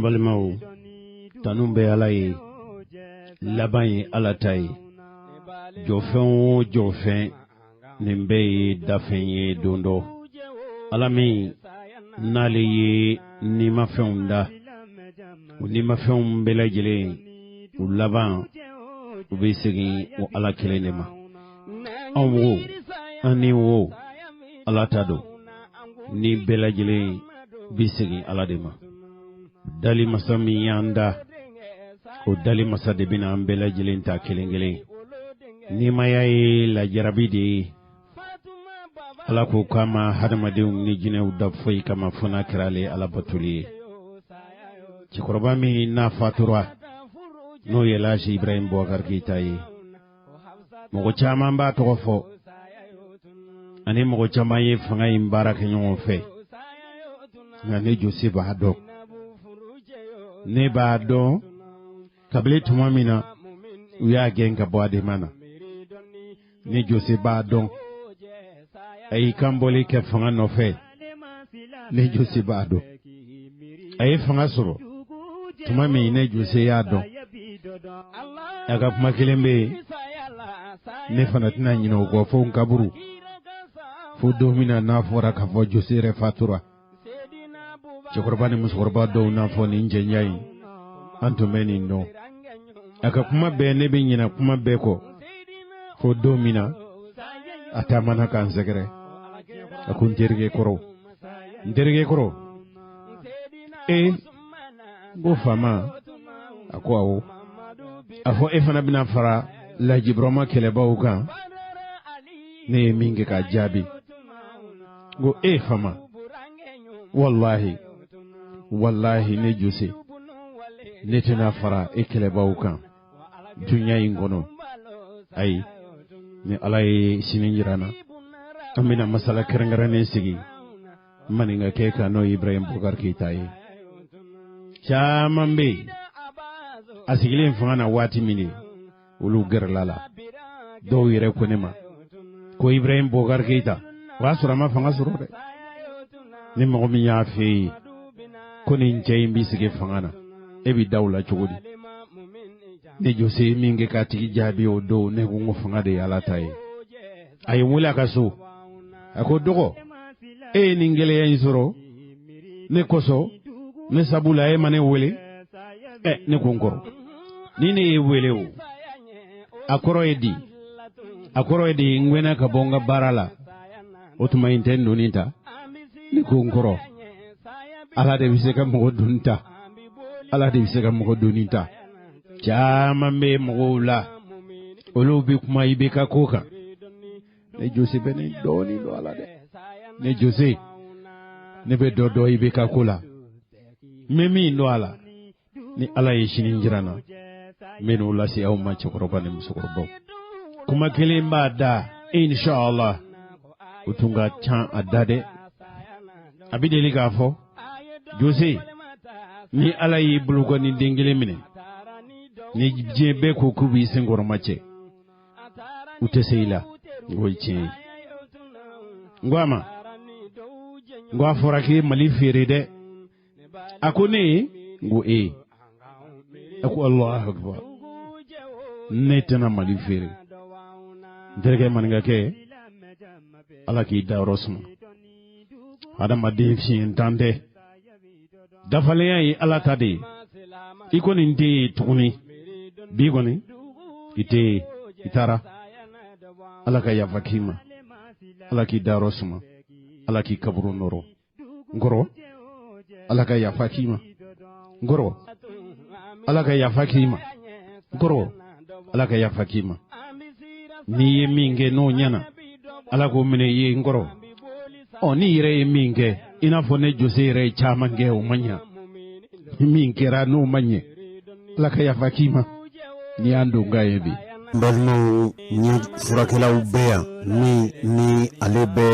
Balimaw, tanu bɛ Ala ye, laban ye Ala ta ye. Jɔfɛn o jɔfɛn, nin bɛɛ ye dafɛn ye don dɔ. Ala min n'ale ye nimafɛnw da, o nimafɛnw bɛɛ lajɛlen, u laban u bɛ segin o Ala kelen de ma. Anw wo, an ni wo, Ala ta don. Ni bɛɛ lajɛlen bɛ segin Ala de ma. Dali masa min y'an da, o dali masa de bɛna an bɛɛ lajɛlen ta kelen kelen. Nimaya ye lajarabi de ye. Ala ko k'a ma hadamadenw ni jinɛw da foyi kama fo n'a kɛra ale Ala batoli ye. Cɛkɔrɔba min n'a fatura, n'o ye Elhaji Ibrahim Boubacar Keita ye. Mɔgɔ caman b'a tɔgɔ fɔ, ani mɔgɔ caman ye fanga in baara kɛ ɲɔgɔn fɛ, nka ne Jose b'a dɔn. Ne b'a dɔn kabini tuma min na u y'a gɛn ka bɔ Adema na. Ne Jose b'a dɔn a y'i kanbɔli kɛ fanga nɔfɛ. Ne Jose b'a dɔn a ye fanga sɔrɔ tuma min. Ne Jose y'a dɔn a ka kuma kelen bɛ yen, ne fana tɛna ɲinɛ o kɔ fo n kaburu, fo don min na n'a fɔra k'a fɔ Jose yɛrɛ fatura. Cɛkɔrɔba ni musokɔrɔba dɔw n'a fɔ nin jɛnya in, an tun bɛ nin dɔn. A ka kuma bɛɛ, ne bɛ ɲinɛ kuma bɛɛ kɔ fo don min na a taamana k'an sɛgɛrɛ. A ko n terikɛ kɔrɔ, n terikɛ kɔrɔ, ee, n ko faama. A ko awɔ. A fɔ e fana bɛna fara Laji Burama kɛlɛbaw kan. Ne ye min kɛ k'a jaabi, n ko e faama, walahi, walahi, ne Jose, ne tɛna fara e kɛlɛbaw kan dunya in kɔnɔ. Ayi, ni Ala ye sini jira n na, an bɛna masala kɛrɛnkɛrɛnnen sigi maninkakɛ kan, n'o ye Ibrahim Boubacar Keita ye. Caman bɛ yen, a sigilen fanga na waati min de, olu gɛrɛla la. Dɔw yɛrɛ ko ne ma ko Ibrahim Boubacar Keita, o y'a sɔrɔ a ma fanga sɔrɔ dɛ, ni mɔgɔ min y'a fɛ yen ko nin cɛ in b'i sigi fanga na, e bɛ da o la cogo di? Ne Jose ye min kɛ k'a tigi jaabi o don, ne ko n ko fanga de ye Ala ta ye. A ye n wele a ka so, a ko dɔgɔ, e ye nin gɛlɛya in sɔrɔ ne kosɔn, ne sabu la e ma ne wele. Ɛ, ne ko n kɔrɔ, ni ne ye wele o, a kɔrɔ ye di? A kɔrɔ ye di n gɛnna ka bɔ n ka baara la, o tuma in tɛ n doni ta. Ne ko n kɔrɔ, Ala de bɛ se ka mɔgɔ doni ta, Ala de bɛ se ka mɔgɔ doni ta. Caman bɛ mɔgɔw la, olu bɛ kuma IBK ko kan. Ne Jose bɛ ne dɔɔnin dɔn a la dɛ. Ne Jose, ne bɛ dɔ dɔn IBK ko la. N bɛ min dɔn a la, ni Ala ye sini jira n na, n bɛ n'o lase aw ma. Cɛkɔrɔba ni musokɔrɔbaw, kuma kelen b'a da, inshallah, o tun ka ca a da dɛ. A bɛ deli k'a fɔ, Jose, ni Ala y'i bolo ni den kelen minɛ, ni diɲɛ bɛɛ ko k'u b'i senkɔrɔma cɛ, u tɛ se i la. N k'o ye tiɲɛ ye. N ko a ma, n ko a fɔra k'i ye Mali feere dɛ. A ko ne ye? N ko ee. A ko Allahu akbar, ne tɛna Mali feere. N terikɛ maninkakɛ, Ala k'i dayɔrɔ suma. Hadamaden siɲɛ tan tɛ, dafalenya ye Ala ta de ye. I kɔni tɛ yen tuguni bi kɔni, i tɛ yen, i taara. Ala ka yafa k'i ma, Ala k'i dayɔrɔ suma, Ala k'i kaburu nɔrɔ. N kɔrɔ, Ala ka yafa k'i ma. N kɔrɔ, Ala ka yafa k'i ma. N kɔrɔ, Ala ka yafa k'i ma. N'i ye min kɛ n'o ɲɛna, Ala k'o minɛ i ye. N kɔrɔ, ɔ n'i yɛrɛ ye min kɛ, i n'a fɔ ne Jose yɛrɛ ye caman kɛ, o ma ɲa. Ni min kɛra n'o ma ɲɛ, Ala ka yafa k'i ma. N'i y'an don ka ye bi. N balimaw, ɲɛ furakɛlaw bɛ yan min ni ale bɛ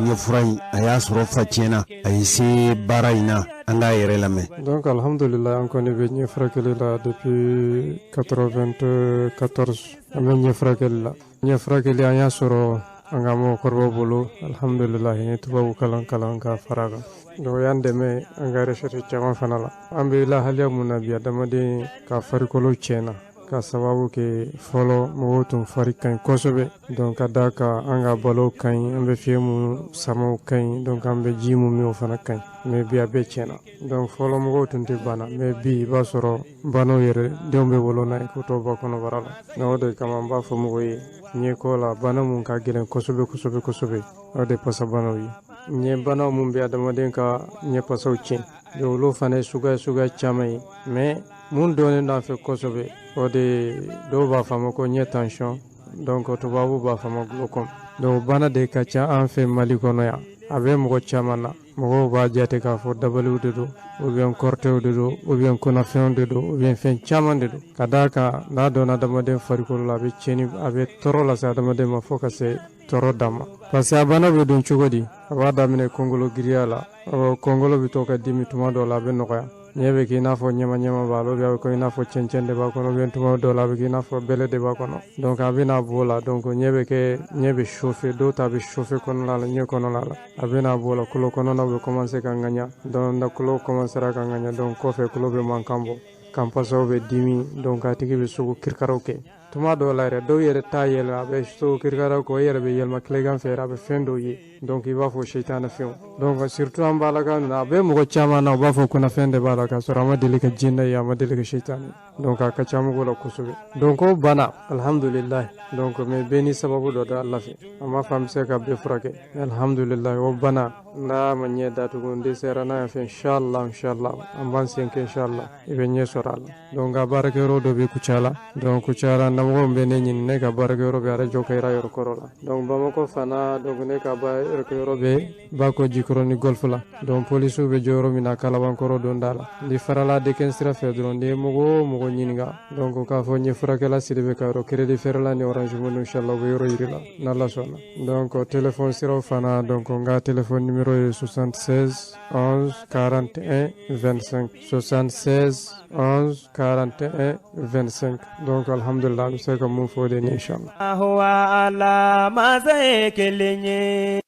ɲɛfura in, a y'a sɔrɔ fa tiɲɛna, a ye se baara in na. An k'a yɛrɛ lamɛn. Donc alhamdulillah, an kɔni bɛ ɲɛ furakɛli la depuis 94. An bɛ ɲɛ furakɛli la. Ɲɛ furakɛli, an y'a sɔrɔ An ka mɔgɔkɔrɔbaw bolo, alhamdulilayi, n ye tubabu kalan kalan ka fara a kan. Donc o y'an dɛmɛ an ka recherche caman fana la. An bɛ lahaliya mun na bi, adamaden ka farikolo tiɲɛna ka sababu kɛ fɔlɔ mɔgɔw tun fari ka ɲi kosɛbɛ. Donc ka d'a kan an ka balo ka ɲi, an bɛ fiɲɛ mun sama o ka ɲi, donc an bɛ ji mun min o fana ka ɲi. Mais bi a bɛɛ tiɲɛna. Donc fɔlɔ mɔgɔw tun tɛ bana, mais bi i b'a sɔrɔ banaw yɛrɛ denw bɛ wolo n'a ye k'u to ba kɔnɔbara la. Donc o de kama n b'a fɔ mɔgɔw ye ɲɛko la, bana mun ka gɛlɛn kosɛbɛ kosɛbɛ kosɛbɛ, o de pasabanaw ye. Ɲɛ banaw mun bɛ adamaden ka ɲɛpasaw tiɲɛ, donc olu fana ye suguya suguya caman ye. Mais mun dɔnnen don an fɛ kosɛbɛ, o de dɔw b'a fɔ a ma ko ɲɛ tension, donc tubabu b'a fɔ a ma glaucome. Donc bana de ka ca an fɛ Mali kɔnɔ yan, a bɛ mɔgɔ caman na. Mɔgɔw b'a jate k'a fɔ dabaliw de don, ou bien kɔrɔtɛw de don, ou bien kɔnɔfɛnw de don, ou bien fɛn caman de don. Ka d'a kan n'a donna adamaden farikolo la, a bɛ tiɲɛni, a bɛ tɔɔrɔ lase adamaden ma fo ka se tɔɔrɔ dan ma. Parce que a bana bɛ don cogo di? A b'a daminɛ kɔngolo giriya la, kɔngolo bɛ to ka dimi, tuma dɔw la a bɛ nɔgɔya, ɲɛ bɛ k'i n'a fɔ ɲɛma ɲɛma b'a la, ou bien a bɛ kɛ i n'a fɔ cɛncɛn de b'a kɔnɔ, ou bien tuma dɔw la a bɛ kɛ i n'a fɔ bɛlɛ de b'a kɔnɔ. Donc a bɛna b'o la, donc ɲɛ bɛ kɛ, ɲɛ bɛ chauffer, dɔw ta bɛ chauffer kɔnɔna la, ɲɛ kɔnɔna la. A bɛna b'o la, kulo kɔnɔna bɛ commencer ka ŋaɲa. Donc na kulo commencera ka ŋaɲa, donc kɔfɛ kulo bɛ mankan bɔ, kanpasaw bɛ dimi, donc a tigi bɛ sogo kirikaraw kɛ. Tuma dɔw la yɛrɛ, dɔw yɛrɛ t'a yɛlɛ, a bɛ sogo kirikaraw kɛ, o yɛrɛ bɛ yɛlɛma tilegan fɛ yɛrɛ, a bɛ fɛn dɔw ye, donc i b'a fɔ sitana fɛnw. Donc surtout an balaka ninnu, a bɛ mɔgɔ caman na, u b'a fɔ kunnafɛn de b'a la, k'a sɔrɔ a ma deli ka jinɛ ye, a ma deli ka sitana ye. Donc a ka ca mɔgɔw la kosɛbɛ. Donc o bana, alhamdulilayi, donc mais bɛɛ ni sababu dɔ da Ala fɛ, an b'a fɔ an bɛ se ka bɛɛ furakɛ, alhamdulilayi. O bana n'a ma ɲɛ datugu, n dɛsɛra n'a ye fɛn, inshallah inshallah, an b'an sen kɛ, inshallah i bɛ ɲɛ sɔrɔ a la. Donc a baarakɛyɔrɔ dɔ bɛ Kucala, donc Kucala namɔgɔw bɛ ne ɲini, ne ka baarakɛyɔrɔ bɛ arajo Kayira yɔrɔ kɔrɔ la. Donc Bamakɔ fana, donc ne ka baarakɛyɔrɔ bɛ Bako Jikɔrɔni golf la, donc polisiw bɛ jɔ yɔrɔ min na Kalabankɔrɔ donda la. Ni farala deken sira fɛ dɔrɔn, n'i ye mɔgɔ o mɔgɔ ɲininka, donc k'a fɔ n ye furakɛla Sidibe ka yɔrɔ, crédit feerela ni Orange Money, inshallah u bɛ yɔrɔ yiri la n'Ala sɔnna. Donc téléphone siraw fana, donc n ka téléphone numéro ye 76 11 41 25, 76 11 41 25. Donc alhamdulillah, an bɛ se ka mun fɔ o de ni inshallah. Ala masa ye kelen ye.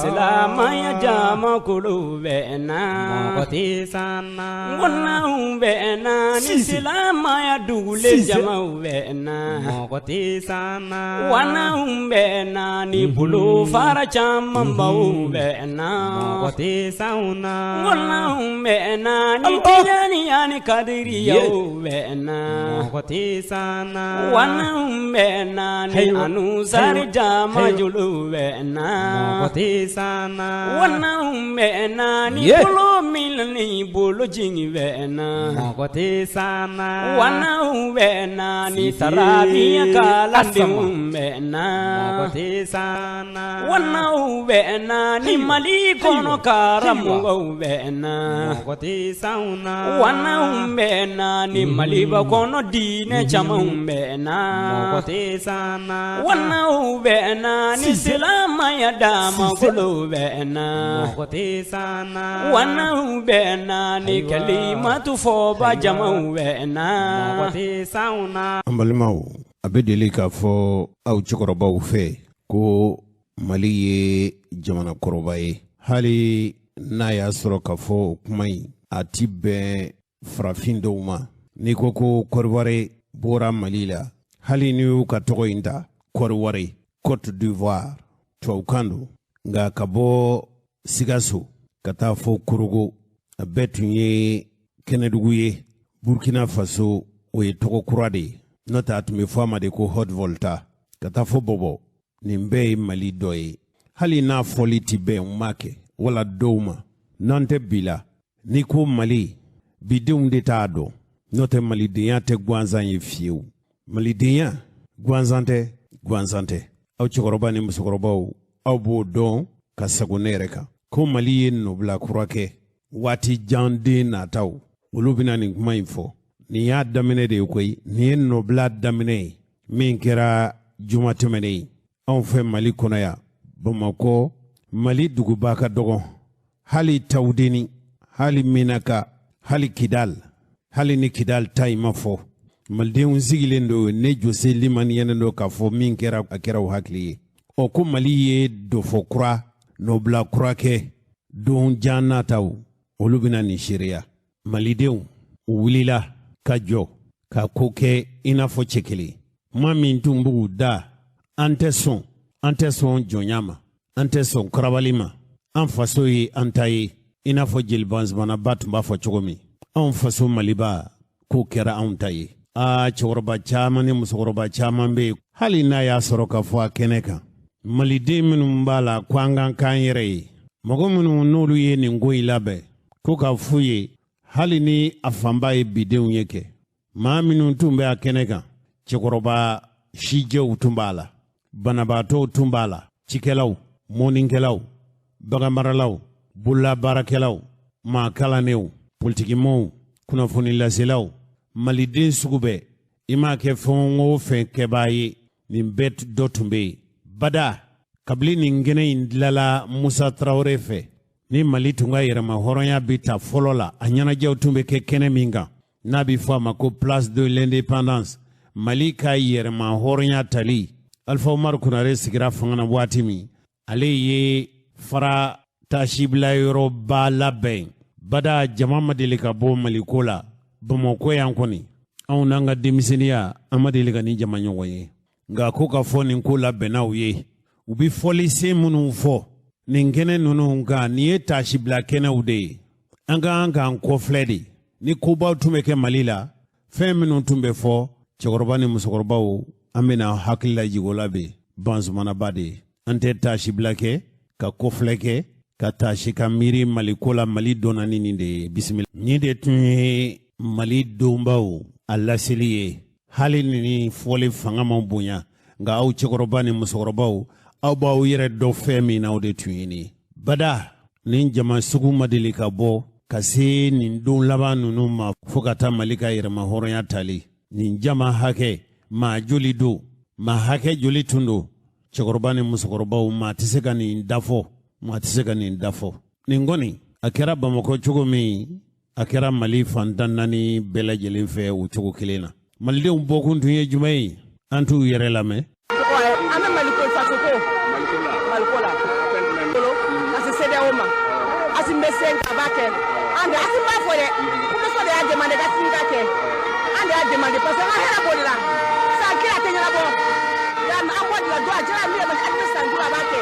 Silamaya jama kulu bɛ na, mɔgɔ tɛ san na, ŋɔnaw bɛ na, ni silamaya dugulen jamaw bɛ na, mɔgɔ tɛ san na, wanaw bɛ na, ni bolo fara camanbaw bɛ na, mɔgɔ tɛ san na, ŋɔnaw bɛ na, ni tijaniya ni kadiriyaw bɛ na, mɔgɔ tɛ san na, wanaw bɛ na, ni anusari jama julu bɛ na, mɔgɔ tɛ san na, wanaw bɛ na, ni bolo min ni bolo jigin bɛ na, mɔgɔ tɛ san na, wanaw bɛ na, ni tarabiya kalandenw bɛ na, mɔgɔ tɛ san na, wanaw bɛ na, ni Mali kɔnɔ karamɔgɔw bɛ na, mɔgɔ tɛ san na, wanaw bɛ na, ni Maliba kɔnɔ diinɛ camanw bɛ na, mɔgɔ tɛ san na, wanaw bɛ na, ni silamaya damakolo bɛ na, mɔgɔ tɛ san na, wanaw bɛ na, ni kalimatu fɔba jamaw bɛ na, mɔgɔ tɛ san na. An balimaw, a bɛ deli k'a fɔ aw cɛkɔrɔbaw fɛ ko Mali ye jamana kɔrɔba ye, hali n'a y'a sɔrɔ k'a fɔ o kuma in a ti bɛn farafin dɔw ma. N'i ko ko Kɔdiwari bɔra Mali la, hali n'i y'u ka tɔgɔ in ta, Kɔdiwari, Côte d'Ivoire, tubabukan don, nka ka bɔ Sikaso ka taa fɔ Korogo, a bɛɛ tun ye kɛnɛdugu ye. Burkina Faso, o ye tɔgɔ kura de ye, n'o tɛ a tun bɛ fɔ a ma de ko Haute Volta, ka taa fɔ Bɔbɔ. Nin bɛɛ ye Mali dɔ ye, hali n'a fɔli ti bɛn u m'a kɛ wala dɔw ma. N'an tɛ bi la, n'i ko Mali, bidenw de t'a dɔn, n'o tɛ malidenya tɛ gansan ye fiyewu. Malidenya gansan tɛ, gansan tɛ. Aw cɛkɔrɔba ni musokɔrɔbaw, aw b'o dɔn ka sago ne yɛrɛ kan ko Mali ye nɔbila kura kɛ. Waati jan den nataw, olu bɛna nin kuma in fɔ. Nin y'a daminɛ de ye koyi, nin ye nɔbila daminɛ ye min kɛra juma tɛmɛnen ye anw fɛ Mali kɔnɔ yan, Bamakɔ. Mali duguba ka dɔgɔ, hali Tawudeni, hali Menaka, hali Kidal. Hali ni Kidal ta in ma fɔ, malidenw sigilen don ne jose limaniyɛnen don k'a fɔ min kɛra, a kɛra u hakili ye. Ɔ ko Mali ye dɔfɔ kura, nɔbila kura kɛ don jan nataw, olu bɛna nin seereya. Malidenw u wulila ka jɔ ka ko kɛ i n'a fɔ cɛ kelen. Kuma min tun b'u da: an tɛ sɔn, an tɛ sɔn jɔnya ma, an tɛ sɔn karabali ma, an faso ye an ta ye. I n'a fɔ jeli Bazumanaba tun b'a fɔ cogo min, anw faso Maliba, k'o kɛra anw ta ye. Aa, cɛkɔrɔba caman ni musokɔrɔba caman bɛ yen, hali n'a y'a sɔrɔ ka fɔ a kɛnɛ kan, maliden minnu b'a la ko an kan k'an yɛrɛ ye, mɔgɔ minnu n'olu ye nin ko in labɛn, ko ka f'u ye, hali ni a fanba ye bidenw ye kɛ, maa minnu tun bɛ a kɛnɛ kan, cɛkɔrɔba sijɛw tun b'a la, banabaatɔw tun b'a la, cikɛlaw, mɔnnikɛlaw, baganmaralaw, bololabaarakɛlaw, maa kalannenw, politikimɔgɔw, kunnafonilaselaw, maliden sugu bɛɛ. I m'a kɛ fɛn o fɛn kɛbaa ye, nin bɛɛ dɔ tun bɛ yen. Bada kabini nin kɛnɛ in dilala Musa Tarawele fɛ, ni Mali tun ka yɛrɛma hɔrɔnya bɛ ta fɔlɔ la, a ɲɛnajɛw tun bɛ kɛ kɛnɛ min kan, n'a bɛ fɔ a ma ko Place de l'Indépendance, Mali ka yɛrɛma hɔrɔnya tali, Alpha Umaru Konare sigira fanga na waati min, ale ye fara taasibila yɔrɔba labɛn. Bada jama ma deli ka bɔ Maliko la Bamakɔ yan kɔni. Anw n'an ka denmisɛnninya, an ma deli ka nin jama ɲɔgɔn ye. Nka ko ka fɔ nin ko labɛnnaw ye, u bɛ fɔlisen minnu fɔ nin kɛnɛ ninnu kan, nin ye taasibila kɛnɛw de ye. An ka kan k'an kɔfilɛ de ni kobaw tun bɛ kɛ Mali la, fɛn minnu tun bɛ fɔ. Cɛkɔrɔba ni musokɔrɔbaw, an bɛna hakili lajigin o la bi. Bazumanaba de ye an tɛ taasibila kɛ ka kɔfilɛ kɛ ka taasi ka miiri Maliko la. Mali dɔnna ni nin de ye. Bisimila, nin de tun ye Mali donbaw a laseli ye. Hali ni fɔli fanga ma bonya, nka aw cɛkɔrɔba ni musokɔrɔbaw, aw b'aw yɛrɛ dɔn fɛn min na, o de tun ye nin ye. Bada nin jama sugu ma deli ka bɔ ka se nin don laban ninnu ma fo ka taa Mali ka yɛrɛma hɔrɔnya tali. Nin jama hakɛ, maa joli don, maa hakɛ joli tun don? Cɛkɔrɔba ni musokɔrɔbaw, maa tɛ se ka nin dafɔ, maa tɛ se ka nin dafɔ. Nin kɔni a kɛra Bamakɔ cogo min, a kɛra Mali fantan naani bɛɛ lajɛlen fɛ o cogo kelen na. Malidenw bɔkun tun ye jumɛn ye? An t'u yɛrɛ lamɛn. An bɛ Maliko, faso ko, Maliko la ka se CEDEAO ma. Asimi bɛ se a b'a kɛ. An de Asimi b'a fɔ dɛ, population de y'a demandé k'Asimi ka kɛ. An de y'a demandé parce que an ka hɛrɛ b'o de la. San kelen a tɛ ɲɛnabɔ, i y'a mɛn? An bɔ de la don a jara min yɛrɛ, Asimi san 5 a b'a kɛ,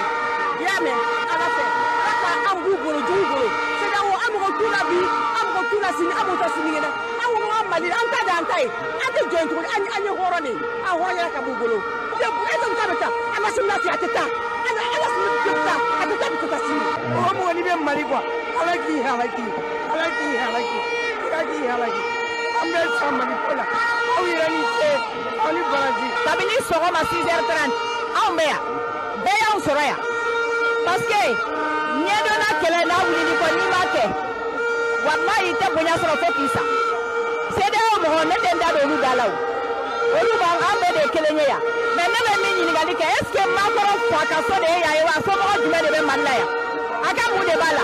i y'a mɛn? Ala fɛ, Ala ka an b'u bolo jugu bolo. CEDEAO, an mɔgɔ t'u la bi, an mɔgɔ t'u la sini, an mɔgɔ tɛ sinikɛnɛ. An ko k'an Mali, an ta de an ta ye, an tɛ jɔ yen tuguni. An ye hɔrɔn de ye, an hɔrɔnya ka b'u bolo. E tɛ bɛ taa an ka sini lafiya, a tɛ taa an ka sini bɛ taa, a tɛ taa bi, tɛ taa sini. Mɔgɔ mɔgɔ n'i bɛ Mali kɔ, Ala k'i halaki, Ala k'i halaki, Ala k'i halaki. An bɛ sa Mali ko la. Aw yɛrɛ ni ce, aw ni baraji. Kabini sɔgɔma 6h30 anw bɛ yan, bɛɛ y'anw sɔrɔ yan, parce que ɲɛdɔnna kɛlɛ n'a wulili kɔ, n'i m'a kɛ, walayi, i tɛ bonya sɔrɔ fo k'i sa. CEDEAO mɔgɔ, ne tɛ n da don olu da la. O olu b'an, an bɛɛ de ye kelen ye yan. Mais ne bɛ min ɲininkali kɛ, est ce que Macron fa ka so de ye yan ye wa? Somɔgɔ jumɛn de bɛ Mali la yan? A ka mun de b'a la?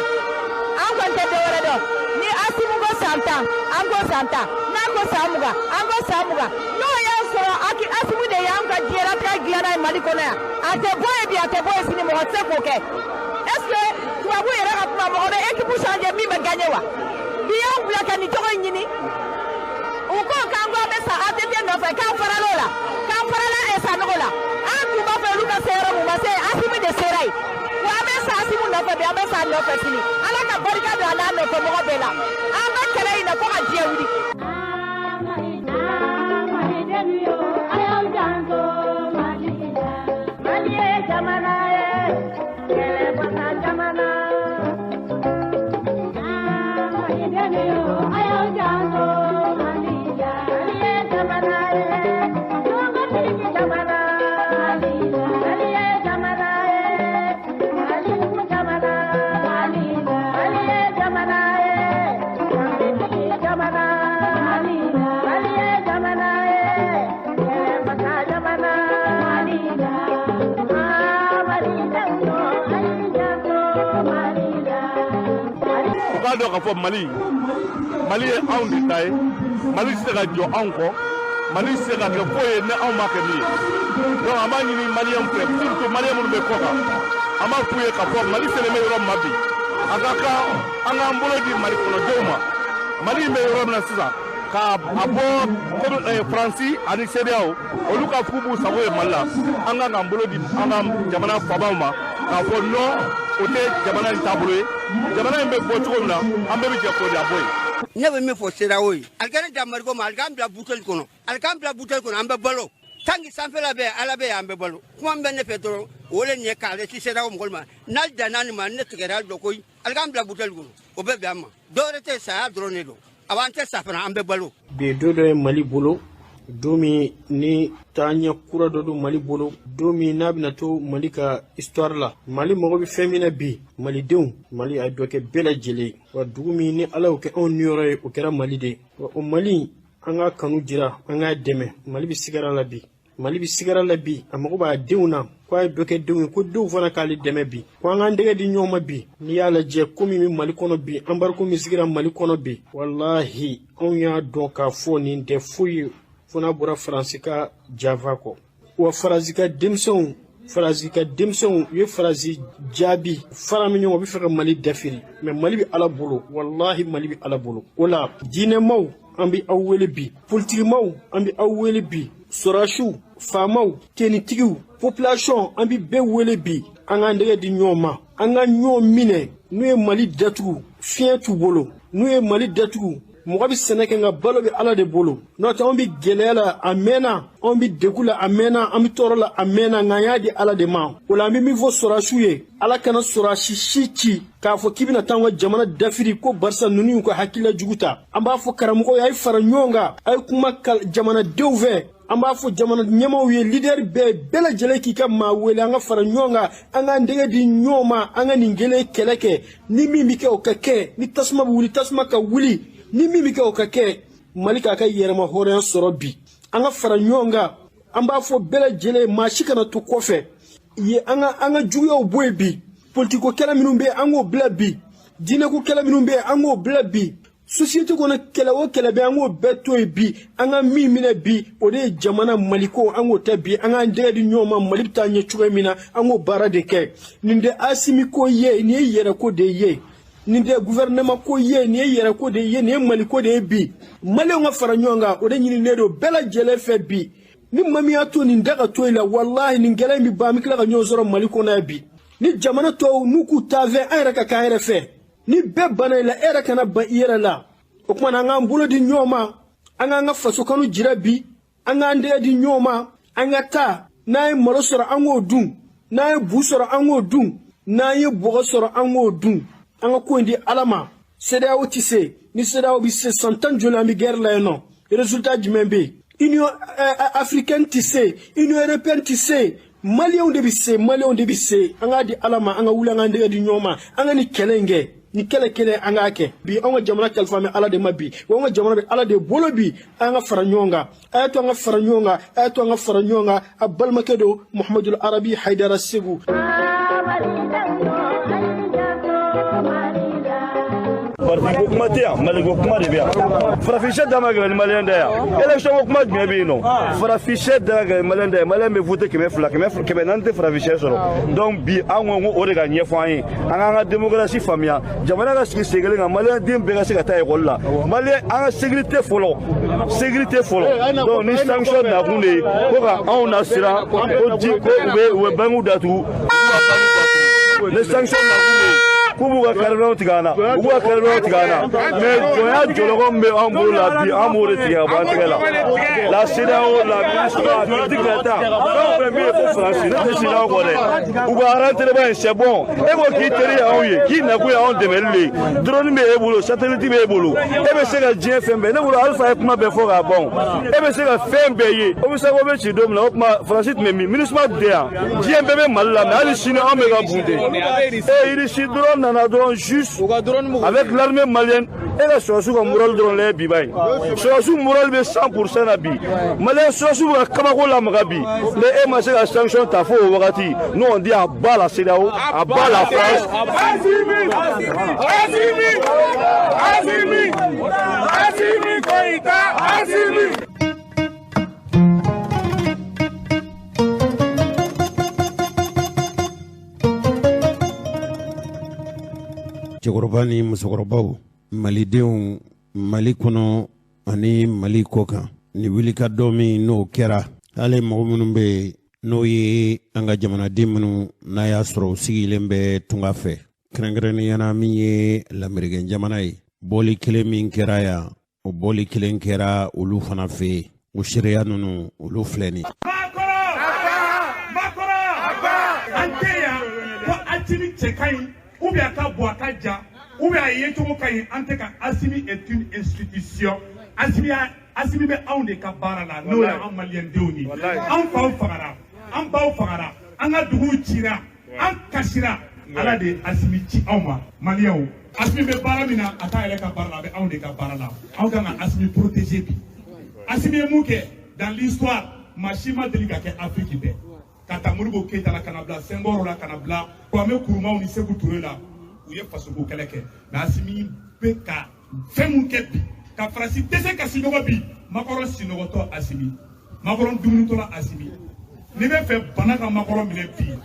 An kɔni tɛ dɔwɛrɛ dɔn. Ni Asimu ko san 10, an ko san 10. N'a ko san 20, an ko san 20. N'o y'a sɔrɔ Asimu de y'an ka diɲɛlatigɛ dilanna ye Mali kɔnɔ yan, a tɛ bɔ yen bi, a tɛ bɔ yen sini, mɔgɔ tɛ se k'o kɛ. Est ce que tubabu yɛrɛ ka kuma, mɔgɔ bɛ équipe changer min bɛ gagner wa? Bi y'anw bila ka nin cogo in ɲini. U ko k'an ko an bɛ sa ATT nɔfɛ, k'an faral'o la, k'an farala Sanogo la. An tun b'a fɛ olu ka se yɔrɔ mun ma se, Asimu de sera yen wa. An bɛ sa Asimu nɔfɛ bi, an bɛ sa nɔfɛ sini. Ala ka barika don a n'a nɔfɛ mɔgɔ bɛɛ la. An bɛ kɛlɛ in na fo ka diɲɛ wuli. Mali ye jamana ye, kɛlɛbasa jamana. Malidenw yo, a y'aw janto Mali la. Mali ye jamana ye, tɔgɔtigi jamana. Mali la. Mali ye jamana ye, Mali jamana. Mali la. Mali ye jamana ye, danbetigi jamana. Mali la. U k'a dɔn k'a fɔ Mali, Mali ye anw de ta ye. Mali tɛ se ka jɔ anw kɔ, Mali tɛ se ka kɛ foyi ye ni anw m'a kɛ min ye. Donc an b'a ɲini Maliyɛnw fɛ, surtout Maliyɛn minnu bɛ kɔ kan, an b'a f'u ye k'a fɔ Mali selen bɛ yɔrɔ min ma bi, a ka kan an k'an bolo di Mali kɔnɔdenw ma. Mali in bɛ yɔrɔ min na sisan, ka a bɔ komi Faransi ani CEDEAO, olu ka fu b'u sago ye Mali la, an kan k'an bolo di an ka jamana faamaw ma k'a fɔ non, o tɛ jamana in taabolo ye. Jamana in bɛ bɔ cogo min na, an bɛɛ bɛ jɛ k'o de a bɔ yen. Ne bɛ min fɔ CEDEAO ye, ali kana dan Maliko ma, ali k'an bila buteli kɔnɔ, ali k'an bila buteli kɔnɔ, an bɛ balo. Tant que sanfɛla bɛ, Ala bɛ, an bɛ balo. Kuma min bɛ ne fɛ dɔrɔn, o le nin ye k'ale ci CEDEAO mɔgɔw ma. N'ale danna nin ma, ne tigɛra dɔ koyi. Ali k'an bila buteli kɔnɔ, o bɛ bɛn an ma. Dɔwɛrɛ tɛ, saya dɔrɔn de don. Awa, an tɛ sa fana, an bɛ balo. Bi don dɔ ye Mali bolo, don min ni taaɲɛ kura dɔ don Mali bolo, don min n'a bɛna to Mali ka histoire la. Mali mago bɛ fɛn min na bi, Malidenw, Mali a ye dɔ kɛ bɛɛ lajɛlen. Wa dugu min ni Ala y'o kɛ anw niyɔrɔ ye, o kɛra Mali de ye. Wa o Mali, an ka kanu jira, an k'a dɛmɛ. Mali bɛ sigara la bi, Mali bɛ sigara la bi. A mago b'a denw na, ko a ye dɔ kɛ denw ye, ko denw fana k'ale dɛmɛ bi, ko an k'an dɛgɛ di ɲɔgɔn ma bi. N'i y'a lajɛ, ko min bɛ Mali kɔnɔ bi, embargo min sigira Mali kɔnɔ bi, walahi, anw y'a dɔn k'a fɔ nin tɛ foyi ye fo n'a bɔra Faransi ka janfa kɔ. Wa Faransi ka denmisɛnw, Faransi ka denmisɛnw u ye Faransi jaabi fara min ɲɔgɔn, u bɛ fɛ ka Mali dafiri, mais Mali bɛ Ala bolo, walahi, Mali bɛ Ala bolo. O la, diinɛmaw, an bɛ aw wele bi, politikimaw, an bɛ aw wele bi, sɔrɔdasiw, faamaw, tenitigiw, population, an bɛ bɛɛ wele bi, an k'an dɛgɛ di ɲɔgɔn ma, an ka ɲɔgɔn minɛ. N'u ye Mali datugu, fiɲɛ t'u bolo. N'u ye Mali datugu, mɔgɔ bɛ sɛnɛ kɛ, nka balo bɛ Ala de bolo. N'o tɛ, anw bɛ gɛlɛya la a mɛnna, anw bɛ degun la a mɛnna, an bɛ tɔɔrɔ la a mɛnna, nka an y'a di Ala de ma. O la, an bɛ min fɔ sɔrɔdasiw ye, Ala kana sɔrɔdasi si ci k'a fɔ k'i bɛna taa an ka jamana dafiri, ko barisa ninnu y'u ka hakilila jugu ta. An b'a fɔ karamɔgɔw ye, a ye fara ɲɔgɔn kan, a ye kuma jamanadenw fɛ. An b'a fɔ jamana ɲɛmaaw ye, leader bɛɛ, bɛɛ lajɛlen k'i ka maa wele, an ka fara ɲɔgɔn kan, an k'an dɛgɛ di ɲɔgɔn ma, an ka nin kelen kɛlɛ kɛ. Ni min bɛ kɛ, o ka kɛ. Ni tasuma bɛ wuli, tasuma ka wuli. Ni min bɛ kɛ, o ka kɛ. Mali k'a ka yɛrɛma hɔrɔnya sɔrɔ bi, an ka fara ɲɔgɔn kan. An b'a fɔ bɛɛ lajɛlen, maa si kana to kɔfɛ ye. An ka juguyaw bɔ yen bi. Politiko kɛlɛ minnu bɛ yen, an k'o bila bi. Diinɛko kɛlɛ minnu bɛ yen, an k'o bila bi. Société kɔnɔ, kɛlɛ o kɛlɛ bɛ, an k'o bɛɛ to yen bi. An ka min minɛ bi, o de ye jamana Maliko, an k'o tɛ bi. An k'an dɛgɛ di ɲɔgɔn ma, Mali bɛ taa ɲɛ cogoya min na, an k'o baara de kɛ. Nin tɛ Asimi ko ye, nin ye yɛrɛ ko de ye. Nin tɛ gouvernement ko ye, nin ye yɛrɛ ko de ye, nin ye Mali ko de ye bi. Maliyɛnw ka fara ɲɔgɔn kan, o de ɲininen don bɛɛ lajɛlen fɛ bi. Ni maa min y'a to nin da ka to i la, walahi, nin gɛlɛya in bɛ ban, an bɛ tila ka ɲɔgɔn sɔrɔ Mali kɔnɔ yan bi. Ni jamana tɔw n'u k'u ta fɛ, an yɛrɛ ka k'an yɛrɛ fɛ. Ni bɛɛ banna i la, e yɛrɛ kana ban i yɛrɛ la. O tuma na, an k'an bolo di ɲɔgɔn ma, an k'an ka faso kanu jira bi, an k'an dɛgɛ di ɲɔgɔn ma, an ka taa. N'an ye malo sɔrɔ, an k'o dun. N'an ye bu sɔrɔ, an k'o dun. N'an ye bɔgɔ sɔrɔ, an k'o dun. An ka ko in di Ala ma. CEDEAO tɛ se. Ni CEDEAO bɛ se, san 10 joli an bɛ guerre la yen nɔ, résultat jumɛn bɛ yen? Union africaine tɛ se, Union européenne tɛ se, Maliyɛnw de bɛ se, Maliyɛnw de bɛ se. An k'a di Ala ma, an ka wuli, an k'an dɛgɛ di ɲɔgɔn ma, an ka nin kɛlɛ in kɛ. Ni kɛlɛ kelen, an k'a kɛ bi. An ka jamana kalifa bɛ Ala de ma bi, wa an ka jamana bɛ Ala de bolo bi. An ka fara ɲɔgɔn kan, a y'a to an ka fara ɲɔgɔn kan, a y'a to an ka fara ɲɔgɔn kan. A balimakɛ don, Muhamadu Arabi Hayidara, Segu. Parti ko kuma tɛ yan, Maliko kuma de bɛ yan. Farafin da ma gɛlɛn ni Maliyɛn da yan. Élection ko kuma jumɛn bɛ yen nɔ? Farafin da ka gɛlɛn ni Maliyɛn da ye. Maliyɛn bɛ voter 200, 400 tɛ farafin sɔrɔ. Donc bi, an ko o de ka ɲɛfɔ an ye, an k'an ka démocratie faamuya, jamana ka sigi sen kelen kan, Maliyɛn den bɛɛ ka se ka taa ekɔli la, Maliyɛn, an ka sécurité fɔlɔ, sécurité fɔlɔ. Donc ni sanction nakun de ye ko ka anw nasiran, ko ji ko u bɛ banques datugu, ni sanction nakun de ye k'u b'u ka carburant tigɛ an na, u b'u ka carburant tigɛ an na, mais jɔnya jɔlɔkɔ min bɛ an bolo la bi, an b'o de tigɛ ka bɔ an tɛgɛ la. La CEDEAO, la MINUSMA, critique l'État, fɛn o fɛn min ye fo Faransi, ne tɛ CEDEAO kɔ dɛ. U ka rentrement in, c'est bon. E ko k'i teri ye anw ye, k'i nakun ye anw dɛmɛli de ye. Drone bɛ e bolo, satellite bɛ e bolo, e bɛ se ka diɲɛ fɛn bɛɛ. Ne bolo, Alifa ye kuma bɛɛ fɔ k'a ban. E bɛ se ka fɛn bɛɛ ye. O bɛ se ko bɛ ci don min na, o tuma Faransi tun bɛ min? MINUSMA tun tɛ yan. Diɲɛ bɛɛ bɛ Mali la, mais hali sini anw bɛ ka bunte. E Irisi dɔrɔn nana dɔrɔn, juste avec l'armée malienne. E ka sɔrɔsiw ka moral dɔrɔn lajɛ bi ba in. Sɔrɔsiw moral bɛ 100% na bi. Maliyɛn sɔrɔsiw bɛ ka kabako lamaga bi. Mais e ma se ka sanction ta fo o wagati. Nous on dit à bas la CEDEAO, à bas la France. Assimi, Assimi, Assimi, Assimi Goïta, Assimi. Cɛkɔrɔba ni musokɔrɔbaw, malidenw Mali kɔnɔ ani Mali kɔkan, ni wulikajɔ min n'o kɛra, hali mɔgɔ minnu bɛ yen n'o ye an ka jamanaden minnu n'a y'a sɔrɔ u sigilen bɛ tunga fɛ, kɛrɛnkɛrɛnnenya na min ye lamerikɛn jamana ye, bɔli kelen min kɛra yan, o bɔli kelen kɛra olu fana fɛ yen. O seereya ninnu, olu filɛ nin ye. An tɛ yan ko Asimi cɛ ka ɲi ou bien a ka bon, a ka jan, ou bien a yecogo ka ɲi. An tɛ ka. Asimi est une institution. Asimi y'a Asimi bɛ anw de ka baara la, n'o ye an maliyɛndenw ye. An faw fagara, an baw fagara, an ka duguw cira, an kasira. Ala de ye Asimi ci anw ma. Maliyɛnw, Asimi bɛ baara min na, a t'a yɛrɛ ka baara la, a bɛ anw de ka baara la. Anw kan ka Asimi protéger bi. Asimi ye mun kɛ dans l'histoire, maa si ma deli ka kɛ Afiriki bɛɛ, ka taa Modibo Keyita la, ka na bila Senghor la, ka na bila Kwame Nkrumah ni Sékou Touré la, u ye fasoko kɛlɛ kɛ. Mais Asimi bɛ ka fɛn mun kɛ bi, ka Faransi dɛsɛ ka sunɔgɔ bi. Macron sunɔgɔtɔ Asimi, Macron dumunitɔla Asimi. N'i bɛ fɛ bana ka Macron minɛ bi,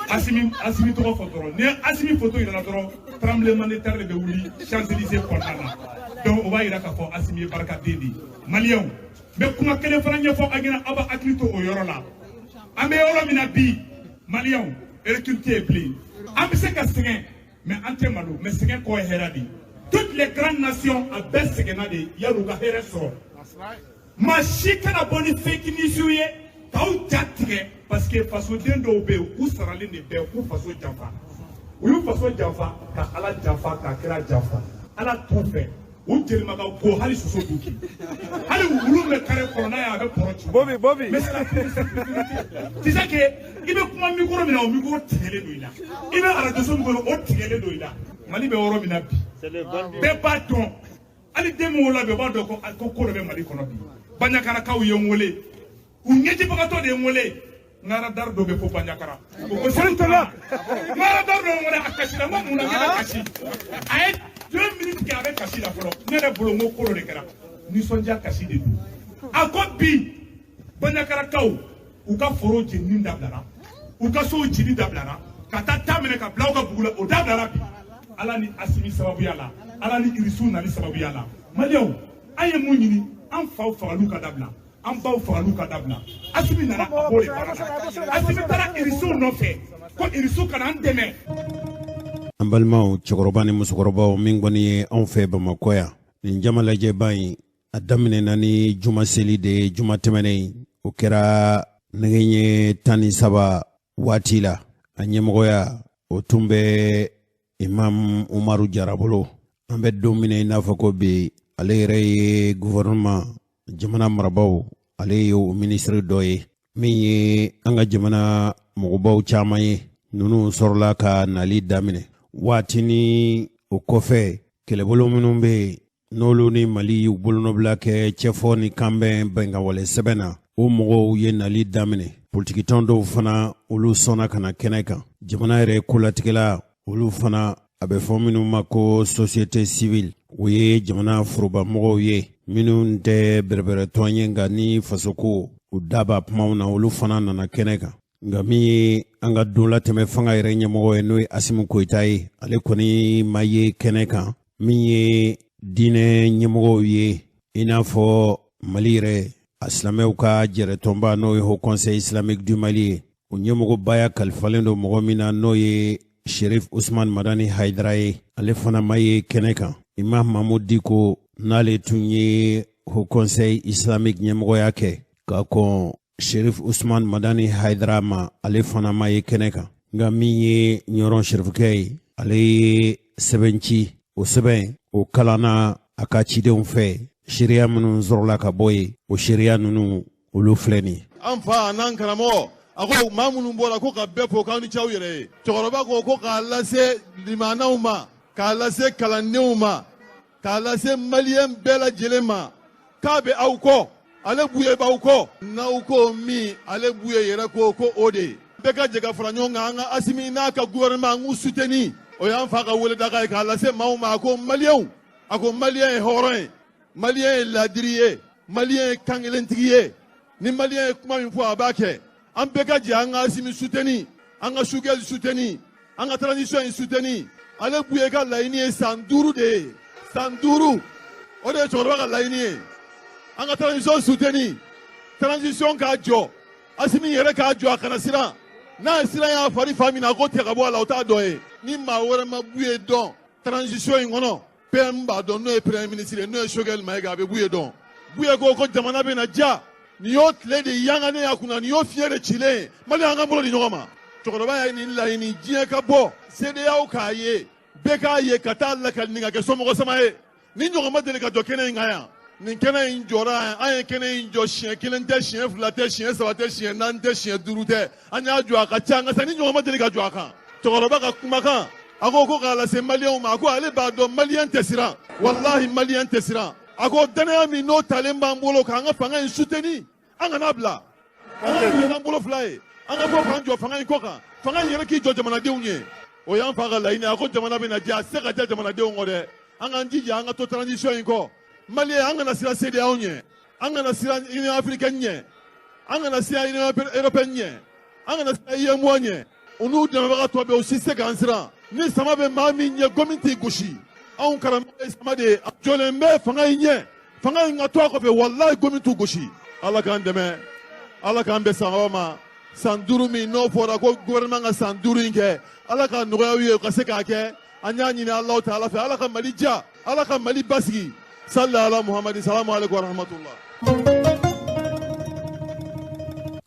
Asimi, Asimi tɔgɔ fɔ dɔrɔn. Ni ye Asimi photo yira dɔrɔn, tremblement de terre de bɛ wuli Champs-Élysées kɔnɔna na. Donc o b'a yira k'a fɔ Asimi ye barikaden de ye. Maliyɛnw, n bɛ kuma kelen fana ɲɛfɔ aw ɲɛna, aw b'a hakili to o yɔrɔ la. An bɛ yɔrɔ min na bi, maliyɛnw, recul tɛ yen bilen. An bɛ se ka sɛgɛn, mais an tɛ malo. Mais sɛgɛn kɔ ye hɛrɛ de ye. Toutes les grandes nations, a bɛɛ sɛgɛnna de yan'u ka hɛrɛ sɔrɔ. Maa si kana bɔ ni fake news ye k'aw ja tigɛ, parce que fasoden dɔw bɛ yen, u saralen de bɛɛ k'u faso janfa. U y'u faso janfa, ka Ala janfa, ka kira janfa. Ala t'u fɛ. U jelima ka go, hali soso b'u kin, hali wulu bɛ kare kɔnɔ n'a ye, a bɛ pɔrɔ ci. Bobi, Bobi. Mais c'est la vérité. Tu sais que i bɛ kuma micro min na, o micro tigɛlen don i la. I bɛ arajo so min kɔnɔ, o tigɛlen don i la. Mali bɛ yɔrɔ min na bi, bɛɛ b'a dɔn. Hali den min wolola bi, o b'a dɔn ko dɔ bɛ Mali kɔnɔ bi. Banjakarakaw ye n wele, u ɲɛjibagatɔ de ye n wele. N ka radar dɔ bɛ fo Banjakara, o ko seli tɔla. N ka radar dɔ ye n wele, a kasira. N ko mun na k'e bɛ kasi? A ye 2 minutes kɛ, a bɛ kasi la fɔlɔ. Ne yɛrɛ bolo, n ko ko dɔ de kɛra. Nisɔndiya kasi de don. A ko bi Banjakarakaw, u ka foro jenini dabilara, u ka sow cili dabilara, ka taa ta minɛ ka bila u ka bugu la, o dabilara bi, Ala ni Asimi sababuya la, Ala ni Irisiw nali sababuya la. Maliyɛnw, an ye mun ɲini? An faw fagaliw ka dabila, an baw fagaliw ka dabila. Asimi nana, a b'o de baara la. Asimi taara Irisiw nɔfɛ ko Irisiw kana an dɛmɛ. An balimaw, cɛkɔrɔba ni musokɔrɔbaw, min kɔni ye anw fɛ Bamakɔ yan, nin jama lajɛba in, a daminɛna ni juma seli de ye. Juma tɛmɛnen, o kɛra nɛgɛ ɲɛ 13 waati la. A ɲɛmɔgɔya, o tun bɛ Imam Umaru Jara bolo. An bɛ don min na i n'a fɔ ko bi, ale yɛrɛ ye gouvernement, jamana marabaaw, ale ye o minisiri dɔ ye. Min ye an ka jamana mɔgɔbaw caman ye, ninnu sɔrɔla ka nali daminɛ waati ni o kɔfɛ. Kɛlɛbolo minnu bɛ yen, n'olu ni Mali y'u bolonɔbila kɛ cɛfɔ ni kanbɛn bɛnkanwale sɛbɛn na, o mɔgɔw ye nali daminɛ. Politikitɔn dɔw fana, olu sɔnna ka na kɛnɛ kan. Jamana yɛrɛ kolatigɛla, olu fana, a bɛ fɔ minnu ma ko société civile, o ye jamana forobamɔgɔw ye minnu tɛ bɛrɛbɛrɛtɔn ye, nka ni fasoko u daba kumaw na, olu fana nana kɛnɛ kan. Nka min ye an ka don latɛmɛ fanga yɛrɛ ɲɛmɔgɔ ye, n'o ye Asimi Goyita ye, ale kɔni ma ye kɛnɛ kan. Min ye diinɛ ɲɛmɔgɔw ye, i n'a fɔ Mali yɛrɛ a silamɛw ka jɛrɛtɔnba, n'o ye Haut Conseil islamique du Mali ye, o ɲɛmɔgɔbaya kalifalen don mɔgɔ min na, n'o ye Sherif Usman Madani Haidara ye, ale fana ma ye kɛnɛ kan. Imam Mahmoud Dicko, n'ale tun ye Haut Conseil islamique ɲɛmɔgɔya kɛ ka kɔn Sherif Usman Madani Haidara ma, ale fana ma ye kɛnɛ kan. Nka min ye Ɲɔrɔn Sherifukɛ ye, ale ye sɛbɛn ci. O sɛbɛn o kalanna a ka cidenw fɛ. Seereya minnu sɔrɔla ka bɔ yen, o seereya ninnu, olu filɛ nin ye. An fa n'an karamɔgɔ a ko maa minnu bɔra ko ka bɛɛ fo k'aw ni cɛw yɛrɛ ye. Cɛkɔrɔba ko k'a lase limanaw ma, k'a lase kalandenw ma. k'a lase maliyɛn bɛɛ lajɛlen ma k'a bɛ aw kɔ ale buye b'aw kɔ n'aw ko min ale buye yɛrɛ ko ko o de ye bɛɛ ka jɛ ka fara ɲɔgɔn kan an ka asimi n'a ka gouvernement an k'u soutenir o y'an fa ka weledaga ye k'a lase maaw ma a ko maliyɛnw a ko maliyɛn ye hɔrɔn ye maliyɛn ye laadiri ye maliyɛn ye kankelentigi ye ni maliyɛn ye kuma min fɔ a b'a kɛ an bɛɛ ka jɛ an ka asimi soutenir an ka Choguel soutenir an ka transition in soutenir ale buye ka laɲini ye san 5 de ye san 5 o de ye cɛkɔrɔba ka laɲini ye an ka transition soutenir transition k'a jɔ asimi yɛrɛ k'a jɔ a kana siran n'a ye siran y'a fari fa min na a k'o tigɛ ka bɔ a la o t'a dɔ ye ni maa wɛrɛ ma buye dɔn transition in kɔnɔ PM b'a dɔn n'o ye premier ministre ye n'o ye Choguel Mayiga a bɛ Buye dɔn Buye ko ko jamana bɛna diya nin y'o tile de yanganen y'a kunna nin y'o fiɲɛ de cilen ye Mali an k'an bolo di ɲɔgɔn ma cɛkɔrɔba ye nin laɲini diɲɛ ka bɔ CEDEAO k'a ye bɛɛ k'a ye ka taa lakali nin ka kɛ somɔgɔ sama ye nin ɲɔgɔn ma deli ka jɔ kɛnɛ in kan yan nin kɛnɛ in jɔra yan an ye kɛnɛ in jɔ siɲɛ kelen tɛ siɲɛ fila tɛ siɲɛ saba tɛ siɲɛ naani tɛ siɲɛ duuru tɛ an y'a jɔ a ka ca nka sa nin ɲɔgɔn ma deli ka jɔ a kan cɛkɔrɔba ka kumakan a ko ko k'a lase maliyɛnw ma a ko ale b'a dɔn maliyɛn tɛ siran walahi maliyɛn tɛ siran a ko dannaya min n'o talen b'an bolo k'an ka fanga in soutenir an kan'a bila an ka minɛ n'an bolo fila ye an ka bɔ k'an jɔ fanga in kɔ kan fanga in yɛrɛ k'i jɔ jamanadenw ye o y'an fa ka laɲini a ko jamana bɛna diya a tɛ se ka diya jamanadenw kɔ dɛ an k'an jija an ka to transition in kɔ maliyɛn an kana siran CEDEAO ɲɛ an kana siran Union africaine ɲɛ an kana siran Union européenne ɲɛ an kana siran UEMOA ɲɛ u n'u dɛmɛbaga tɔ bɛɛ u si tɛ se k'an siran ni sama bɛ maa min ɲɛ gomi t'i gosi anw karamɔgɔ ye sama de ye a jɔlen bɛ fanga in ɲɛ fanga in ka to a kɔfɛ walayi gomi t'u gosi ala k'an dɛmɛ ala k'an bɛn sababu ma san 5 min n'o fɔra ko gouvernement ka san 5 in kɛ ala ka nɔgɔya u ye u ka se k'a kɛ an y'a ɲini Alahu taala fɛ ala ka Mali diya ala ka Mali basigi sali ala muhamadi salamu aleykum wa rahmatullah.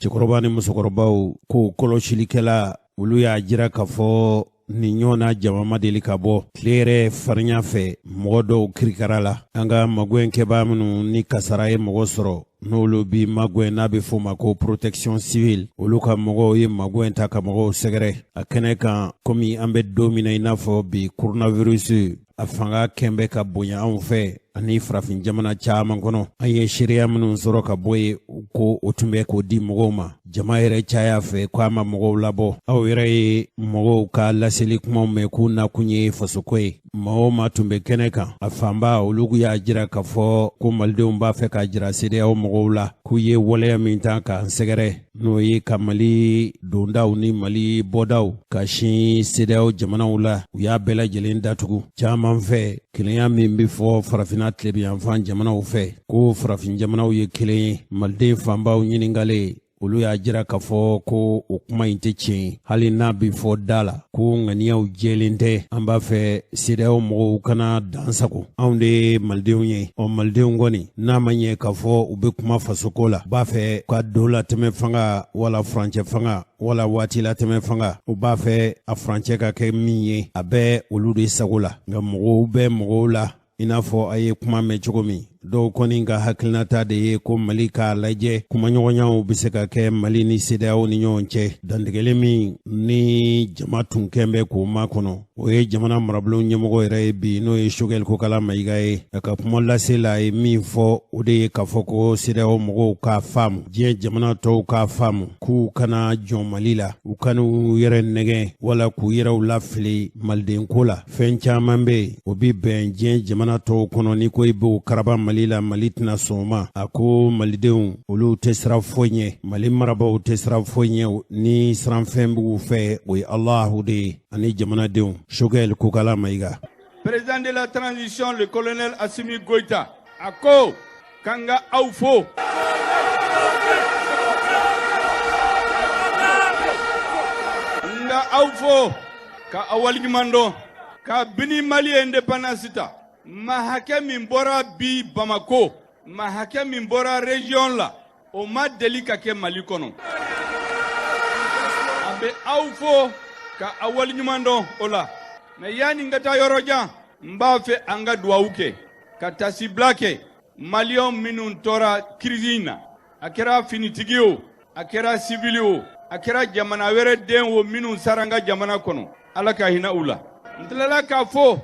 Cɛkɔrɔba ni musokɔrɔbaw ko kɔlɔsilikɛla olu y'a jira k'a fɔ nin ɲɔgɔnna jama ma deli ka bɔ tile yɛrɛ farinya fɛ mɔgɔ dɔw kirikara la an ka magwɛnkɛbaa minnu ni kasara ye mɔgɔ sɔrɔ n'olu bi magwɛn n'a bɛ f'o ma ko protection civile olu ka mɔgɔw ye magwɛn ta ka mɔgɔw sɛgɛrɛ a kɛnɛ kan komi an bɛ don min na i n'a fɔ bi coronavirus a fanga kɛn bɛ ka bonya anw fɛ ani farafin jamana caman kɔnɔ an ye seereya minnu sɔrɔ ka bɔ yen ko o tun bɛ k'o di mɔgɔw ma jama yɛrɛ caya fɛ ko a ma mɔgɔw labɔ aw yɛrɛ ye mɔgɔw ka laseli kumaw mɛn k'u nakun ye fasoko ye maa o maa tun bɛ kɛnɛ kan a fanba olu y'a jira k'a fɔ ko malidenw b'a fɛ k'a jira CEDEAO mɔgɔw la k'u ye waleya min ta k'an sɛgɛrɛ n'o ye ka mali dondaw ni mali bɔdaw ka sin CEDEAO jamanaw la u y'a bɛɛ lajɛlen datugu caman fɛ kelenya min bɛ fɔ farafinna tilebinyanfan jamanaw fɛ ko farafin jamanaw ye kelen ye maliden fanbaw ɲininkalen olu y'a jira k'a fɔ ko o kuma in tɛ tiɲɛ ye hali n'a bɛ fɔ da la ko ŋaniyaw jɛlen tɛ an b'a fɛ CEDEAO mɔgɔw kana dan sago anw de ye malidenw ye ɔ malidenw kɔni n'a ma ɲɛ k'a fɔ u bɛ kuma fasoko la u b'a fɛ ka don latɛmɛ fanga wala furancɛ fanga wala waati latɛmɛ fanga u b'a fɛ a furancɛ ka kɛ min ye a bɛ olu de sago la nka mɔgɔw bɛ mɔgɔw la i n'a fɔ a ye kuma mɛn cogo min dɔw kɔni ka hakilinata de ye ko mali k'a lajɛ kumaɲɔgɔnyaw bɛ se ka kɛ mali ni CEDEAO ni ɲɔgɔn cɛ dantigɛli min ni jama tun kɛn bɛ k'o makɔnɔ o ye jamana marabulon ɲɛmɔgɔ yɛrɛ ye bi n'o ye Choguel Kokala Mayiga ye a ka kuma lase la a ye min fɔ o de ye k'a fɔ ko CEDEAO mɔgɔw k'a faamu diɲɛ jamana tɔw k'a faamu k'u kana jɔn mali la u kan'u yɛrɛ nɛgɛn wala k'u yɛrɛw lafili malidenko la fɛn caman bɛ yen o bɛ bɛn diɲɛ jamana tɔw kɔnɔ n'i ko i b'o karaba mali la mali tɛna sɔn o ma a ko malidenw olu tɛ siran foyi ɲɛ mali marabaaw tɛ siran foyi ɲɛ ni siranfɛn b'u fɛ o ye alahu de ye ani jamanadenw Choguel Kokala Mayiga. Président de la transition, le colonel Assimi Goïta, a ko k'an ka aw fo. N ka aw fo ka aw waleɲuman dɔn kabini Mali ye indépendance ta maa hakɛ min bɔra bi Bamako maa hakɛ min bɔra région la o ma deli ka kɛ Mali kɔnɔ. A bɛ aw fo ka aw waleɲuman dɔn o la mais yanni n ka taa yɔrɔ jan n b'a fɛ an ka duwawu kɛ ka tasibila kɛ maliyɛnw minnu tora crise in na a kɛra finitigi o a kɛra sivili o a kɛra jamana wɛrɛ den o minnu sara an ka jamana kɔnɔ ala ka hinɛ u la n tilala k'a fɔ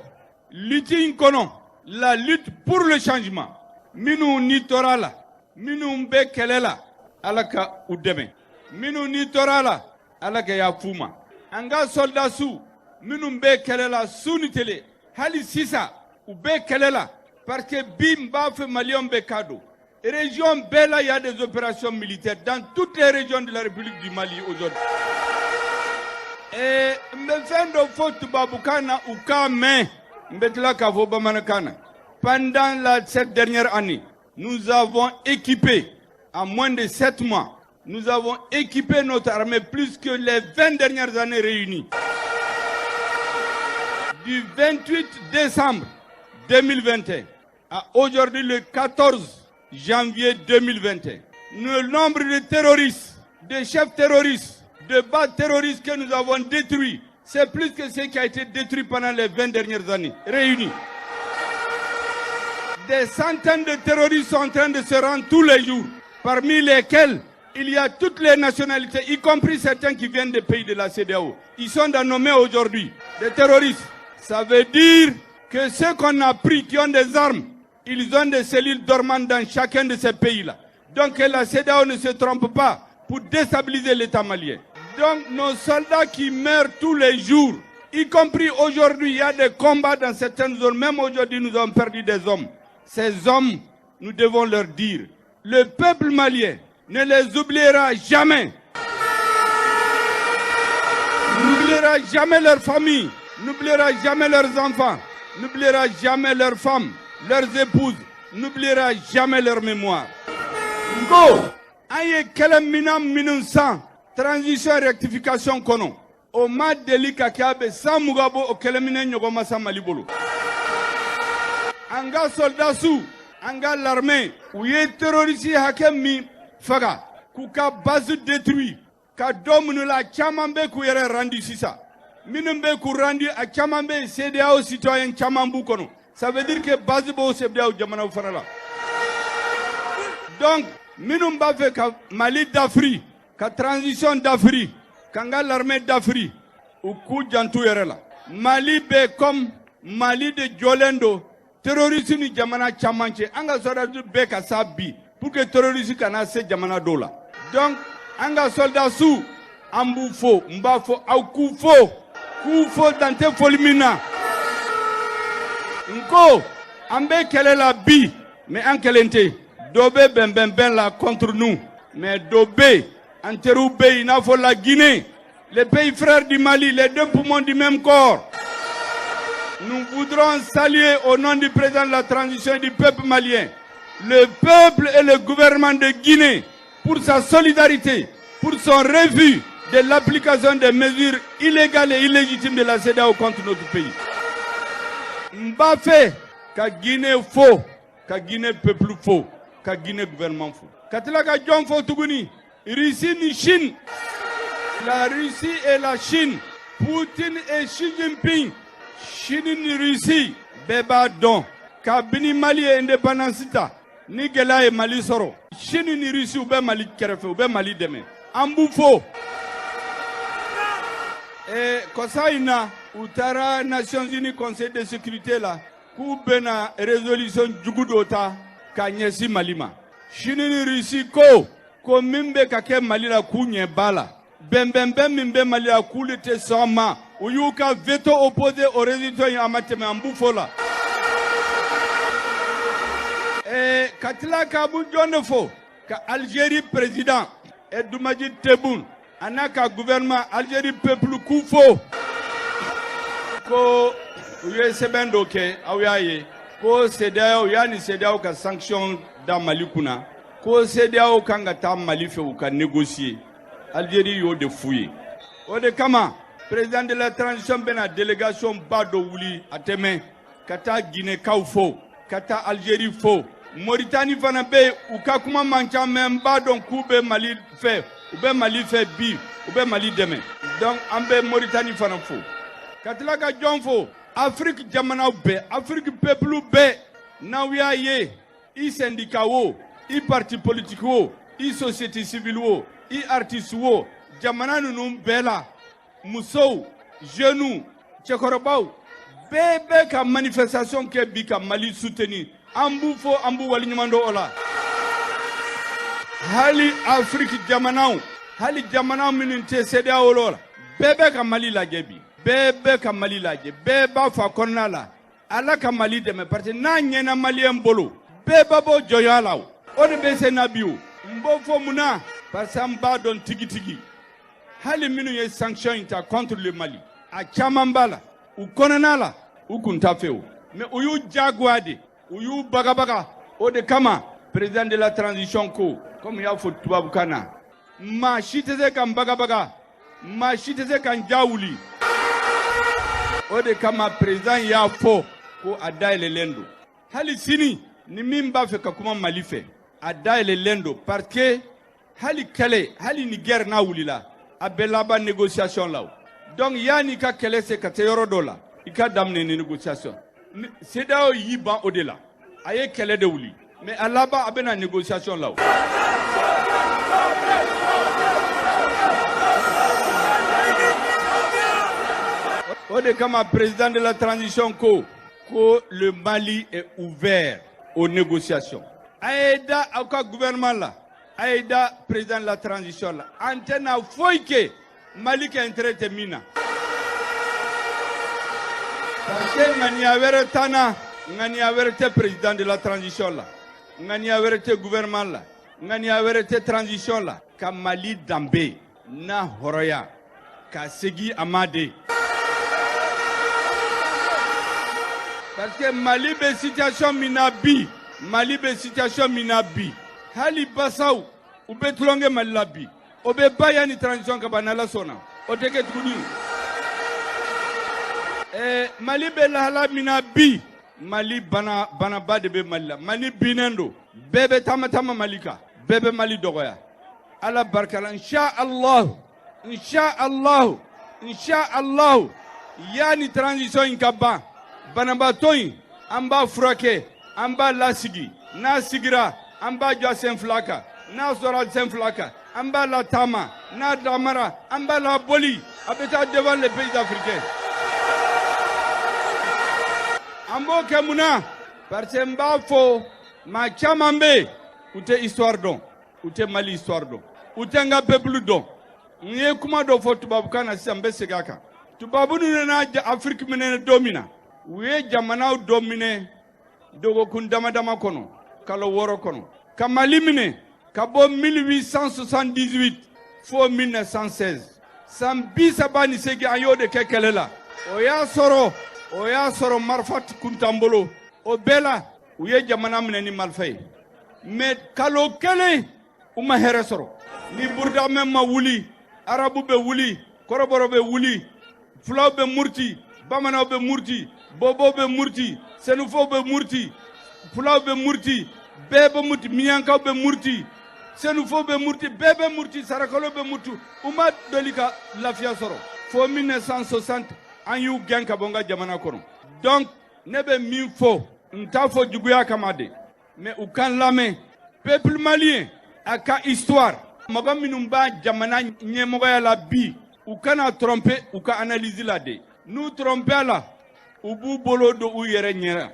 lutte in kɔnɔ La lutte pour le changement. Minnu ni tora la, minnu bɛ kɛlɛ la, Ala ka u dɛmɛ. Minnu ni tora la, Ala ka yafa u ma. An ka soldasiw minnu bɛ kɛlɛ la su ni tele, hali sisan u bɛ kɛlɛ la parce que bi n b'a fɛ Maliyɛnw bɛɛ k'a dɔn. Région bɛɛ la, il y a des opérations militaires dans toutes les régions de la République du Mali aujourd'hui. Et n bɛ fɛn dɔ fɔ tubabukan na u k'a mɛn, n bɛ tila k'a fɔ bamanankan na. Pendant cette dernière année, nous avons équipé, en moins de 7 mois, nous avons équipé notre armée plus que les 20 dernières années réunies. Du 28 décembre 2021 à aujourd'hui le 14 janvier 2021, le nombre de terroristes, de chefs terroristes, de bases terroristes que nous avons détruits, c'est plus que ce qui a été détruit pendant les 20 dernières années réunies. Des centaines de terroristes sont en train de se rendre tous les jours, parmi lesquels il y a toutes les nationalités, y compris certains qui viennent des pays de la CEDEAO. Ils sont dans nos mains aujourd'hui, des terroristes. Ça veut dire que ceux qu'on a pris, qui ont des armes, ils ont des cellules dormantes dans chacun de ces pays-là. Donc la CEDEAO ne se trompe pas pour déstabiliser l'État malien. Donc nos soldats qui meurent tous les jours, y compris aujourd'hui, il y a des combats dans certaines zones. Même aujourd'hui, nous avons perdu des hommes. Ces hommes, nous devons leur dire, le peuple malien ne les oubliera jamais. N'oubliera jamais leur famille, n'oubliera jamais leurs enfants, n'oubliera jamais leurs femmes, leurs épouses, n'oubliera jamais leur mémoire. Go! An ye kɛlɛminan minnu san transition rectification kɔnɔ, o ma deli ka kɛ a bɛ san 20 bɔ, o kɛlɛminɛ ɲɔgɔn ma san Mali bolo. An ka soldasiw, an ka l'armée, u ye terroriste hakɛ min faga, k'u ka base détruit, ka dɔ minnu la, caman bɛ k'u yɛrɛ rendu sisan. Minnu bɛ k'u rendu, a caman bɛ yen, CEDEAO citoyen caman b'u kɔnɔ. Ça veut dire que base b'o CEDEAO jamanaw fana la. Donc minnu b'a fɛ ka Mali dafiri, ka transition dafiri, k'an ka l'armée dafiri, u k'u jantu yɛrɛ la. Mali bɛ comme Mali de jɔlen don terroriste ni jamana caman cɛ. An ka soldats bɛɛ ka sa bi pour que terroriste kana se jamana dɔw la. Donc an ka soldats, an b'u fo. N b'a fɔ aw k'u fo, k'u fo dan tɛ foli min na. N ko an bɛ kɛlɛ la bi, mais an kelen tɛ. Dɔ bɛ bɛnbɛnbɛn la contre nous, mais dɔ bɛ yen, an teriw bɛ yen, i n'a fɔ la Guinée, les pays frères du Mali, les deux poumons du même corps. Nous voudrons saluer au nom du président de la transition et du peuple malien, le peuple et le gouvernement de Guinée pour sa solidarité, pour son refus de l'application des mesures illégales et illégitimes de la CEDEAO contre notre pays. N b'a fɛ ka Guinée fo, ka Guinée peuple fo, ka Guinée gouvernement fo. Ka tila ka jɔn fo tuguni? Russie ni Chine. La Russie et la Chine, Poutine et Xi Jinping. Chine ni Russie, bɛɛ b'a dɔn kabini Mali ye indépendance ta, ni gɛlɛya ye Mali sɔrɔ, Chine ni Russie, u bɛ Mali kɛrɛfɛ, u bɛ Mali dɛmɛ. An b'u fo. Kɔsa in na, u taara Nations Unies Conseil de sécurité la k'u bɛna résolution jugu dɔ ta k'a ɲɛsin Mali ma. Chine ni Russie ko ko min bɛ ka kɛ Mali la, k'u ɲɛ b'a la, bɛnbɛnbɛn min bɛ Mali la, k'olu tɛ sɔn a ma. U y'u ka veto opposé o résolution in, a ma tɛmɛ. An b'u fo la. Ka tila ka bu jɔn de fo? Ka Algérie président Abdelmadjid Tebboune a n'a ka gouvernement, Algérie peuple, k'u fo ko u ye sɛbɛn dɔ kɛ, aw y'a ye ko CEDEAO yanni CEDEAO ka sanction da Mali kunna, ko CEDEAO kan ka taa Mali fɛ, u ka négocier. Algérie y'o de f'u ye. O de kama président de la transition bɛna délégation ba dɔ wuli a tɛ mɛn ka taa Guinée-kaw fo, ka taa Algérie fo. Mauritanie fana bɛ yen, u ka kuma man ca, mais n b'a dɔn k'u bɛ Mali fɛ, u bɛ Mali fɛ bi, u bɛ Mali dɛmɛ. Donc an bɛ Mauritanie fana fo. Ka tila ka jɔn fo? Afrique jamanaw bɛɛ, Afrique peuple bɛɛ. N'aw y'a ye, i syndicat wo, i parti politique wo, i société civile wo, i artiste wo, jamana ninnu bɛɛ la, musow, jeunes, cɛkɔrɔbaw, Bɛɛ bɛ ka manifestation kɛ bi ka Mali soutenir. An b'u fo, an b'u waleɲuman dɔn o la. Hali Afiriki jamanaw, hali jamana minnu tɛ CEDEAO la, bɛɛ bɛ ka Mali lajɛ bi. Bɛɛ bɛ ka Mali lajɛ, bɛɛ b'a fɔ a kɔnɔna la, Ala ka Mali dɛmɛ parce que n'a ɲɛna maliyɛn bolo, bɛɛ bɛ bɔ jɔnya la o. O de bɛ sen na bi o. N b'o fɔ mun na? Parce que an b'a dɔn tigitigi. Hali minnu ye sanction in ta contre le Mali, a caman b'a la, u kɔnɔna la, u kun t'a fɛ o. Mais u y'u jagoya de, u y'u bagabaga. O de kama président de la transition ko, comme y'a fɔ tubabukan na, maa si tɛ se ka n bagabaga, maa si tɛ se ka n ja wuli. O de kama président y'a fɔ ko a dayɛlɛlen don. Hali sini ni min b'a fɛ ka kuma Mali fɛ, a dayɛlɛlen don parce que hali kɛlɛ, hali ni guerre n'a wulila, a bɛ laban négociation la o. Donc yanni ka kɛlɛ se ka se yɔrɔ dɔ la, i ka daminɛ ni négociation. CEDEAO y'i ban o de la, a ye kɛlɛ de wuli, mais a laban a bɛna négociation la o. O de kama président de la transition ko ko le Mali est ouvert aux négociations. A ye da aw ka gouvernement la, a ye da président de la transition la, an tɛna foyi kɛ Mali ka intérêt tɛ min na. Parce que ŋaniya wɛrɛ t'an na, ŋaniya wɛrɛ tɛ président de la transition la, ŋaniya wɛrɛ tɛ gouvernement la, ŋaniya wɛrɛ tɛ transition la, ka Mali danbe n'a hɔrɔnya ka segin a ma de. Parce que Mali bɛ situation min na bi, Mali bɛ situation min na bi, hali basaw u bɛ tulonkɛ Mali la bi, o bɛ ban yanni transition ka ban n'Ala sɔnna, o tɛ kɛ tuguni. Mali bɛ lahala min na bi, Mali bana banaba de bɛ Mali la. Mali binnen don, bɛɛ bɛ taama taama Mali kan, bɛɛ bɛ Mali dɔgɔya. Ala barika la, insha Allah, insha Allah, insha Allah, yanni transition in ka ban, banabaatɔ in an b'a furakɛ, an b'a lasigi. N'a sigira, an b'a jɔ a sen fila kan. N'a sɔrɔ a sen fila kan, an b'a lataama. N'a taamara, an b'a laboli, a bɛ taa devant les pays africains. An b'o kɛ mun na? Parce que n b'a fɔ, maa caman bɛ yen, u tɛ histoire dɔn, u tɛ Mali histoire dɔn, u tɛ n ka peuple dɔn. N ye kuma dɔ fɔ tubabukan na sisan, n bɛ segin a kan. Tubabu ninnu nana Afiriki minɛ don min na, u ye jamanaw dɔ minɛ dɔgɔkun dama dama kɔnɔ, kalo 6 kɔnɔ, ka Mali minɛ ka bɔ 1878 fo 1916, san 38, an y'o de kɛ kɛlɛ la. O y'a sɔrɔ marifa kun t'an bolo. O bɛɛ la, u ye jamana minɛ ni marifa ye, mais kalo kelen u ma hɛrɛ sɔrɔ. Ni burudamɛ ma wuli, arabu bɛ wuli, kɔrɔbɔrɔ bɛ wuli, fulaw bɛ muruti, bamananw bɛ muruti, bɔbɔw bɛ muruti, senufow bɛ muruti, fulaw bɛ muruti, bɛɛ bɛ muruti, miyankaw bɛ muruti, senufow bɛ muruti, bɛɛ bɛ muruti, sarakalo bɛ muruti. U ma deli ka lafiya sɔrɔ fo 1960, an y'u gɛn ka bɔ n ka jamana kɔnɔ. Donc ne bɛ min fɔ, n t'a fɔ juguya kama de, mais u kan lamɛn. Peuple malien a ka histoire, mɔgɔ minnu b'a jamana ɲɛmɔgɔya la bi, u kana tromper u ka analyse la de. N'u tromper a la, u b'u bolo don u yɛrɛ ɲɛ.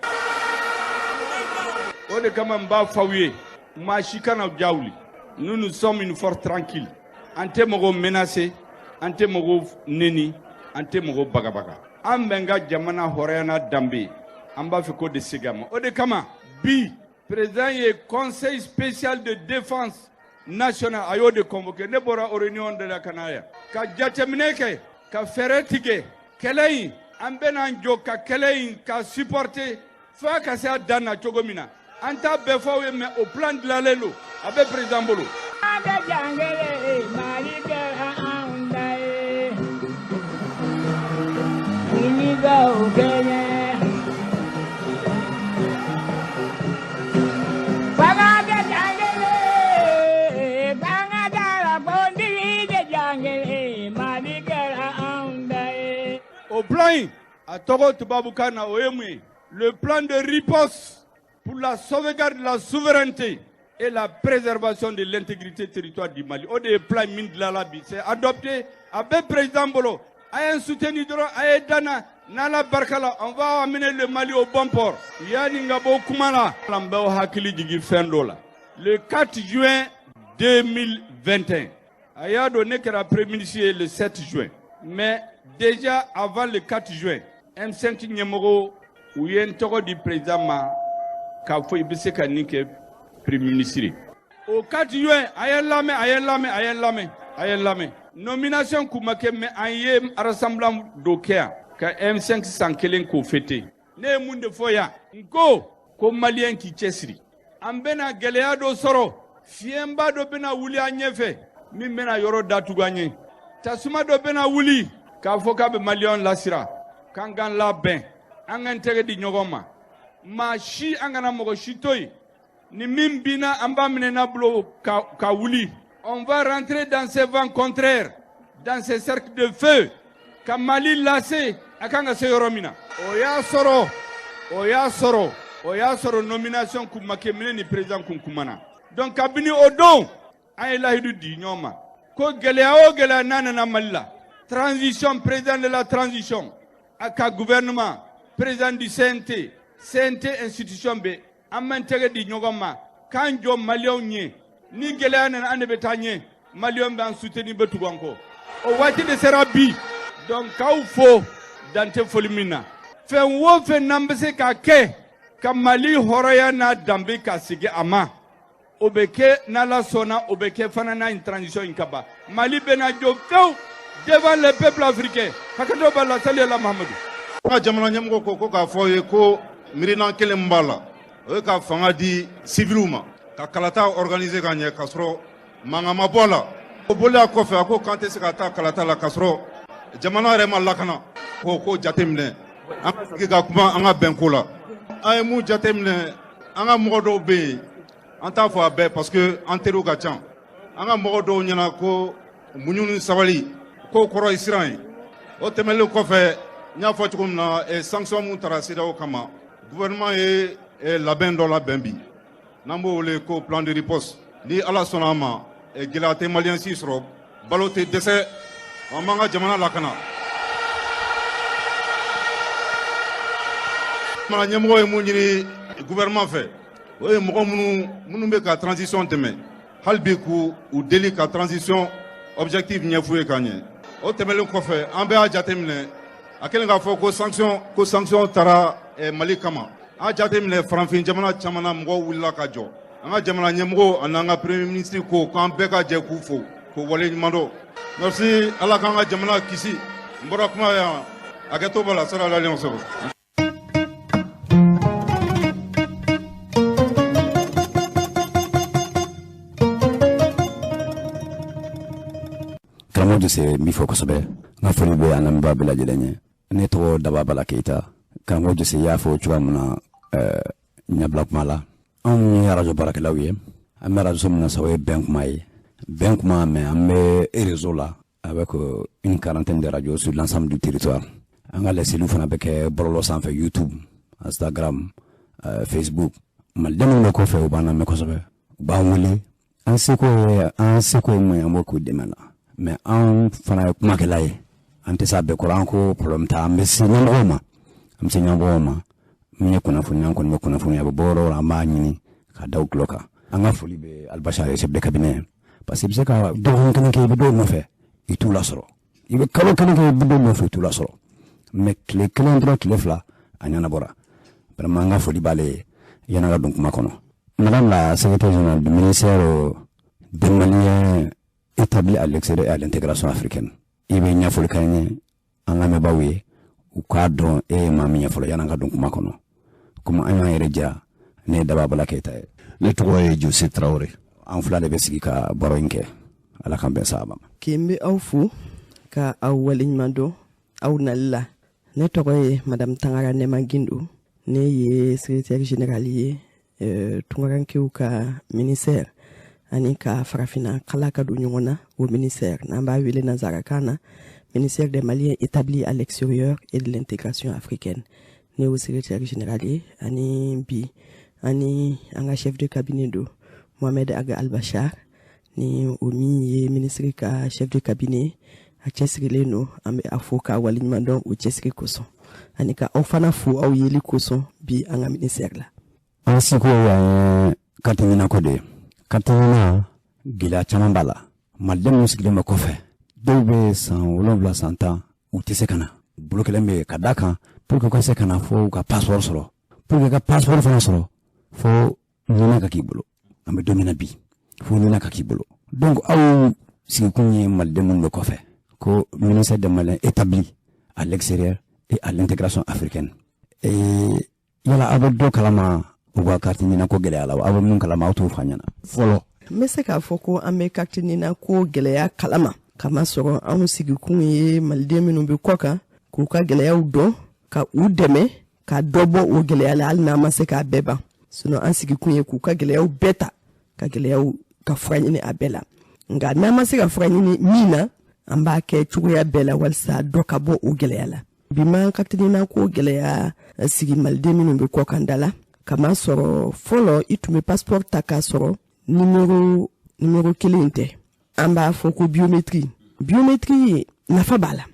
O de kama n b'a fɔ aw ye, maa si kana ja wuli. Nous, nous sommes une force tranquille. An tɛ mɔgɔw menacer, an tɛ mɔgɔw neni, an tɛ mɔgɔw bagabaga. An bɛ n ka jamana hɔrɔnya n'a danbe, an b'a fɛ k'o de segin a ma. O de kama bi président ye conseil spécial de défense nationale, a y'o de convoqué. Ne bɔra o réunion de la ka na yan ka jateminɛ kɛ, ka fɛɛrɛ tigɛ. Kɛlɛ in, an bɛna jɔ ka kɛlɛ in ka supporter f'a ka se a dan na cogo min na. An t'a bɛɛ fɔ aw ye, mais o plan dilanlen don, a bɛ président bolo. An bɛ jankelen Mali kɛra anw ta ye. Milikaw kɛɲɛ. Fanga tɛ jankelen, fanga t'a la, politique tɛ jankelen, Mali kɛra anw ta ye. O plan in, a tɔgɔ tubabukan na, o ye mun ye? Le plan de riposte pour la sauvegarde de la souveraineté et la préservation de l'intégrité territoire du Mali. O de ye plan min dilanla bi, c'est adopté, a bɛ président bolo. A ye n soutenir dɔrɔn, a ye danna. N'Ala barika la, on va amener le Mali au bon port. Yanni n ka bɔ kuma la, an b'aw hakili jigin fɛn dɔ la. Le 4 juin 2021, a y'a dɔn ne kɛra premier ministre ye le 7 juin, mais déjà avant le 4 juin, M5 ɲɛmɔgɔw u ye n tɔgɔ di président ma k'a fɔ i bɛ se ka nin kɛ premier ministre ye. O 4 juin, a ye n lamɛn, a ye n lamɛn, a ye n lamɛn, a ye n lamɛn. Nomination kun ma kɛ, mais an ye rassemblement dɔ kɛ yan ka M5 san kelen k'o fêter. Ne ye mun de fɔ yan? N ko ko maliyɛn k'i cɛsiri, an bɛna gɛlɛya dɔ sɔrɔ, fiɲɛba dɔ bɛna wuli an ɲɛfɛ min bɛna yɔrɔ datugu an ye, tasuma dɔ bɛna wuli k'a fɔ k'a bɛ maliyɛnw lasiran, k'an k'an labɛn, an k'an tɛgɛ di ɲɔgɔn ma, maa si an kana mɔgɔ si to yen, ni min binna an b'a minɛ n'a bolo ka wuli. On va rentrer dans ces vents contraires, dans ces cercles de feu, ka Mali lase a kan ka se yɔrɔ min na. O y'a sɔrɔ, o y'a sɔrɔ, o y'a sɔrɔ nomination kun ma kɛ, ne ni président kun kumana. Donc kabini o don, an ye lahidu di ɲɔgɔn ma ko gɛlɛya o gɛlɛya n'a nana Mali la, transition, président de la transition, a ka gouvernement, président du CNT, CNT institution bɛ, an b'an tɛgɛ di ɲɔgɔn ma k'an jɔ maliyɛnw ɲɛ. Ni gɛlɛya nana, an de bɛ taa ɲɛ, maliyɛnw b'an soutenir, bɛ tugu an kɔ. O waati de sera bi. Donc k'aw fo dan tɛ foli min na. Fɛn o fɛn n'an bɛ se k'a kɛ ka Mali hɔrɔnya n'a danbe ka segin a ma, o bɛ kɛ n'Ala sɔnna, o bɛ kɛ fana n'a transition in ka ban. Mali bɛna jɔ fewu devant les peuples africains. Hakɛto b'a la. Sali ala Mahamadu. An ka jamana ɲɛmɔgɔ ko k'a fɔ ye ko miirina kelen min b'a la, o ye ka fanga di siviliw ma, ka kalata organiser ka ɲɛ k'a sɔrɔ mankan ma bɔ a la. O bɔlen kɔfɛ, a ko k'an tɛ se ka taa kalata la k'a sɔrɔ jamana yɛrɛ ma lakana. K'o ko jateminɛ, an ka sigi ka kuma an ka bɛn ko la. An ye mun jateminɛ? An ka mɔgɔ dɔw bɛ yen, an t'a fɔ a bɛɛ parce que an teriw ka ca, an ka mɔgɔ dɔw ɲɛna ko muɲu ni sabali k'o kɔrɔ ye siran ye. O tɛmɛnen kɔfɛ, n y'a fɔ cogo min na, sanction mun tara CEDEAO kama, gouvernement ye labɛn dɔ labɛn bi n'an b'o wele ko plan de riposte. Ni Ala sɔnna a ma, gɛlɛya tɛ maliyɛn si sɔrɔ, balo tɛ dɛsɛ, an b'an ka jamana lakana. Jamana ɲɛmɔgɔ ye mun ɲini gouvernement fɛ? O ye mɔgɔ minnu bɛ ka transition dɛmɛ hali bi, k'u u deli ka transition objectif ɲɛf'u ye ka ɲɛ. O tɛmɛnen kɔfɛ, an bɛɛ y'a jateminɛ, a kɛlen k'a fɔ ko sanction taara Mali kama, an y'a jateminɛ farafin jamana caman na, mɔgɔw wulila ka jɔ. An ka jamana ɲɛmɔgɔw ani an ka premier ministre ko k'an bɛɛ ka jɛ k'u fo k'u waleɲuman dɔn. Merci. Ala k'an ka jamana kisi. N bɔra kuma yan, hakɛto b'a la. Sara ala sɔrɔ. Karamɔgɔ Jose, n b'i fɔ kosɛbɛ. N ka foli bɛ an lamɛnbaa bɛɛ lajɛlen ye. Ne tɔgɔ Daba Bala Keyita. Karamɔgɔ Jose y'a fɔ cogoya min na ɲɛbila kuma la, anw ye arajo baarakɛlaw ye. An bɛ arajo min na sa, o ye Bɛn Kuma ye, Bɛn Kuma, mais an bɛ réseau la avec une quarantaine de radios sur l'ensemble du territoire. An ka laseliw fana bɛ kɛ bɔlɔlɔ sanfɛ, YouTube, Instagram, Facebook. Maliden minnu bɛ kɔfɛ, u b'an lamɛn kosɛbɛ, u b'an wele. An seko ye mun ye, an b'o k'u dɛmɛ la. Mais anw fana ye kumakɛla ye, an tɛ se a bɛɛ kɔrɔ. An ko problème ta, an bɛ se ɲɛmɔgɔw ma, an bɛ se ɲɛmɔgɔw ma. Min ye kunnafoni, an kɔni bɛ kunnafoni, a bɛ bɔ yɔrɔ o yɔrɔ, an b'a ɲini ka da u tulo kan. An ka foli bɛ Alibasari ye, chef de cabinet, parce que i bɛ se ka dɔgɔkun kelen kɛ, i bɛ dɔw nɔfɛ, i t'u lasɔrɔ. I bɛ kalo kelen kɛ, i bɛ dɔw nɔfɛ, i t'u lasɔrɔ. Mais tile kelen dɔrɔn, tile 2, a ɲɛnabɔra. Vraiment, an ka foli b'ale ye. Yan'a ka don kuma kɔnɔ, madame la secrétaire générale du ministère des Maliens établis à l'extérieur et à l'intégration africaine, i bɛ ɲɛfɔli k'an ye, an lamɛnbaaw ye, u k'a dɔn e ye maa min ye fɔlɔ, yan'an ka don kuma kɔnɔ. Komi an y'an yɛrɛ jira, ne ye Daba Bala Keyita ye. Ne tɔgɔ ye Jose Tarawele. An fila de bɛ sigi ka baro in kɛ. Ala k'an bɛn saba ma. K'i n bɛ aw fo ka aw waleɲuman dɔn aw nali la. Ne tɔgɔ ye madame Tangara Nɛma Gindo. Ne ye secrétaire général ye tunkarankew ka ministère ani ka farafinna kala ka don ɲɔgɔn na, o ministère n'an b'a wele nanzarakan na ministère des Maliens établis à l'extérieur et de l'intégration africaine. Ne y'o secrétaire général ye. Ani bi ani an ka chef de cabinet don, Mohamed Aga Albachar, ni o min ye ministre ka chef de cabinet, a cɛsirilen don. An bɛ a fo k'a waleɲuman dɔn o cɛsiri kosɔn. Ani ka aw fana fo aw yeli kosɔn bi an ka ministère la. An seko y'an ye carte NINA ko de ye. Carte NINA, gɛlɛya caman b'a la. Maliden minnu sigilen bɛ kɔfɛ, dɔw bɛ san 7, san 10, u tɛ se ka na. Bolo kelen bɛ yen ka d'a kan, pour que u ka se ka na, fo u ka passeport sɔrɔ. Pour que ka passeport fana sɔrɔ, fo NINA ka k'i bolo. An bɛ don min na bi, fo NINA ka k'i bolo. Donc aw sigikun ye maliden minnu bɛ kɔfɛ, ko ministère des Maliens établi à l'extérieur et à l'intégration africaine. Et yala aw bɛ dɔ kalama u ka carte NINA ko gɛlɛya la wa? Aw bɛ mun kalama, aw t'o fɔ an ɲɛna fɔlɔ? N bɛ se k'a fɔ ko an bɛ carte NINA ko gɛlɛya kalama, kamasɔrɔ anw sigikun ye maliden minnu bɛ kɔ kan, k'u ka gɛlɛyaw dɔn, ka u dɛmɛ ka dɔ bɔ o gɛlɛya la, hali n'an ma se k'a bɛɛ ban. Sinon an sigikun ye k'u ka gɛlɛyaw bɛɛ ta, ka gɛlɛyaw ka fura ɲini a bɛɛ la. Nka n'an ma se ka fura ɲini min na, an b'a kɛ cogoya bɛɛ la walisa dɔ ka bɔ o gɛlɛya la. Bi ma carte NINA ko gɛlɛya sigi maliden minnu bɛ kɔkan da la, kamasɔrɔ fɔlɔ i tun bɛ passeport ta k'a sɔrɔ numéro kelen tɛ. An b'a fɔ ko biométrie. Biométrie nafa b'a la,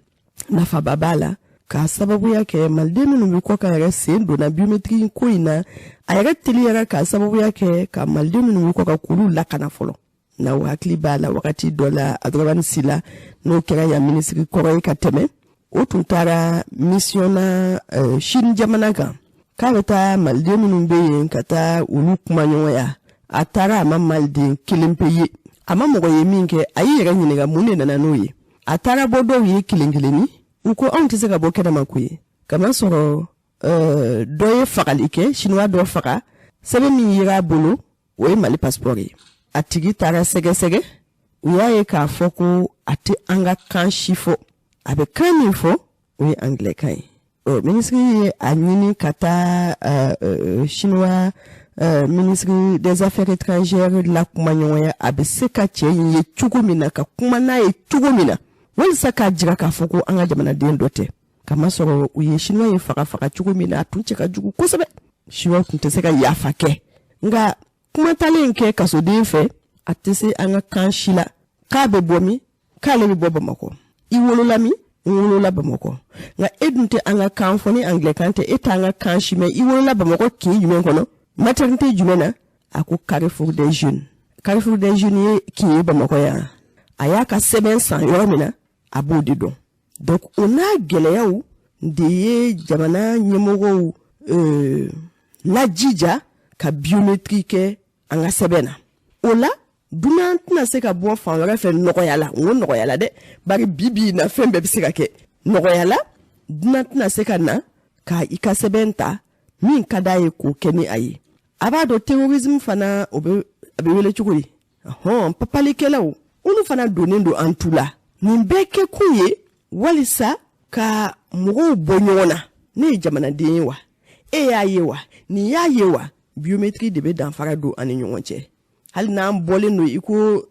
nafaba b'a la, k'a sababuya kɛ maliden minnu bɛ kɔkan yɛrɛ sen donna biométrie ko in na. A yɛrɛ teliyara k'a sababuya kɛ ka maliden minnu bɛ kɔkan k'olu lakana fɔlɔ. N'aw hakili b'a la, wagati dɔ la, Abdramane Sila, n'o kɛra yan minisiri kɔrɔ ye ka tɛmɛ, o tun taara mission na Chine jamana kan, k'a bɛ taa maliden minnu bɛ yen ka taa olu kumaɲɔgɔnya. A taara, a ma maliden kelen pe ye, a ma mɔgɔ ye min kɛ. A y'i yɛrɛ ɲininka mun de nana n'o ye. A taara bɔ dɔw ye kelen kelenni, u ko anw tɛ se ka bɔ kɛnɛma koyi, kamasɔrɔ dɔ ye fagali kɛ, chinois dɔ faga, sɛbɛn min yera a bolo, o ye Mali passeport ye. A tigi taara sɛgɛsɛgɛ, u y'a ye k'a fɔ ko a tɛ an ka kan si fɔ, a bɛ kan min fɔ, o ye anglais kan ye. Minisiri ye a ɲini ka taa chinois ministre des Affaires étrangères la kumaɲɔgɔnya, a bɛ se ka cɛ in ye cogo min na, ka kuma n'a ye cogo min na, walisa k'a jira k'a fɔ ko an ka jamanaden dɔ tɛ, kamasɔrɔ u ye chinois ye faga faga cogo min na, a tun cɛ ka jugu kosɛbɛ. Chinois tun tɛ se ka yafa kɛ. Nka kuma talen kɛ kasoden fɛ, a tɛ se an ka kan si la, k'a bɛ bɔ min, k'ale bɛ bɔ Bamakɔ. I wolola min? N wolola Bamakɔ. Nka e dun tɛ an ka kan fɔ, ni anglais kan tɛ, e t'an ka kan si mɛn. I wolola Bamakɔ kin jumɛn kɔnɔ, maternité jumɛn na? A ko Carrefour des Jeunes. Carrefour des Jeunes ye kin ye Bamakɔ yan. A y'a ka sɛbɛn san yɔrɔ min na, a b'o de dɔn. Donc o n'a gɛlɛyaw de ye jamana ɲɛmɔgɔw lajija ka biométrie kɛ an ka sɛbɛn na. O la dunan tɛna se ka bɔ fan wɛrɛ fɛ nɔgɔya la. N ko nɔgɔya la dɛ, bari bi bi in na fɛn bɛɛ bɛ se ka kɛ nɔgɔya la. Dunan tɛna se ka na ka i ka sɛbɛn ta min ka d'a ye k'o kɛ ni a ye. A b'a dɔn terrorisme fana, o bɛ a bɛ wele cogo di, hɔn, papalikɛlaw, olu fana donnen don an tu la. Nin bɛɛ kɛkun ye walisa ka mɔgɔw bɔ ɲɔgɔn na. Ne ye jamanaden ye wa, e y'a ye wa, nin y'a ye wa. Biométrie de bɛ danfara don an ni ɲɔgɔn cɛ. Hali n'an bɔlen don i ko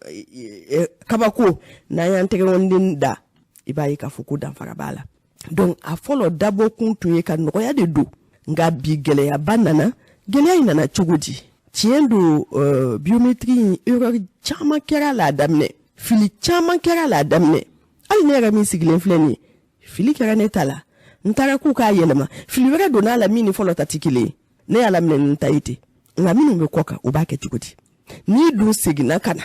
kabako, n'an y'an tɛgɛkɔniden da, i b'a ye k'a fɔ ko danfara b'a la. Donc a fɔlɔ dabɔkun tun ye ka nɔgɔya de don, nka bi gɛlɛyaba nana. Gɛlɛya in nana cogo di? Tiɲɛ don, biométrie in, erreur caman kɛra la a daminɛ, fili caman kɛra la a daminɛ. Hali ne yɛrɛ min sigilen filɛ nin ye, fili kɛra ne ta la. N taara k'u k'a yɛlɛma, fili wɛrɛ donn'a la min ni fɔlɔ ta tɛ kelen ye. Ne y'a laminɛ ni n ta ye ten. Nka minnu bɛ kɔ kan, u b'a kɛ cogo di? N'i dun seginna ka na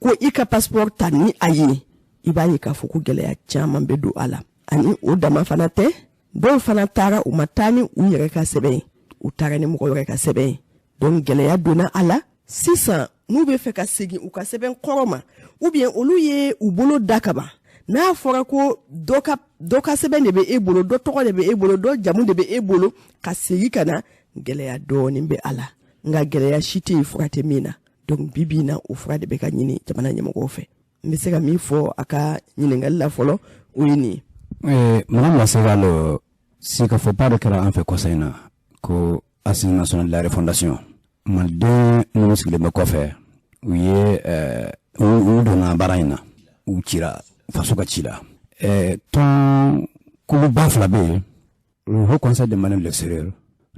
ko i ka passeport ta ni a ye, i b'a ye k'a fɔ ko gɛlɛya caman bɛ don a la. Ani o dama fana tɛ, dɔw fana taara, u ma taa ni u yɛrɛ ka sɛbɛn ye, u taara ni mɔgɔ wɛrɛ ka sɛbɛn ye. Donc gɛlɛya donna a la. Sisan n'u bɛ fɛ ka segin u ka sɛbɛn kɔrɔ ma, ou bien olu ye u bolo da ka ban, n'a fɔra ko dɔ ka sɛbɛn de bɛ e bolo, dɔ tɔgɔ de bɛ e bolo, dɔ jamu de bɛ e bolo, ka segin ka na, gɛlɛya dɔɔnin bɛ a la. Nka gɛlɛya si tɛ yen fura tɛ min na. Donc bi bi in na, o fura de bɛ ka ɲini jamana ɲɛmɔgɔw fɛ. N bɛ se ka min fɔ a ka ɲininkali la fɔlɔ, o ye nin ye. Madame la Segal, sigikafɔba dɔ kɛra an fɛ kɔsa in na ko Assise nationale de la refondation. Maliden minnu sigilen bɛ kɔfɛ, u ye u donna baara in na, u cira faso ka ci la. Tɔn kuluba fila bɛ yen: le Haut Conseil des Maliens de l'extérieur,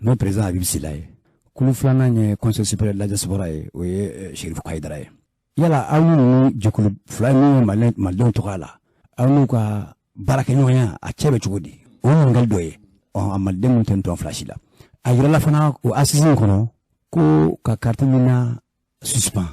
n'o président Habib Sila ye, kulu filanan ye Conseil supérieur de la diaspora ye, o ye Chérif Kayidara ye. Yala aw ni ninnu jɛkulu fila min ye malidenw tɔgɔ la, aw n'u ka baarakɛɲɔgɔnya a cɛ bɛ cogo di? O ye ɲininkali dɔ ye. A maliden minnu tɛ nin tɔn fila si la, a yirala fana o assise in kɔnɔ ko ka carte nina suspend,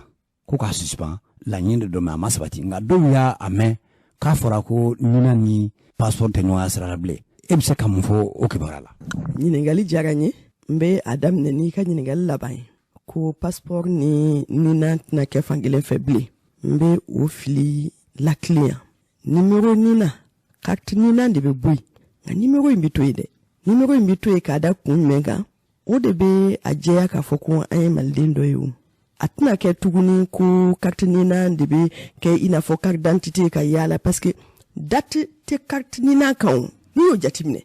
ko k'a suspend, laɲini de don, mais a ma sabati. Nka dɔw y'a mɛn k'a fɔra ko nina ni passeport tɛ ɲɔgɔn sira la bilen. E bɛ se ka mun fɔ o kibaruya la? Ɲininkali diyara n ye. N bɛ a daminɛ n'i ka ɲininkali laban ye, ko passeport ni nina tɛna kɛ fankelen fɛ bilen. N bɛ o fili lakilen yan. Nimero nina, carte nina de bɛ bɔ yen, nka nimero in bɛ to yen dɛ. Nimero in bɛ to yen k'a da kun jumɛn kan? O de bɛ a jɛya k'a fɔ ko an ye maliden dɔ ye. O a tɛna kɛ tuguni ko carte nina de bɛ kɛ i n'a fɔ carte d'identité ka yaala, parce que date tɛ carte nina kan. O n'i y'o jateminɛ,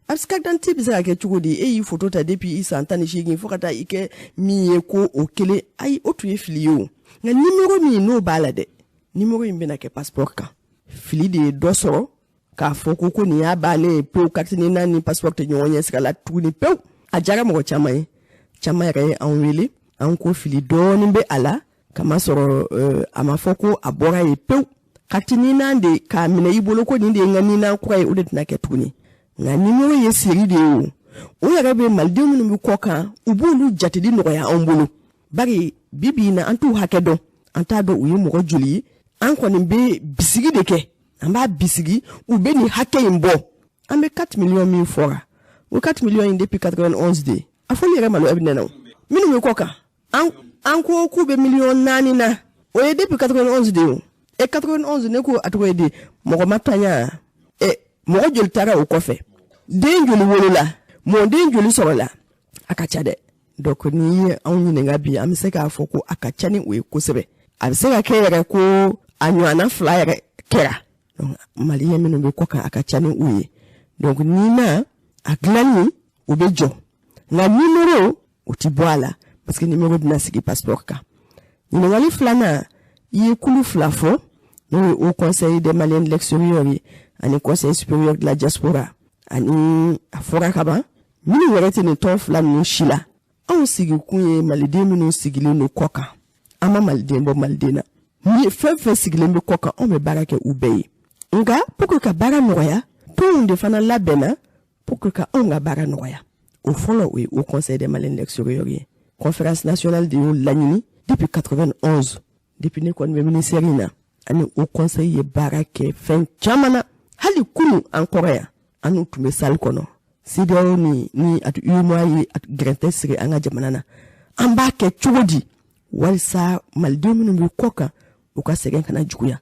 a bɛ se, carte d'identité bɛ se ka kɛ cogo di? E y'i photo ta depuis i san 18 fo ka taa i kɛ min ye ko o kelen. Ayi, o tun ye fili ye. O nka nimero min n'o b'a la dɛ, nimero in bɛna kɛ passeport kan. Fili de ye dɔ sɔrɔ k'a fɔ ko nin y'a bannen ye pewu, carte nina ni passeport tɛ ɲɔgɔn ɲɛ sira la tuguni pewu. A diyara mɔgɔ caman ye, caman yɛrɛ ye anw wele. An ko fili dɔɔnin bɛ a la, kamasɔrɔ a ma fɔ ko a bɔra yen pewu. Carte nina de k'a minɛ i bolo ko nin de ye n ka nina kura ye, o de tɛna kɛ tuguni. Nka nimero ye série de ye. O yɛrɛ bɛ maliden minnu bɛ kɔ kan, u b'olu jateli nɔgɔya anw bolo, bari bi bi in na an t'u hakɛ dɔn, an t'a dɔn u ye mɔgɔ joli ye. An kɔni bɛ bisigi de kɛ, an b'a bisigi u bɛ nin hakɛ in bɔ. An bɛ 4 millions min fɔra, o 4 millions in, depuis 91 de a fɔli yɛrɛ maloya bɛ ne na. O minnu bɛ kɔ kan, an ko k'u bɛ miliyɔn 4 na, o ye depuis 91 de ye. O e 91, ne ko a tɔgɔ ye di, mɔgɔ ma tanya ɛ, mɔgɔ joli taara o kɔfɛ, den joli wolola, mɔden joli sɔrɔla? A ka ca dɛ. Donc n'i ye anw ɲininka bi, an bɛ se k'a fɔ ko a ka ca ni o ye kosɛbɛ. A bɛ se ka kɛ yɛrɛ ko a ɲɔgɔnna fila yɛrɛ kɛra. Donc maliyɛn minnu bɛ kɔ kan, a ka ca ni u ye. Donc nina a dilanni, o bɛ jɔ, nka nimero o ti bɔ a la, parce que nimero bɛna sigi passeport kan. Ɲininkali filanan, i ye kulu fila fɔ, n'o ye Haut Conseil des Maliens de l'extérieur ye ani Conseil supérieur de la diaspora. Ani a fɔra ka ban, minnu yɛrɛ tɛ nin tɔn fila ninnu si la, anw sigikun ye maliden minnu sigilen don kɔ kan. An ma maliden bɔ maliden na. Ni fɛn fɛn sigilen bɛ kɔ kan, anw bɛ baara kɛ u bɛɛ ye. Nka pour que ka baara nɔgɔya, tɔnw de fana labɛnna pour que ka anw ka baara nɔgɔya. O fɔlɔ, o ye Haut Conseil des Maliens de l'extérieur ye. Conférence nationale de y'o laɲini depuis 91. Depuis ne kɔni bɛ ministère in na, ani Haut Conseil ye baara kɛ fɛn caman na. Hali kunu an kɔrɔ yan, an n'u tun bɛ salle kɔnɔ. CEDEAO ni a UEMOA ye gɛrɛntɛ sigi an ka jamana na, an b'a kɛ cogo di walisa malidenw minnu bɛ kɔ kan, u ka sɛgɛn kana juguya?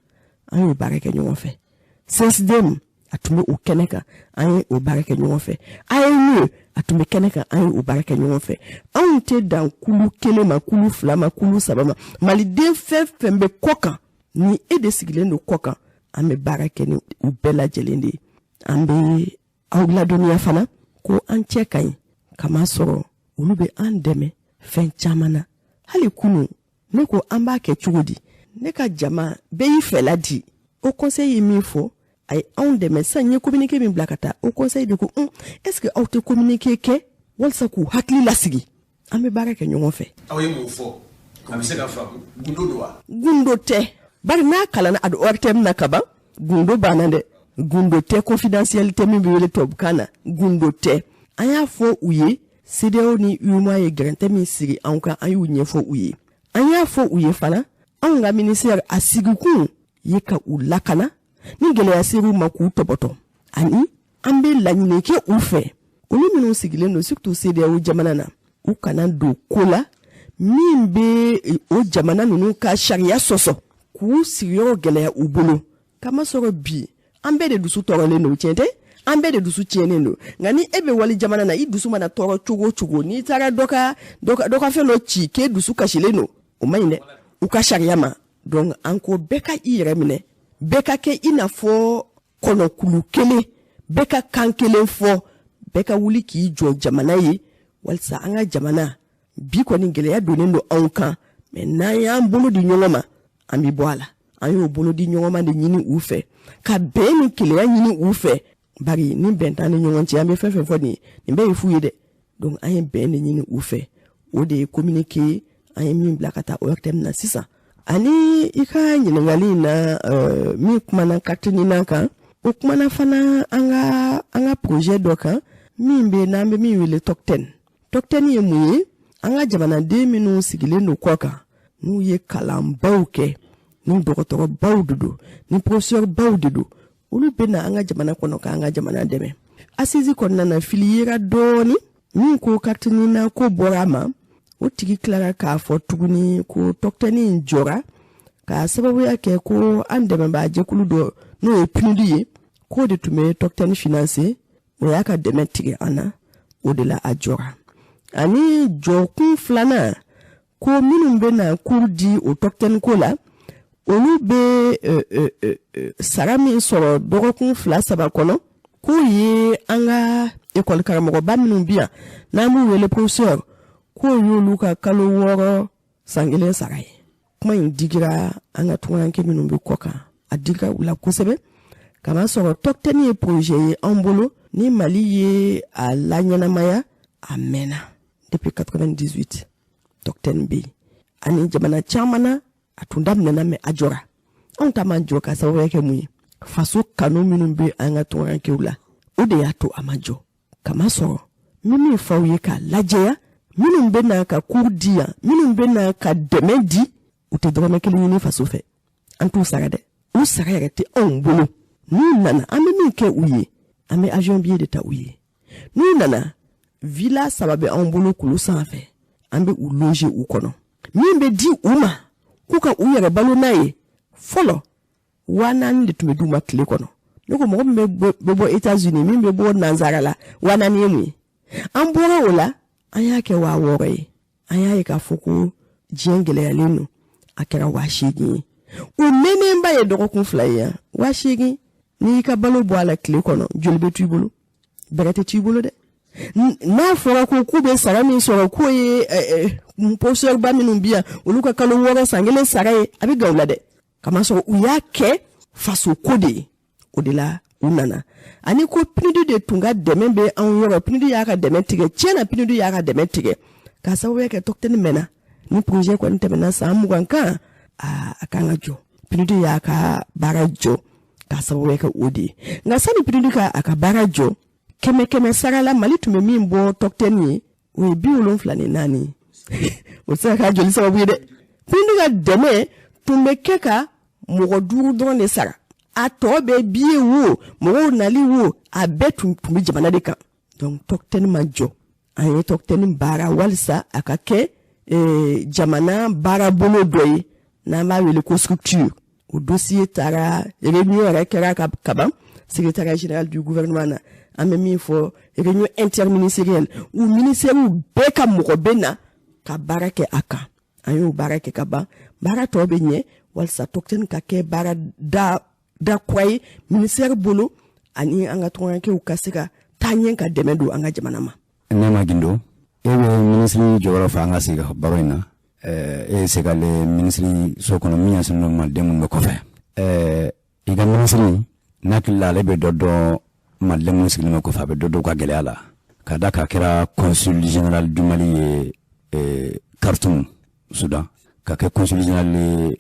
An y'o baara kɛ ɲɔgɔn fɛ. CSDM, a tun bɛ o kɛnɛ kan, an ye o baara kɛ ɲɔgɔn fɛ. AME, a tun bɛ kɛnɛ kan, an ye o baara kɛ ɲɔgɔn fɛ. Anw tɛ dan kulu kelen ma, kulu fila ma, kulu saba ma. Maliden fɛn fɛn bɛ kɔ kan, ni e de sigilen don kɔ kan, an bɛ baara kɛ ni u bɛɛ lajɛlen de ye. An bɛ aw ladɔnniya fana ko an cɛ ka ɲi, kamasɔrɔ olu bɛ an dɛmɛ fɛn caman na. Hali kunu, ne ko an b'a kɛ cogo di? Ne ka jama bɛɛ y'i fɛla di. Haut Conseil ye min fɔ, a ye anw dɛmɛ. Sisan n ye communiqué min bila ka taa, Haut Conseil de ko un, est ce que aw tɛ communiqué kɛ walasa k'u hakili lasigi? An bɛ baara kɛ ɲɔgɔn fɛ. Aw ye mun fɔ, a bɛ se ka faamu, gundo don wa? Gundo tɛ, bari n'a kalanna a ORTM na kaban, gundo banna dɛ. Gundo tɛ, confidentialité min bɛ wele tubabukan na, gundo tɛ. An y'a fɔ u ye, CEDEAO ni UEMOA ye gɛrɛntɛ min sigi anw kan, an y'u ɲɛfɔ u ye. An y'a fɔ u ye fana, anw ka ministère a sigikun ye ka u lakana, ni gɛlɛya ser'u ma, k'u tɔbɔtɔ. Ani an bɛ laɲini kɛ u fɛ, olu minnu sigilen don surtout CEDEAO jamana na, u kana don ko la min bɛ o jamana ninnu ka sariya sɔsɔ, k'u sigiyɔrɔ gɛlɛya u bolo. Kamasɔrɔ bi, an bɛɛ de dusu tɔɔrɔlen don. Tiɲɛ tɛ, an bɛɛ de dusu tiɲɛnen don. Nka ni e bɛ wali jamana na, i dusu mana tɔɔrɔ cogo o cogo, n'i taara dɔ ka fɛn dɔ ci k'e dusu kasilen don, o man ɲi dɛ u ka sariya ma. Donc an ko bɛɛ ka i yɛrɛ minɛ, bɛɛ ka kɛ i n'a fɔ kɔnɔkulu kelen, bɛɛ ka kan kelen fɔ, bɛɛ ka wuli k'i jɔ jamana ye, walisa an ka jamana bi kɔni gɛlɛya donnen don anw kan, mɛ n'an y'an bolo di ɲɔgɔn ma, an bɛ bɔ a la. An y'o bolo di ɲɔgɔn ma de ɲini u fɛ, ka bɛn ni keleya ɲini u fɛ, bari ni bɛn t'an ni ɲɔgɔn cɛ, an bɛ fɛn fɛn fɔ nin ye, nin bɛɛ ye fu ye dɛ. Donc an ye bɛn de ɲini u fɛ. O de ye communiqué an ye min bila ka taa ORTM na sisan. Ani i ka ɲininkali in na, min kumana carte nina kan, o kumana fana an ka projet dɔ kan. Min bɛ n'an bɛ min wele Tɔkutɛni. Tɔkutɛni ye mun ye? An ka jamanaden minnu sigilen don kɔ kan, n'u ye kalanbaw kɛ, ni dɔgɔtɔrɔbaw de don, ni professeurbaw de don, olu bɛ na an ka jamana kɔnɔ k'an ka jamana dɛmɛ. Assise kɔnɔna na, fili yera dɔɔni. Min ko carte NINA ko bɔra a ma, o tigi tilara k'a fɔ tuguni ko Tɔkutɛni in jɔra k'a sababuya kɛ ko an dɛmɛbaa jɛkulu dɔ, n'o ye PNUD ye, k'o de tun bɛ Tɔkutɛni financer, o y'a ka dɛmɛ tigɛ an na, o de la a jɔra. Ani jɔkun filanan, ko minnu bɛ na cours di o Tɔkutɛni ko la, olu bɛ sara min sɔrɔ dɔgɔkun 2 3 kɔnɔ, k'o ye an ka ekɔli karamɔgɔba minnu bi yan n'an b'u wele professeur, k'o y'olu ka kalo 6 san kelen sara ye. Kuma in digira an ka tunkaranke minnu bɛ kɔ kan, a digira u la kosɛbɛ, kamasɔrɔ Tɔkutɛni ye projet ye anw bolo ni Mali ye a laɲɛnamaya a mɛnna. Depuis 98 Tɔkutɛni bɛ yen, ani jamana caman na a tun daminɛna, mɛ a jɔra. Anw ta ma jɔ ka sababuya kɛ mun ye? Faso kanu minnu bɛ an ka tunkarankew la, o de y'a to a ma jɔ. Kamasɔrɔ n bɛ min fɔ aw ye k'a lajɛya, minnu bɛ na ka cours di yan, minnu bɛ na ka dɛmɛ di, u tɛ dɔrɔmɛ kelen ɲini faso fɛ. An t'u sara dɛ, u sara yɛrɛ tɛ anw bolo. N'u nana, an bɛ min kɛ u ye, an bɛ avion billet de ta u ye. N'u nana, villa 3 bɛ anw bolo kulu sanfɛ, an bɛ u loger u kɔnɔ. Min bɛ di u ma k'u ka u yɛrɛ balo n'a ye, fɔlɔ 4000 de tun bɛ d'u ma tile kɔnɔ. Ne ko mɔgɔ min bɛ bɔ États-Unis, min bɛ bɔ Nansara la, 4000 ye mun ye? An bɔra o la, an y'a kɛ 6000 ye. An y'a ye k'a fɔ ko diɲɛ gɛlɛyalen don, a kɛra 8000 ye. U mɛnnenba ye dɔgɔkun 2 ye yan. 8000, n'i y'i ka balo bɔ a la tile kɔnɔ, joli bɛ to i bolo? Bɛrɛ tɛ to i bolo dɛ. N'a fɔra ko k'u bɛ sara min sɔrɔ, k'o ye professeur ba minnu bi yan, olu ka kalo 6 san kelen sara ye, a bɛ gan u la dɛ. Kamasɔrɔ u y'a kɛ faso ko de ye, o de la u nana. Ani ko PNUD de tun ka dɛmɛ bɛ anw yɔrɔ, PNUD y'a ka dɛmɛ tigɛ. Tiɲɛ na, PNUD y'a ka dɛmɛ tigɛ k'a sababuya kɛ Tɔkutɛni mɛnna. Ni projet kɔni tɛmɛna san 20 kan, a kan ka jɔ. PNUD y'a ka baara jɔ k'a sababuya kɛ o de ye. Nka sani PNUD ka a ka baara jɔ, 100 sara la, Mali tun bɛ min bɔ Tɔkutɛni ye, o ye 74. O tɛ se ka k'a joli sababu ye dɛ. PNUD ka dɛmɛ tun bɛ kɛ ka mɔgɔ 5 dɔrɔn de sara. A tɔ bɛ billet wo, mɔgɔw nali wo, a bɛɛ tun bɛ jamana de kan. Donc Tɔkutɛni ma jɔ. An ye Tɔkutɛni baara walisa a ka kɛ jamana baarabolo dɔ ye n'an b'a wele ko structure. O dossier taara réunion yɛrɛ kɛra ka kaban secrétariat général du gouvernement na. An bɛ min fɔ, réunion interministérielle, u ministères bɛɛ ka mɔgɔ bɛ na ka baara kɛ a kan. An y'o baara kɛ ka ban, baara tɔ bɛ ɲɛ walisa Tɔkutɛni ka kɛ baara da kura ye ministère bolo, ani an ka tunkarankew ka se ka taa ɲɛ ka dɛmɛ don an ka jamana ma. Nɛma Gindo, e bɛ minisiri jɔyɔrɔ fɛ an ka sigi ka baro in na. E ye se k'ale minisiri so kɔnɔ min ɲɛsinnen don maliden minnu bɛ kɔfɛ. I ka minisiri n'a hakili la, ale bɛ dɔ dɔn maliden minnu sigilen bɛ kɔfɛ, a bɛ dɔ dɔn u ka gɛlɛya la. Ka da k'a kɛra consul général du Mali ye Khartoum, Soudan, ka kɛ consul général ye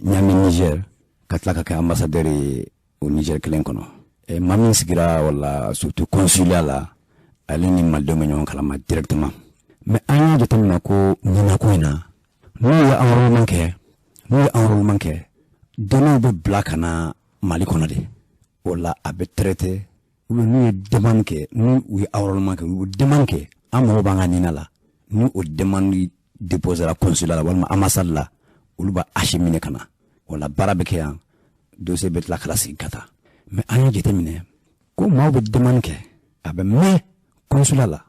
Niamey, Niger, ka tila ka kɛ ambassadeur ye o Niger kelen kɔnɔ. Maa min sigira wala surtout consulat la, ale ni malidenw bɛ ɲɔgɔn kalama directement. Mais an y'a jateminɛ ko ɲinako in na, n'u ye enrôlement kɛ, données bɛ bila ka na Mali kɔnɔ de. O la a bɛ traité. Ou bien n'u ye demande kɛ, n'u ye enrôlement kɛ, u ye demande kɛ, an mago b'an ka NINA la. Ni o demande déposera consulat la walima ambassade la, olu b'a acheminer ka na. O la baara bɛ kɛ yan, dossier bɛ tila ka lasegin ka taa. Mais an y'a jateminɛ ko maaw bɛ demande kɛ, a bɛ mɛn consulat la,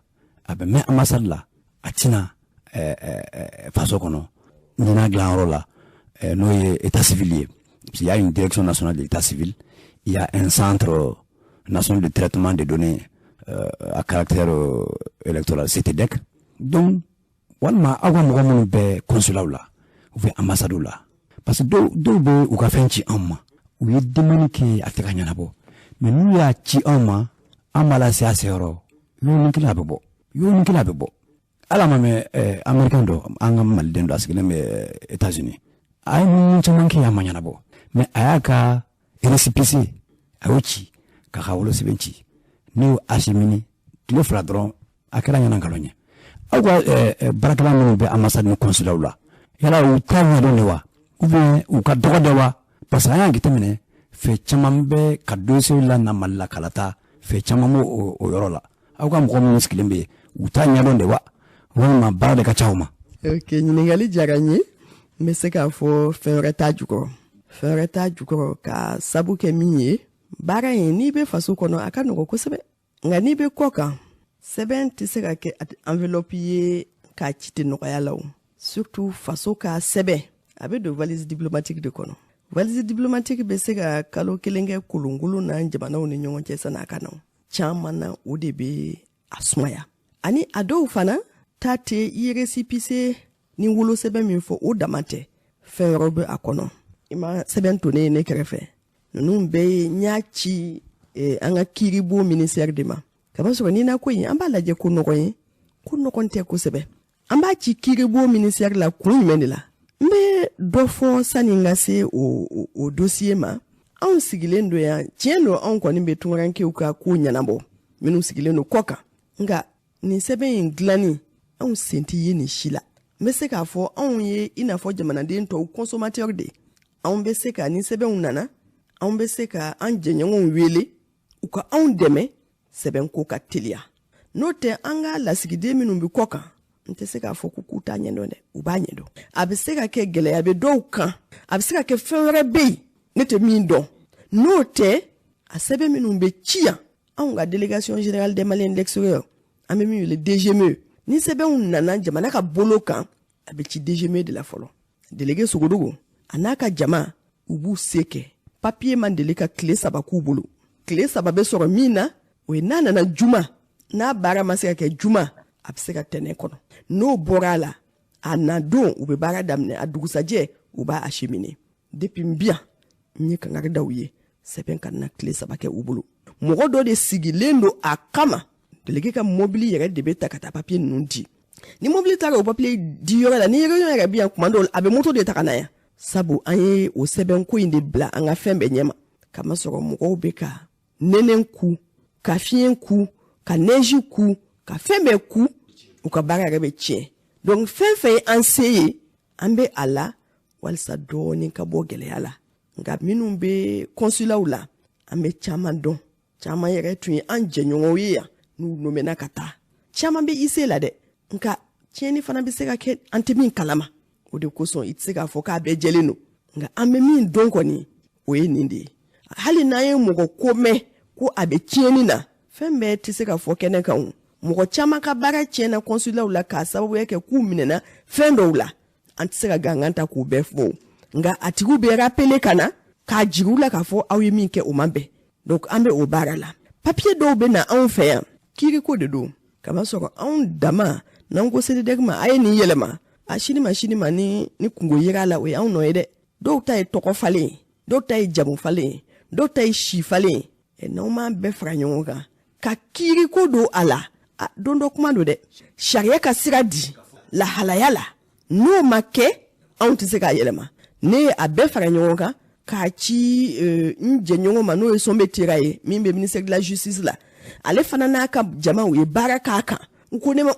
a bɛ mɛn ambassade la, a tɛna faso kɔnɔ NINA dilanyɔrɔ la, n'o ye état civil ye. Parce qu'il y a une direction nationale de l'état civil, il y a un centre national de traitement des données à caractère électoral, CTDEC. Donc walima aw ka mɔgɔ minnu bɛ consulat la ou bien ambassade la, parce que dɔw bɛ u ka fɛn ci anw ma, u ye demande kɛ, a tɛ ka ɲɛnabɔ. Mais n'u y'a ci anw ma, an b'a lase a seyɔrɔ, yɔrɔnin kelen a bɛ bɔ, yɔrɔnin kelen a bɛ bɔ. Ala ma mɛn, américain dɔ, an ka maliden dɔ, a sigilen bɛ États-Unis, a ye mun caman kɛ, a ma ɲɛnabɔ. Mais a y'a ka récépissé, a y'o ci k'a ka wolosɛbɛn ci, ne y'o acheminé Tile 2 dɔrɔn a kɛra ɲɛna nkalon ye. Aw ka baarakɛla minnu bɛ ambassade ni consulat la, yala u t'a ɲɛdɔn de wa, ou bien u ka dɔgɔ de wa? Parce que an y'a jateminɛ, fɛn caman bɛ ka dossier la na Mali la ka taa, fɛn caman b'o o yɔrɔ la. Aw ka mɔgɔ minnu sigilen bɛ yen, u t'a ɲɛdɔn de wa, walima baara de ka ca u ma? Ok, ɲininkali diyara n ye. N bɛ se k'a fɔ fɛn wɛrɛ t'a jukɔrɔ. Fɛn wɛrɛ t'a jukɔrɔ ka sabu kɛ min ye, baara in, n'i bɛ faso kɔnɔ, a ka nɔgɔ kosɛbɛ. Nka n'i bɛ kɔ kan, sɛbɛn tɛ se ka kɛ enveloppe ye k'a ci tɛ nɔgɔya la o. Surtout faso ka sɛbɛn, a bɛ don valise diplomatique de kɔnɔ. Valise diplomatique bɛ se ka kalo 1 kɛ kolonkolon na jamanaw ni ɲɔgɔn cɛ san'a ka na. Caman na, o de bɛ a sumaya. Ani a dɔw fana ta tɛ i ye récépissé ni wolosɛbɛn min fɔ, o dama tɛ, fɛn wɛrɛw bɛ a kɔnɔ. I ma sɛbɛn to ne ye ne kɛrɛfɛ, ninnu bɛɛ ye n y'a ci an ka kiiribo ministère de ma. Kamasɔrɔ n'i na ko in, an b'a lajɛ ko nɔgɔn ye, ko nɔgɔn tɛ kosɛbɛ. An b'a ci kiiribo ministère la kun jumɛn de la? N bɛ dɔ fɔ sani n ka se o dossier ma. Anw sigilen don yan, tiɲɛ don, anw kɔni bɛ tunkarankew ka ko ɲɛnabɔ minnu sigilen don kɔ kan. Nka nin sɛbɛn in dilanni, anw sen tɛ ye nin si la. N bɛ se k'a fɔ anw ye i n'a fɔ jamanaden tɔw, consommateur de. Anw bɛ se ka, ni sɛbɛnw nana, anw bɛ se ka an jɛɲɔgɔnw wele u ka anw dɛmɛ sɛbɛn ko ka teliya. N'o tɛ, an ka lasigiden minnu bɛ kɔ kan, n tɛ se k'a fɔ ko k'u t'a ɲɛdɔn dɛ, u b'a ɲɛdɔn. A bɛ se ka kɛ gɛlɛya bɛ dɔw kan, a bɛ se ka kɛ fɛn wɛrɛ bɛ yen ne tɛ min dɔn. N'o tɛ, a sɛbɛn minnu bɛ ci yan, anw ka délégation générale des Maliens de l'extérieur, an bɛ min wele DGME, ni sɛbɛnw nana jamana ka bolo kan, a bɛ ci DGME de la fɔlɔ. Délégué Sogodogo a n'a ka jama, u b'u se kɛ. Papier man deli ka tile 3 k'u bolo. Tile 3 bɛ sɔrɔ min na, o ye n'a nana juma, n'a baara ma se ka kɛ juma, a bɛ se ka tɛnɛn kɔnɔ. N'o bɔra a la, a na don u bɛ baara daminɛ, a dugusajɛ u b'a acheminer. Depuis n bi yan, n ye kangari da u ye, sɛbɛn ka na tile 3 kɛ u bolo. Mɔgɔ dɔ de sigilen don a kama, délégué ka mobili yɛrɛ de bɛ ta ka taa papier ninnu di. Ni mobili taara o papier di yɔrɔ la, ni réunion yɛrɛ bɛ yan kuma dɔw la, a bɛ moto de ta ka na yan. Sabu an ye o sɛbɛnko in de bila an ka fɛn bɛɛ ɲɛma. Kamasɔrɔ mɔgɔw bɛ ka nɛnɛ ku, ka fiɲɛ ku, ka neige ku, ka fɛn bɛɛ ku, u ka baara yɛrɛ bɛ tiɲɛ. Donc fɛn fɛn ye an se ye, an bɛ a la walisa dɔɔnin ka bɔ gɛlɛya la. Nka minnu bɛ consulatw la, an bɛ caman dɔn. Caman yɛrɛ tun ye an jɛɲɔgɔnw ye yan, n'u nomɛna ka taa. Caman bɛ IC la dɛ, nka tiɲɛni fana bɛ se ka kɛ an tɛ min kalama. O de kosɔn i tɛ se k'a fɔ k'a bɛɛ jɛlen don. Nka an bɛ min dɔn kɔni, o ye nin de ye. Hali n'an ye mɔgɔ ko mɛn ko a bɛ tiɲɛni na, fɛn bɛɛ tɛ se ka fɔ kɛnɛ kan o. Mɔgɔ caman ka baara tiɲɛna consulatw la k'a sababuya kɛ k'u minɛna fɛn dɔw la. An tɛ se ka gangan ta k'u bɛɛ fɔ o. Nka a tigiw bɛ rappeler ka na k'a jigi u la k'a fɔ aw ye min kɛ, o man bɛn. Donc an bɛ o baara la. Papier dɔw bɛ na anw fɛ yan, kiiriko de don. Kamasɔrɔ anw dama n'an ko CDDEC ma a ye nin yɛlɛma, a sini ma sini ma, ni kungo yera la, o ye anw nɔ ye dɛ. Dɔw ta ye tɔgɔ falen ye, dɔw ta ye jamu falen ye, dɔw ta ye si falen ye. N'anw m'an bɛɛ fara ɲɔgɔn kan ka kiiriko don a la, a don dɔ kuma don dɛ. Sariya ka sira di lahalaya la, n'o ma kɛ, anw tɛ se k'a yɛlɛma. Ne ye a bɛɛ fara ɲɔgɔn kan k'a ci n jɛɲɔgɔn ma, n'o ye Sɔnbe Tera ye, min bɛ ministère de la justice la. Ale fana n'a ka jama, u ye baara k'a kan. U ko ne ma,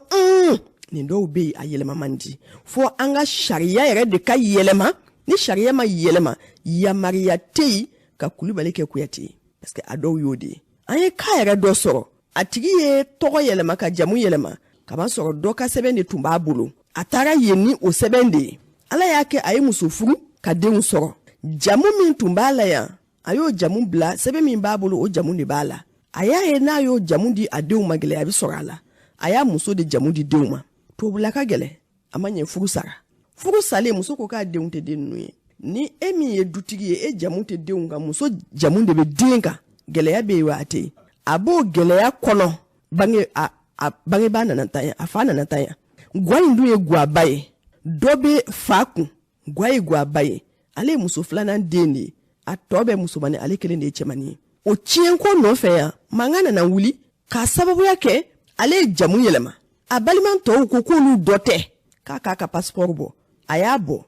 nin dɔw bɛ yen, a yɛlɛma man di, fo an ka sariya yɛrɛ de ka yɛlɛma. Ni sariya ma yɛlɛma, yamaruya tɛ yen ka Kulubali kɛ Kuyate ye, parce que a dɔw y'o de ye. An ye cas yɛrɛ dɔ sɔrɔ, a tigi ye tɔgɔ yɛlɛma ka jamu yɛlɛma, kamasɔrɔ dɔ ka sɛbɛn de tun b'a bolo. A taara yen ni o sɛbɛn de ye. Ala y'a kɛ a ye muso furu ka denw sɔrɔ. Jamu min tun b'a la yan, a y'o jamu bila. Sɛbɛn min b'a bolo, o jamu de b'a la. A y'a ye n'a y'o jamu di a denw ma, gɛlɛya bɛ sɔrɔ a la. A y'a muso de jamu di denw ma. Tubabula ka gɛlɛn, a ma ɲɛ, furu sara. Furu salen, muso ko k'a denw tɛ den ninnu ye. Ni e min ye dutigi ye, e jamu tɛ denw kan, muso jamu de bɛ den kan. Gɛlɛya bɛ yen wa a tɛ yen? A b'o gɛlɛya kɔnɔ, bange a bangebaa nana tan yan, a fa nana tan yan. Gwa in dun ye gwaba ye, dɔ bɛ fa kun, gwa ye gwaba ye. Ale ye muso filanan den de ye, a tɔ bɛ musomannin, ale kelen de ye cɛmannin ye. O tiɲɛko nɔfɛ yan, mankan nana wuli k'a sababuya kɛ ale ye jamu yɛlɛma. A balima tɔw ko k'olu dɔ tɛ, k'a k'a ka passeport bɔ. A y'a bɔ,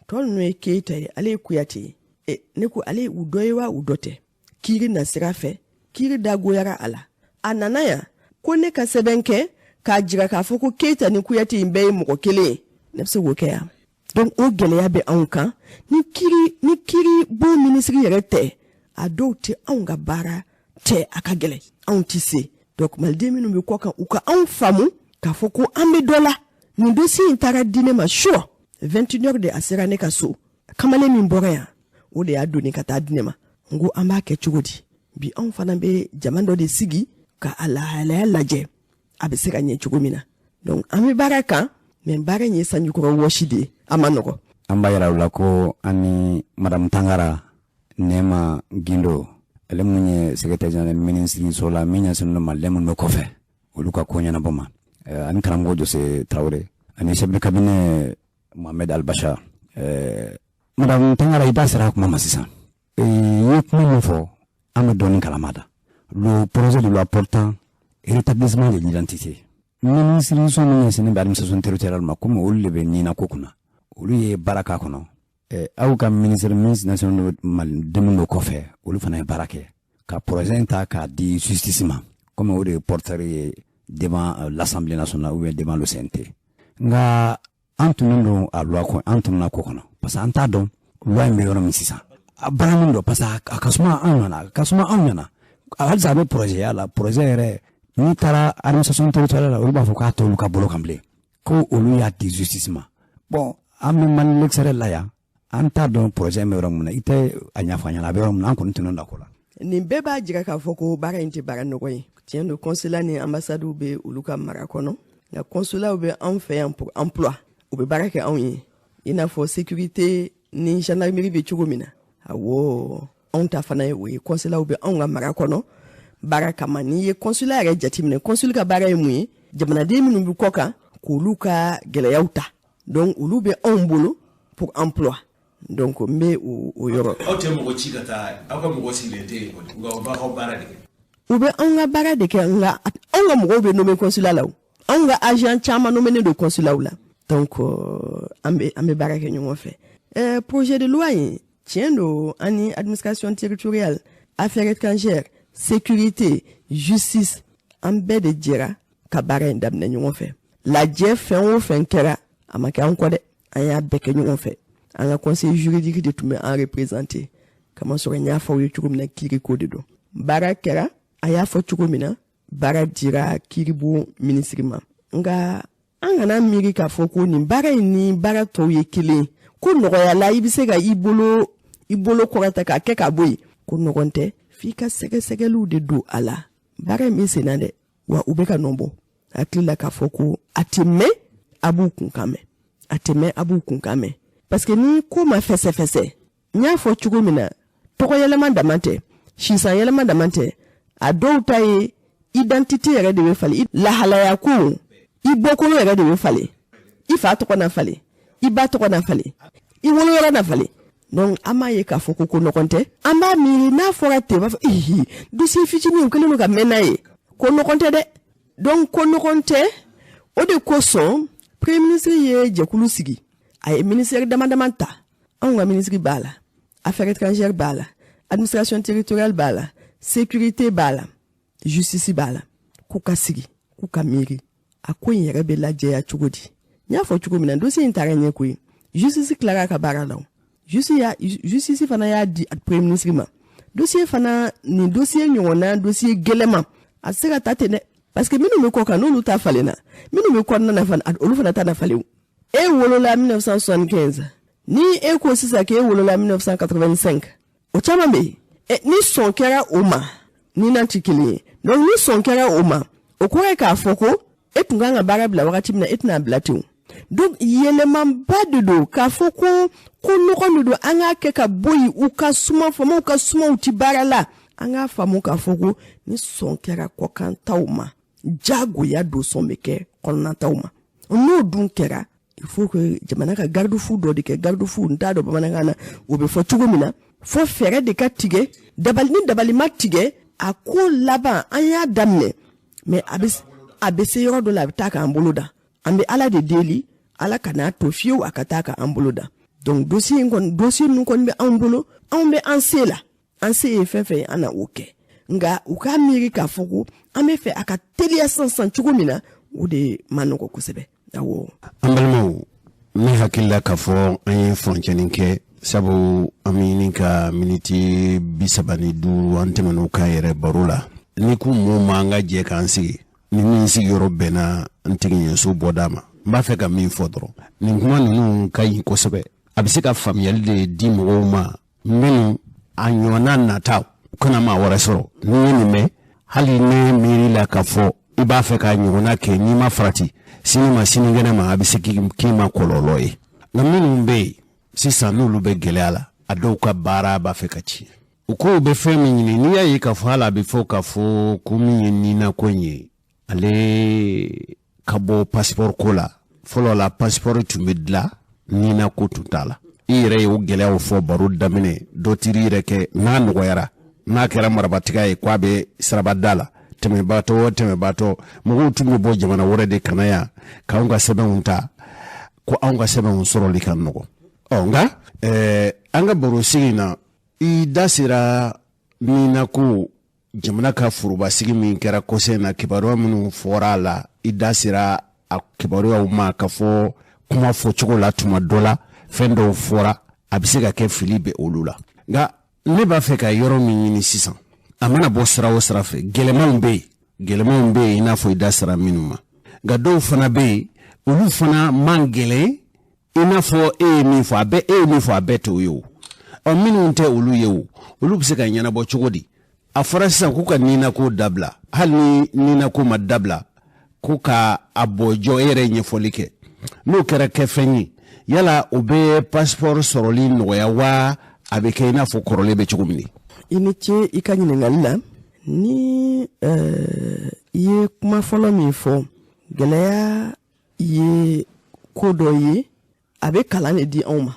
tɔ ninnu ye Keyita ye, ale ye Kuyate ye. Ne ko ale u dɔ ye wa u dɔ tɛ? Kiiri na sira fɛ, kiiri dagoyara a la. A nana yan, Ko ne ka sɛbɛn kɛ k'a jira k'a fɔ ko Keyita ni Kuyate in bɛɛ ye mɔgɔ kelen ye, ne bɛ se k'o kɛ yan? Donc o gɛlɛya bɛ anw kan. Ni kiiri ni kiiri bon minisiri yɛrɛ tɛ, a dɔw tɛ anw ka baara tɛ, a ka gɛlɛn, anw tɛ se. Donc maliden minnu bɛ kɔ kan, u ka anw faamu k'a fɔ ko an bɛ dɔ la. Nin dossier in taara di ne ma surɔ 21 heures de, a sera ne ka so. Kamalen min bɔra yan, o de y'a doni ka taa di ne ma. N ko an b'a kɛ cogo di bi? Anw fana bɛ jama dɔ de sigi ka a lahalaya lajɛ, a bɛ se ka ɲɛ cogo min na. Donc an bɛ baara kan, mais baara in ye sanjikɔrɔ wɔsi de ye, a ma nɔgɔ. An b'a yira u la ko an ni Madamu Tangara Nɛma Gindo, ale mun ye secrétaire général minisiriso la min ɲɛsinnen don maliden minnu bɛ kɔfɛ, olu ka ko ɲɛnabɔ ma, ani karamɔgɔ Jose Tarawele ani chef de cabinet Mohamed Albacha. Madame Tangara, i da sera kuma ma sisan. I ye kuma min fɔ, an bɛ dɔɔnin kalama da le projet de loi portant rétablissement de l'identité. Minisiriso min ɲɛsinnen bɛ administration territoriale ma, komi olu de bɛ nina ko kunna, olu ye baara k'a kɔnɔ. Aw ka ministre ministre national maliden minnu bɛ kɔfɛ, olu fana ye baara kɛ ka projet in ta k'a di justice ma, komi o de ye porteur ye devant l'Assemblée nationale ou bien devant le CNT. Nka an tunnen don a loi kɔ, an tununa ko kɔnɔ, parce que an t'a dɔn loi in bɛ yɔrɔ min sisan, a baara min don, parce que a ka suma anw ɲɛna, a ka suma anw ɲɛna. Halisa a bɛ projet ya la. Projet yɛrɛ, n'i taara administration territoriale la, olu b'a fɔ k'a t'olu ka bolo kan bilen, ko olu y'a di justice ma. Bon, an bɛ Mali l'extérieur la yan, an t'a dɔn projet in bɛ yɔrɔ min na. I tɛ a ɲɛfɔ an ɲɛna a bɛ yɔrɔ min na? An kɔni tunnen don a ko la. Nin bɛɛ b'a jira k'a fɔ ko baara in tɛ baara nɔgɔ ye. Tiɲɛ don, consulat ni ambassade bɛ olu ka mara kɔnɔ, nka consulat bɛ anw fɛ yan pour emploi, u bɛ baara kɛ anw ye, i n'a fɔ sécurité ni gendarmerie bɛ cogo min na. Awɔ, anw ta fana ye o ye. Consulat bɛ anw ka mara kɔnɔ baara kama. N'i ye consulat yɛrɛ jateminɛ, consul ka baara ye mun ye? Jamanaden minnu bɛ kɔ kan, k'olu ka gɛlɛyaw ta. Donc olu bɛ anw bolo pour emploi. Donc n bɛ o yɔrɔ. Aw tɛ mɔgɔ ci ka taa, aw ka mɔgɔ sigilen tɛ yen kɔni, nka u b'a ka baara de kɛ. U bɛ anw ka baara de kɛ, nka anw ka mɔgɔw bɛ nommé consulat la o. Anw ka agent caman nommé don consulat la. Donc an bɛ baara kɛ ɲɔgɔn fɛ. Projet de loi in, tiɲɛ don, an ni administration territoriale, affaires étrangères, sécurité, justice, an bɛɛ de jɛra ka baara in daminɛ ɲɔgɔn fɛ. Lajɛ fɛn o fɛn kɛra, a ma kɛ an kɔ dɛ, an y'a bɛɛ kɛ ɲɔgɔn fɛ. An ka conseil juridique de tun bɛ an représenté, kamasɔrɔ n y'a fɔ aw ye cogo min na, kiiri ko de don. Baara kɛra, a y'a fɔ cogo min na, baara dira kiiribon minisiri ma. Nka an kana miiri k'a fɔ ko nin baara in ni baara tɔw ye kelen ko nɔgɔya la, i bɛ se ka i bolo kɔrɔta k'a kɛ ka bɔ yen. Ko nɔgɔn tɛ, f'i ka sɛgɛsɛgɛliw de don a la. Baara in bɛ sen na dɛ, wa u bɛ ka nɔ bɔ. Hakili la k'a fɔ ko a tɛ mɛn, a b'u kunkan mɛn, a tɛ mɛn, a b'u kunkan mɛn, parce que ni ko ma fɛsɛfɛsɛ, n y'a fɔ cogo min na, tɔgɔ yɛlɛma dama tɛ, sisan yɛlɛma dama tɛ, a dɔw ta ye identité yɛrɛ de bɛ falen, lahalaya ko, i bɔkolo yɛrɛ de bɛ falen, i fa tɔgɔ na falen, i ba tɔgɔ na falen, i woloyɔrɔ na falen. Donc an b'a ye k'a fɔ ko ko nɔgɔn tɛ. An b'a miiri n'a fɔra ten, u b'a fɔ ihi, dossier fitinin u kɛlen don ka mɛn n'a ye. Ko nɔgɔn tɛ dɛ. Donc ko nɔgɔn tɛ, o de kosɔn premier ministre ye jɛkulu sigi. A ye ministère dama dama ta. Anw ka ministre b'a la, affaires étrangères b'a la, administration territoriale b'a la, sécurité b'a la, justice b'a la, k'u ka sigi, k'u ka miiri a ko in yɛrɛ bɛ lajɛya cogo di. N y'a fɔ cogo min na, dossier in taara ɲɛ koyi. Justice tilara ka baara la o, justice fana y'a di premier ministre ma. Dossier fana, nin dossier ɲɔgɔnna dossier gɛlɛman, a tɛ se ka ta ten dɛ, parce que minnu bɛ kɔ kan, n'olu ta falenna, minnu bɛ kɔnɔna na fana, olu fana ta na falen o. E wolola 1975, ni e ko sisan k'e wolola 1985, o caman bɛ yen. Ni sɔn kɛra o ma, ni na tɛ kelen ye. Donc ni sɔn kɛra o ma, o kɔrɔ ye k'a fɔ ko e tun kan ka baara bila wagati min na, e tɛna bila ten o. Donc yɛlɛmaba de don k'a fɔ ko ko nɔgɔ de don, an k'a kɛ ka bɔ yen. U ka suma, faamaw ka sumaw ti baara la. An k'a faamu k'a fɔ ko ni sɔn kɛra kɔkantaw ma, jagoya don sɔn bɛ kɛ kɔnɔnataw ma. N'o dun kɛra, il faut que jamana ka garde-fou dɔ de kɛ. Garde-fou, n t'a dɔn bamanankan na o bɛ fɔ cogo min na, fo fɛɛrɛ de ka tigɛ. Dabali ni dabali ma tigɛ, a ko laban, an y'a daminɛ, mais a bɛ se yɔrɔ dɔ la, a bɛ taa k'an bolo da. An bɛ Ala de deli, Ala kan'a to fiyewu a ka taa k'an bolo da. Donc dossier in kɔni, dossier ninnu kɔni bɛ anw bolo, anw bɛ an se la, an se ye fɛn fɛn ye, an na o kɛ. Nka u k'a miiri k'a fɔ ko an bɛ baara la, an bɛ baara la. An bɛ fɛ a ka teliya sisan cogo min na, o de ma nɔgɔ kosɛbɛ. Awɔ. An balimaw, ne hakili la k'a fɔ an ye furancɛnin kɛ, sabu an bɛ ɲini ka miniti 35, an tɛmɛn'o kan yɛrɛ baro la. Ni ko mun ma an ka jɛ k'an sigi ni min sigiyɔrɔ bɛnna n tigi ɲɛso bɔda ma, n b'a fɛ ka min fɔ dɔrɔn, nin kuma ninnu ka ɲi kosɛbɛ. A bɛ se ka faamuyali de di mɔgɔw ma minnu a ɲɔgɔnna nata u kana maa wɛrɛ sɔrɔ. N'i ye nin mɛn, hali ne miiri la k'a fɔ i b'a fɛ k'a ɲɔgɔnna kɛ, n'i ma farati, sini ma sinikɛnɛ ma, a bɛ se k'i ma kɔlɔlɔ ye. Nka minnu bɛ yen sisan n'olu bɛ gɛlɛya la, a dɔw ka baara b'a fɛ ka tiɲɛ. U ko u bɛ fɛn min ɲini, n'i y'a ye k'a fɔ hali a bɛ fɔ k'a fɔ ko min ye ninako in ye, ale ka bɔ passeport ko la. Fɔlɔ la, passeport tun bɛ dilan, ninako tun t'a la. I yɛrɛ ye o gɛlɛyaw fɔ baro daminɛ, dɔ tiri yɛrɛ kɛ n'a nɔgɔyara, n'a kɛra marabatigɛ ye k'a bɛ sirabada la, tɛmɛbaatɔ o tɛmɛbaatɔ, mɔgɔw tun bɛ bɔ jamana wɛrɛ de ka na yan k'anw ka sɛbɛnw ta, ko anw ka sɛbɛnw sɔrɔli ka nɔgɔ. Ɔ nka an ka baro sigi in na, i da sera ninako, jamana ka forobasigi min kɛra kɔsɛ in na, kibaruya minnu fɔra a la, i da sera a kibaruyaw ma ka fɔ kuma fɔcogo la, tuma dɔ la fɛn dɔw fɔra, a bɛ se ka kɛ fili bɛ olu la. Nka ne b'a fɛ ka yɔrɔ min ɲini sisan, a mana bɔ sira o sira fɛ, gɛlɛmanw bɛ yen, gɛlɛmanw bɛ yen i n'a fɔ i da sera minnu ma. Nka dɔw fana bɛ yen, olu fana man gɛlɛn i n'a fɔ e ye min fɔ, a bɛɛ e ye min fɔ, a bɛɛ t'o ye o. Ɔ minnu tɛ olu ye o, olu bɛ se ka ɲɛnabɔ cogo di? A fɔra sisan k'u ka ninako dabila, hali ni ninako ma dabila, ko ka a bɔ jɔ, e yɛrɛ ye ɲɛfɔli kɛ, n'o kɛra kɛfɛn ye, yala o bɛ passeport sɔrɔli nɔgɔya wa, a bɛ kɛ i n'a fɔ kɔrɔlen bɛ cogo min? I ni ce i ka ɲininkali la. Ni i ye kuma fɔlɔ min fɔ, gɛlɛya ye ko dɔ ye, a bɛ kalan de di anw ma.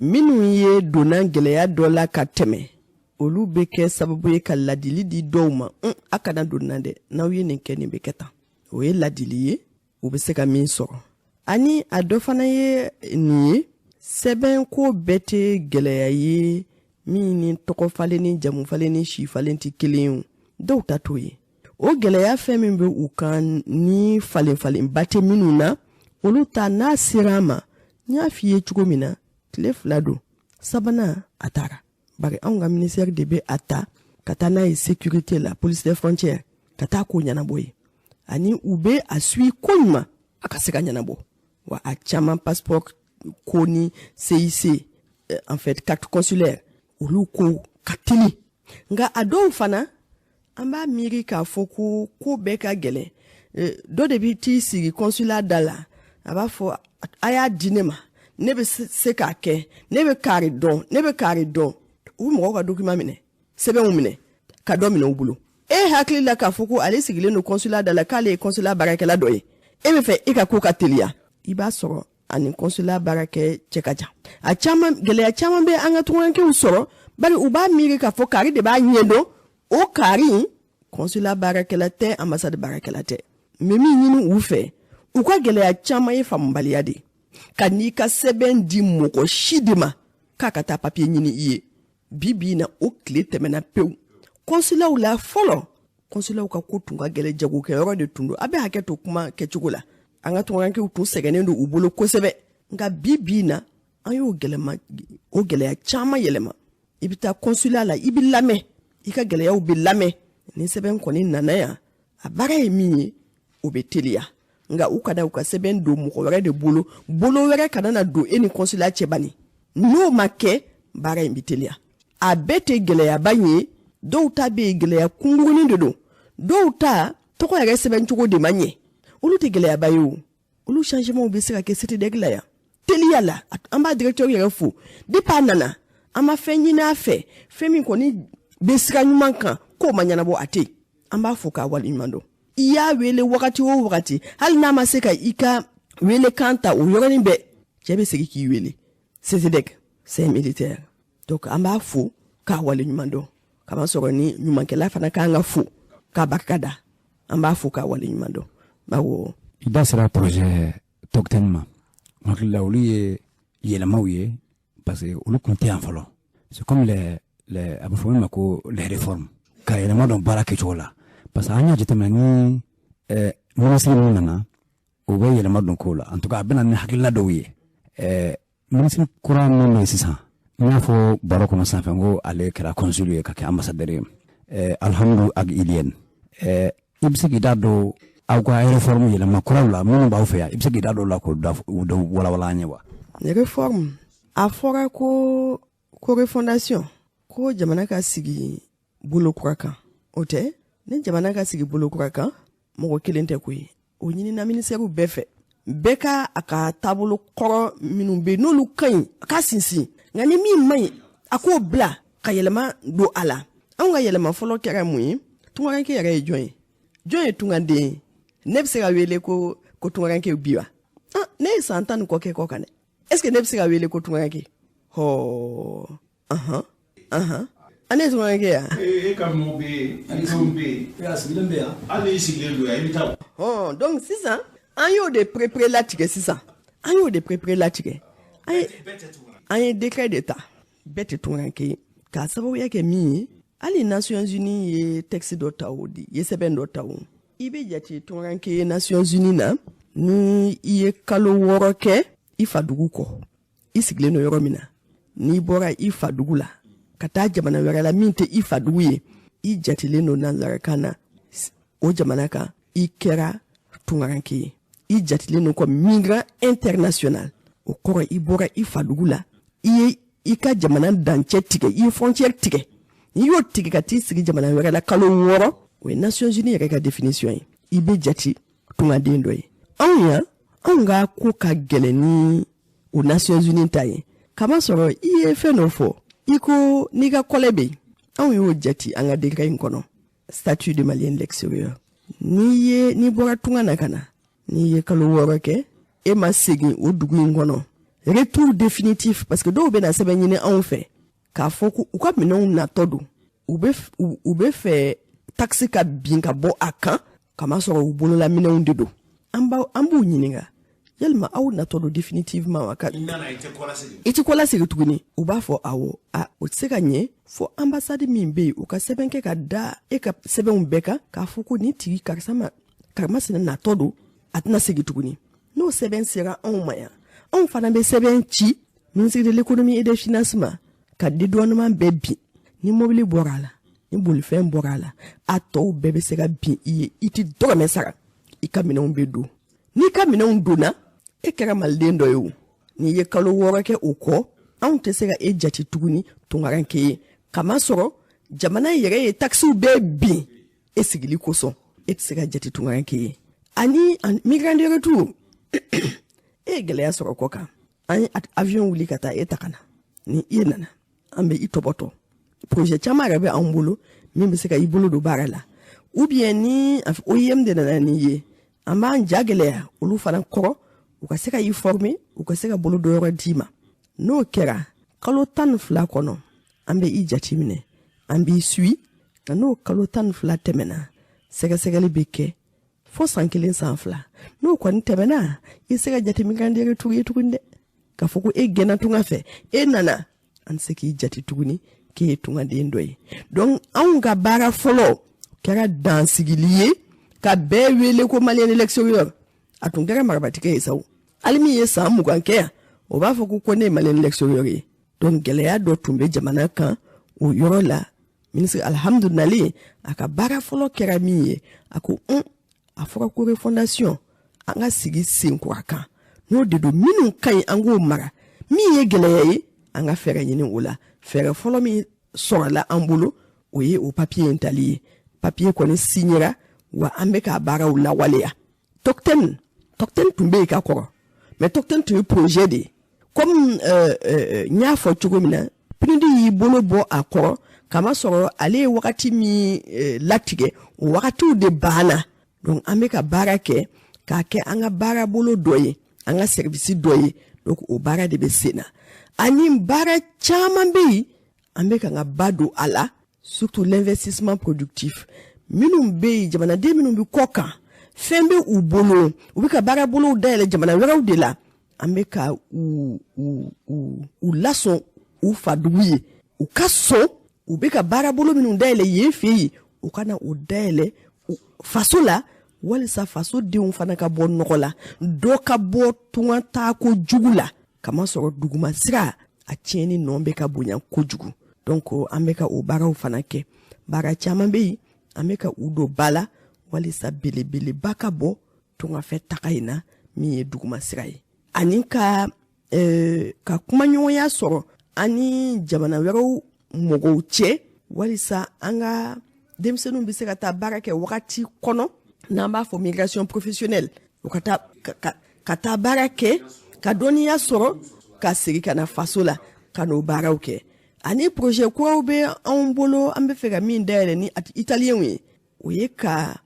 Minnu ye donna gɛlɛya dɔ la ka tɛmɛ, olu bɛ kɛ sababu ye ka ladili di dɔw ma: a kana don na dɛ, n'aw ye nin kɛ, nin bɛ kɛ tan. O ye ladili ye, u bɛ se ka min sɔrɔ. Ani a dɔ fana ye nin ye: sɛbɛn ko bɛɛ tɛ gɛlɛya ye min ni tɔgɔ falen ni jamu falen ni si falen tɛ kelen ye o. Dɔw ta t'o ye. O gɛlɛya fɛn min bɛ u kan ni falen falenba tɛ minnu na, olu ta n'a sera a ma, n y'a f'i ye cogo min na, tile 2 don, sabanan a taara. Bari anw ka ministère de bɛ a ta ka taa n'a ye sécurité la, police des frontières, ka taa ko ɲɛnabɔ ye. Ani u bɛ a suit ko ɲuman a ka se ka ɲɛnabɔ. Wa a caman passeport ko ni CIC, en fait carte consulaire, olu ko ka teli. Nka a dɔw fana, an b'a miiri k'a fɔ ko ko bɛɛ ka gɛlɛn. Dɔ de bɛ t'i sigi consulat da la, a b'a fɔ: a y'a di ne ma, ne bɛ se k'a kɛ, ne bɛ kari dɔn, ne bɛ kari dɔn. U bɛ mɔgɔw ka document minɛ, sɛbɛnw minɛ, ka dɔ minɛ u bolo. E hakili la k'a fɔ ko ale sigilen don consulat da la, k'ale ye consulat baarakɛla dɔ ye, e bɛ fɛ e ka ko ka teliya, i b'a sɔrɔ ani consulat baarakɛ cɛ ka jan. A caman, gɛlɛya caman bɛ an ka tungarankew sɔrɔ, bari u b'a miiri k'a fɔ kari de b'a ɲɛdɔn. O kari, consulat baarakɛla tɛ, ambassade baarakɛla tɛ. N bɛ min ɲini u fɛ, u ka gɛlɛya caman ye faamubaliya de ye. Ka n'i ka sɛbɛn di mɔgɔ si de ma k'a ka taa papiye ɲini i ye, bi bi in na, o tile tɛmɛna pewu. Consulatw la fɔlɔ, consulatw ka ko tun ka gɛlɛn, jagokɛyɔrɔ de tun don. A bɛ hakɛ to kuma kɛcogo la, an ka tungarankew tun sɛgɛnnen don u bolo kosɛbɛ. Nka bi bi in na, an y'o gɛlɛma, o gɛlɛya caman yɛlɛma. I bɛ taa consulat la, i bɛ lamɛn, i ka gɛlɛyaw bɛ lamɛn. Ni sɛbɛn kɔni nana yan, a baara ye min ye, o bɛ teliya. Nka u kana u ka sɛbɛn don mɔgɔ wɛrɛ de bolo, bolo wɛrɛ kana na don e ni consulat cɛ bani. N'o ma kɛ, baara in bɛ teliya. A bɛɛ tɛ gɛlɛyaba ye. Dɔw ta bɛ yen, gɛlɛya kunkurunin de don. Dɔw ta tɔgɔ yɛrɛ sɛbɛn cogo de ma ɲɛ, olu tɛ gɛlɛyaba ye o. Olu changement bɛ se ka kɛ SETEDEC la yan teliya la. An b'a directeur yɛrɛ fo, depuis a nana, an ma fɛn ɲini a fɛ, fɛn min kɔni bɛ sira ɲuman kan k'o ma ɲɛnabɔ, a tɛ yen. An b'a fo k'a waleɲuman dɔn. I y'a wele wagati o wagati, hali n'a ma se ka i ka welekan ta o yɔrɔnin bɛɛ, cɛ bɛ segin k'i wele. SETEDEC, c'est un militaire, donc an b'a fo k'a waleɲuman dɔn. Kamasɔrɔ ni ɲumankɛla fana k'an ka fo k'a barika da, an b'a fo k'a waleɲuman dɔn. Awɔ. I da sera projet Tɔkutɛni ma. N hakili la, olu ye yɛlɛmaw ye, parce que olu tun tɛ yan fɔlɔ. C'est comme les a bɛ fɔ min ma ko les réformes, ka yɛlɛma dɔn baara kɛcogo la. Parce que an y'a jateminɛ ni minisiri minnu nana, u bɛ yɛlɛma don kow la. En tout cas, a bɛ na ni hakilina dɔw ye. Minisiri kura min bɛ yen sisan, n y'a fɔ baro kɔnɔ sanfɛ n ko ale kɛra consul ye ka kɛ ambassadeur ye, Alhamdu Ag Ilyène. I bɛ se k'i da don aw ka réforme yɛlɛma kuraw la minnu b'aw fɛ yan, i bɛ se k'i da don o la k'o dɔ walawala an ye wa? Réforme, a fɔra ko refondation, ko jamana ka sigi bolo kura kan. O tɛ ni jamana ka sigi bolo kura kan, mɔgɔ kelen tɛ koyi. O ɲinina ministère bɛɛ fɛ, bɛɛ ka a ka taabolo kɔrɔ minnu bɛ yen n'olu ka ɲi, a ka sinsin, nka ni min man ɲi, a k'o bila ka yɛlɛma don a la. Anw ka yɛlɛma fɔlɔ kɛra mun ye? Tungaranke yɛrɛ ye jɔn ye? Jɔn ye tungaden ye? Ne bɛ se ka wele ko tungaranke bi wa? Ne ye san 10 ni kɔ kɛ kɔ kan dɛ. Est ce que ne bɛ se ka wele ko tungaranke? Hɔɔ, ahan ahan, ne ye tungaranke ya? E ka mɔgɔw bɛ yen, ani fɛnw bɛ yen. A sigilen bɛ yan. Hali n'i sigilen don yan, i bɛ taa. Hɔn, donc sisan an y'o de perepere latigɛ sisan. An y'o de perepere latigɛ. An ye décret de ta. Bɛɛ tɛ tungaranke ye. K'a sababuya kɛ min ye, hali Nations Unies ye texte dɔ ta o di, ye sɛbɛn dɔ ta o. I bɛ jate tungaranke ye Nations Unies na ni i ye kalo 6 kɛ i fadugu kɔ, i sigilen don yɔrɔ min na. N'i bɔra i fadugu la ka taa jamana wɛrɛ la min tɛ i fadugu ye, i jatelen don nanzarakan na o jamana kan, i kɛra tungaranke ye. I jatelen don comme migrant international. O kɔrɔ, i bɔra i fadugu la, i ye i ka jamana dancɛ tigɛ, i ye frontière tigɛ. N'i y'o tigɛ ka t'i sigi jamana wɛrɛ la kalo 6, o ye Nations Unies yɛrɛ ka définition ye, i bɛ jate tungaden dɔ ye. Anw yan, anw ka ko ka gɛlɛn ni o Nations Unies ta ye. Kamasɔrɔ i ye fɛn dɔ fɔ, i ko n'i ka kɔlɛ bɛ yen, anw y'o jate an ka décret in kɔnɔ, statut de malien de l'extérieur. N'i bɔra tunga na ka na, n'i ye kalo 6 kɛ, e ma segin o dugu in kɔnɔ, retour définitif, parce que dɔw bɛ na sɛbɛn ɲini anw fɛ k'a fɔ ko u ka minɛnw natɔ don, u bɛ fɛ taxe ka bin ka bɔ a kan, kamasɔrɔ u bolola minɛnw de don. An b'u ɲininka, yalima aw natɔ don définitivement wa? I tɛ kɔlasegin tuguni. U b'a fɔ awɔ. A o tɛ se ka ɲɛ fo ambassade min bɛ yen, u ka sɛbɛn kɛ ka da e ka sɛbɛnw bɛɛ kan k'a fɔ ko nin tigi karisa ma, karimasina natɔ don, a tɛna segin tuguni. N'o sɛbɛn sera anw ma yan, anw fana bɛ sɛbɛn ci ministre de l'économie et des finances ma ka dédouanement bɛɛ bin. Ni mobili bɔra a la, ni bolifɛn bɔra a la, a tɔw bɛɛ bɛ se ka bin i ye, i tɛ dɔrɔmɛ sara, i ka minɛnw bɛ don. N'i ka minɛnw donna, e kɛra maliden dɔ ye o. N'i ye kalo 6 kɛ o kɔ, anw tɛ se ka e jate tuguni tungaranke ye, kamasɔrɔ jamana yɛrɛ ye taxes bɛɛ bin e sigili kosɔn, e tɛ se ka jate tungaranke ye. Ani migrant de retour, e ye gɛlɛya sɔrɔ kɔ kan, an ye avion wuli ka taa e ta ka na. Ni i nana, an bɛ i tɔbɔtɔ. Projet caman yɛrɛ bɛ anw bolo min bɛ se ka i bolo don baara la. Ou bien ni OIM de nana n'i ye, an b'an ja gɛlɛya olu fana kɔrɔ, u ka se ka i former, u ka se ka bolo dɔ yɔrɔ d'i ma. N'o kɛra kalo 12 kɔnɔ, an bɛ i jate minɛ, an b'i suit. Nka n'o kalo 12 tɛmɛna, sɛgɛsɛgɛli bɛ kɛ fo san 1 san 2. N'o kɔni tɛmɛna, i se ka jate migrant de retour ye tuguni dɛ. K'a fɔ ko e gɛnna tunga fɛ, e nana, an tɛ se k'i jate tuguni k'e ye tungaden dɔ ye. Donc anw ka baara fɔlɔ kɛra dansigili ye, ka bɛɛ wele ko malien de l'extérieur. A tun kɛra marabatigɛ ye sa o. Hali min ye san 20 kɛ yan, o b'a fɔ ko ne ye malien de l'extérieur ye. Donc gɛlɛya dɔ tun bɛ jamana kan o yɔrɔ la. Ministre alhamdulilayi, a ka baara fɔlɔ kɛra min ye, a ko a fɔra ko refondation, an ka sigi senkura kan. N'o de don, minnu ka ɲi an k'o mara, min ye gɛlɛya ye an ka fɛɛrɛ ɲini o la. Fɛɛrɛ fɔlɔ min sɔrɔla an bolo, o ye o papier in tali ye. Papier kɔni signera, wa an bɛ k'a baaraw lawaleya. Tɔkutɛni tun bɛ yen ka kɔrɔ, mais Tɔkutɛni tun ye projet de ye. Comme n y'a fɔ cogo min na, PNUD y'i bolo bɔ a kɔrɔ, kamasɔrɔ ale ye wagati min latigɛ, o wagatiw de banna. Donc an bɛ ka baara kɛ k'a kɛ an ka baarabolo dɔ ye, an ka service dɔ ye. Donc o baara de bɛ sen na. Ani baara caman bɛ yen, an bɛ ka n ka ba don a la, surtout l'investissement productif. Minnu bɛ yen, jamanaden minnu bɛ kɔ kan, fɛn bɛ u bolo, u bɛ ka baarabolow dayɛlɛ jamana wɛrɛw de la. An bɛ ka u lasɔn u fadugu ye, u ka sɔn u bɛ ka baarabolo minnu dayɛlɛ yen fɛ yen, u ka na o dayɛlɛ faso la walisa faso denw fana ka bɔ nɔgɔ la, dɔ ka bɔ tunga taako jugu la, kamasɔrɔ duguma sira a tiɲɛni nɔ bɛ ka bonya kojugu. Donc an bɛ ka o baaraw fana kɛ. Baara caman bɛ yen, an bɛ ka u don ba la walisa belebeleba ka bɔ tungafɛ taga in na min ye duguma sira ye, ani ka kumaɲɔgɔnya sɔrɔ ani jamana wɛrɛw mɔgɔw cɛ, walisa an ka denmisɛnninw bɛ se ka taa baara kɛ wagati kɔnɔ, n'an b'a fɔ migration professionnelle, u ka taa ka taa baara kɛ, ka dɔnniya sɔrɔ, ka segin ka na faso la ka n'o baaraw kɛ. Ani projet kuraw bɛ anw bolo, an bɛ fɛ ka min dayɛlɛ ni italienw ye, o ye ka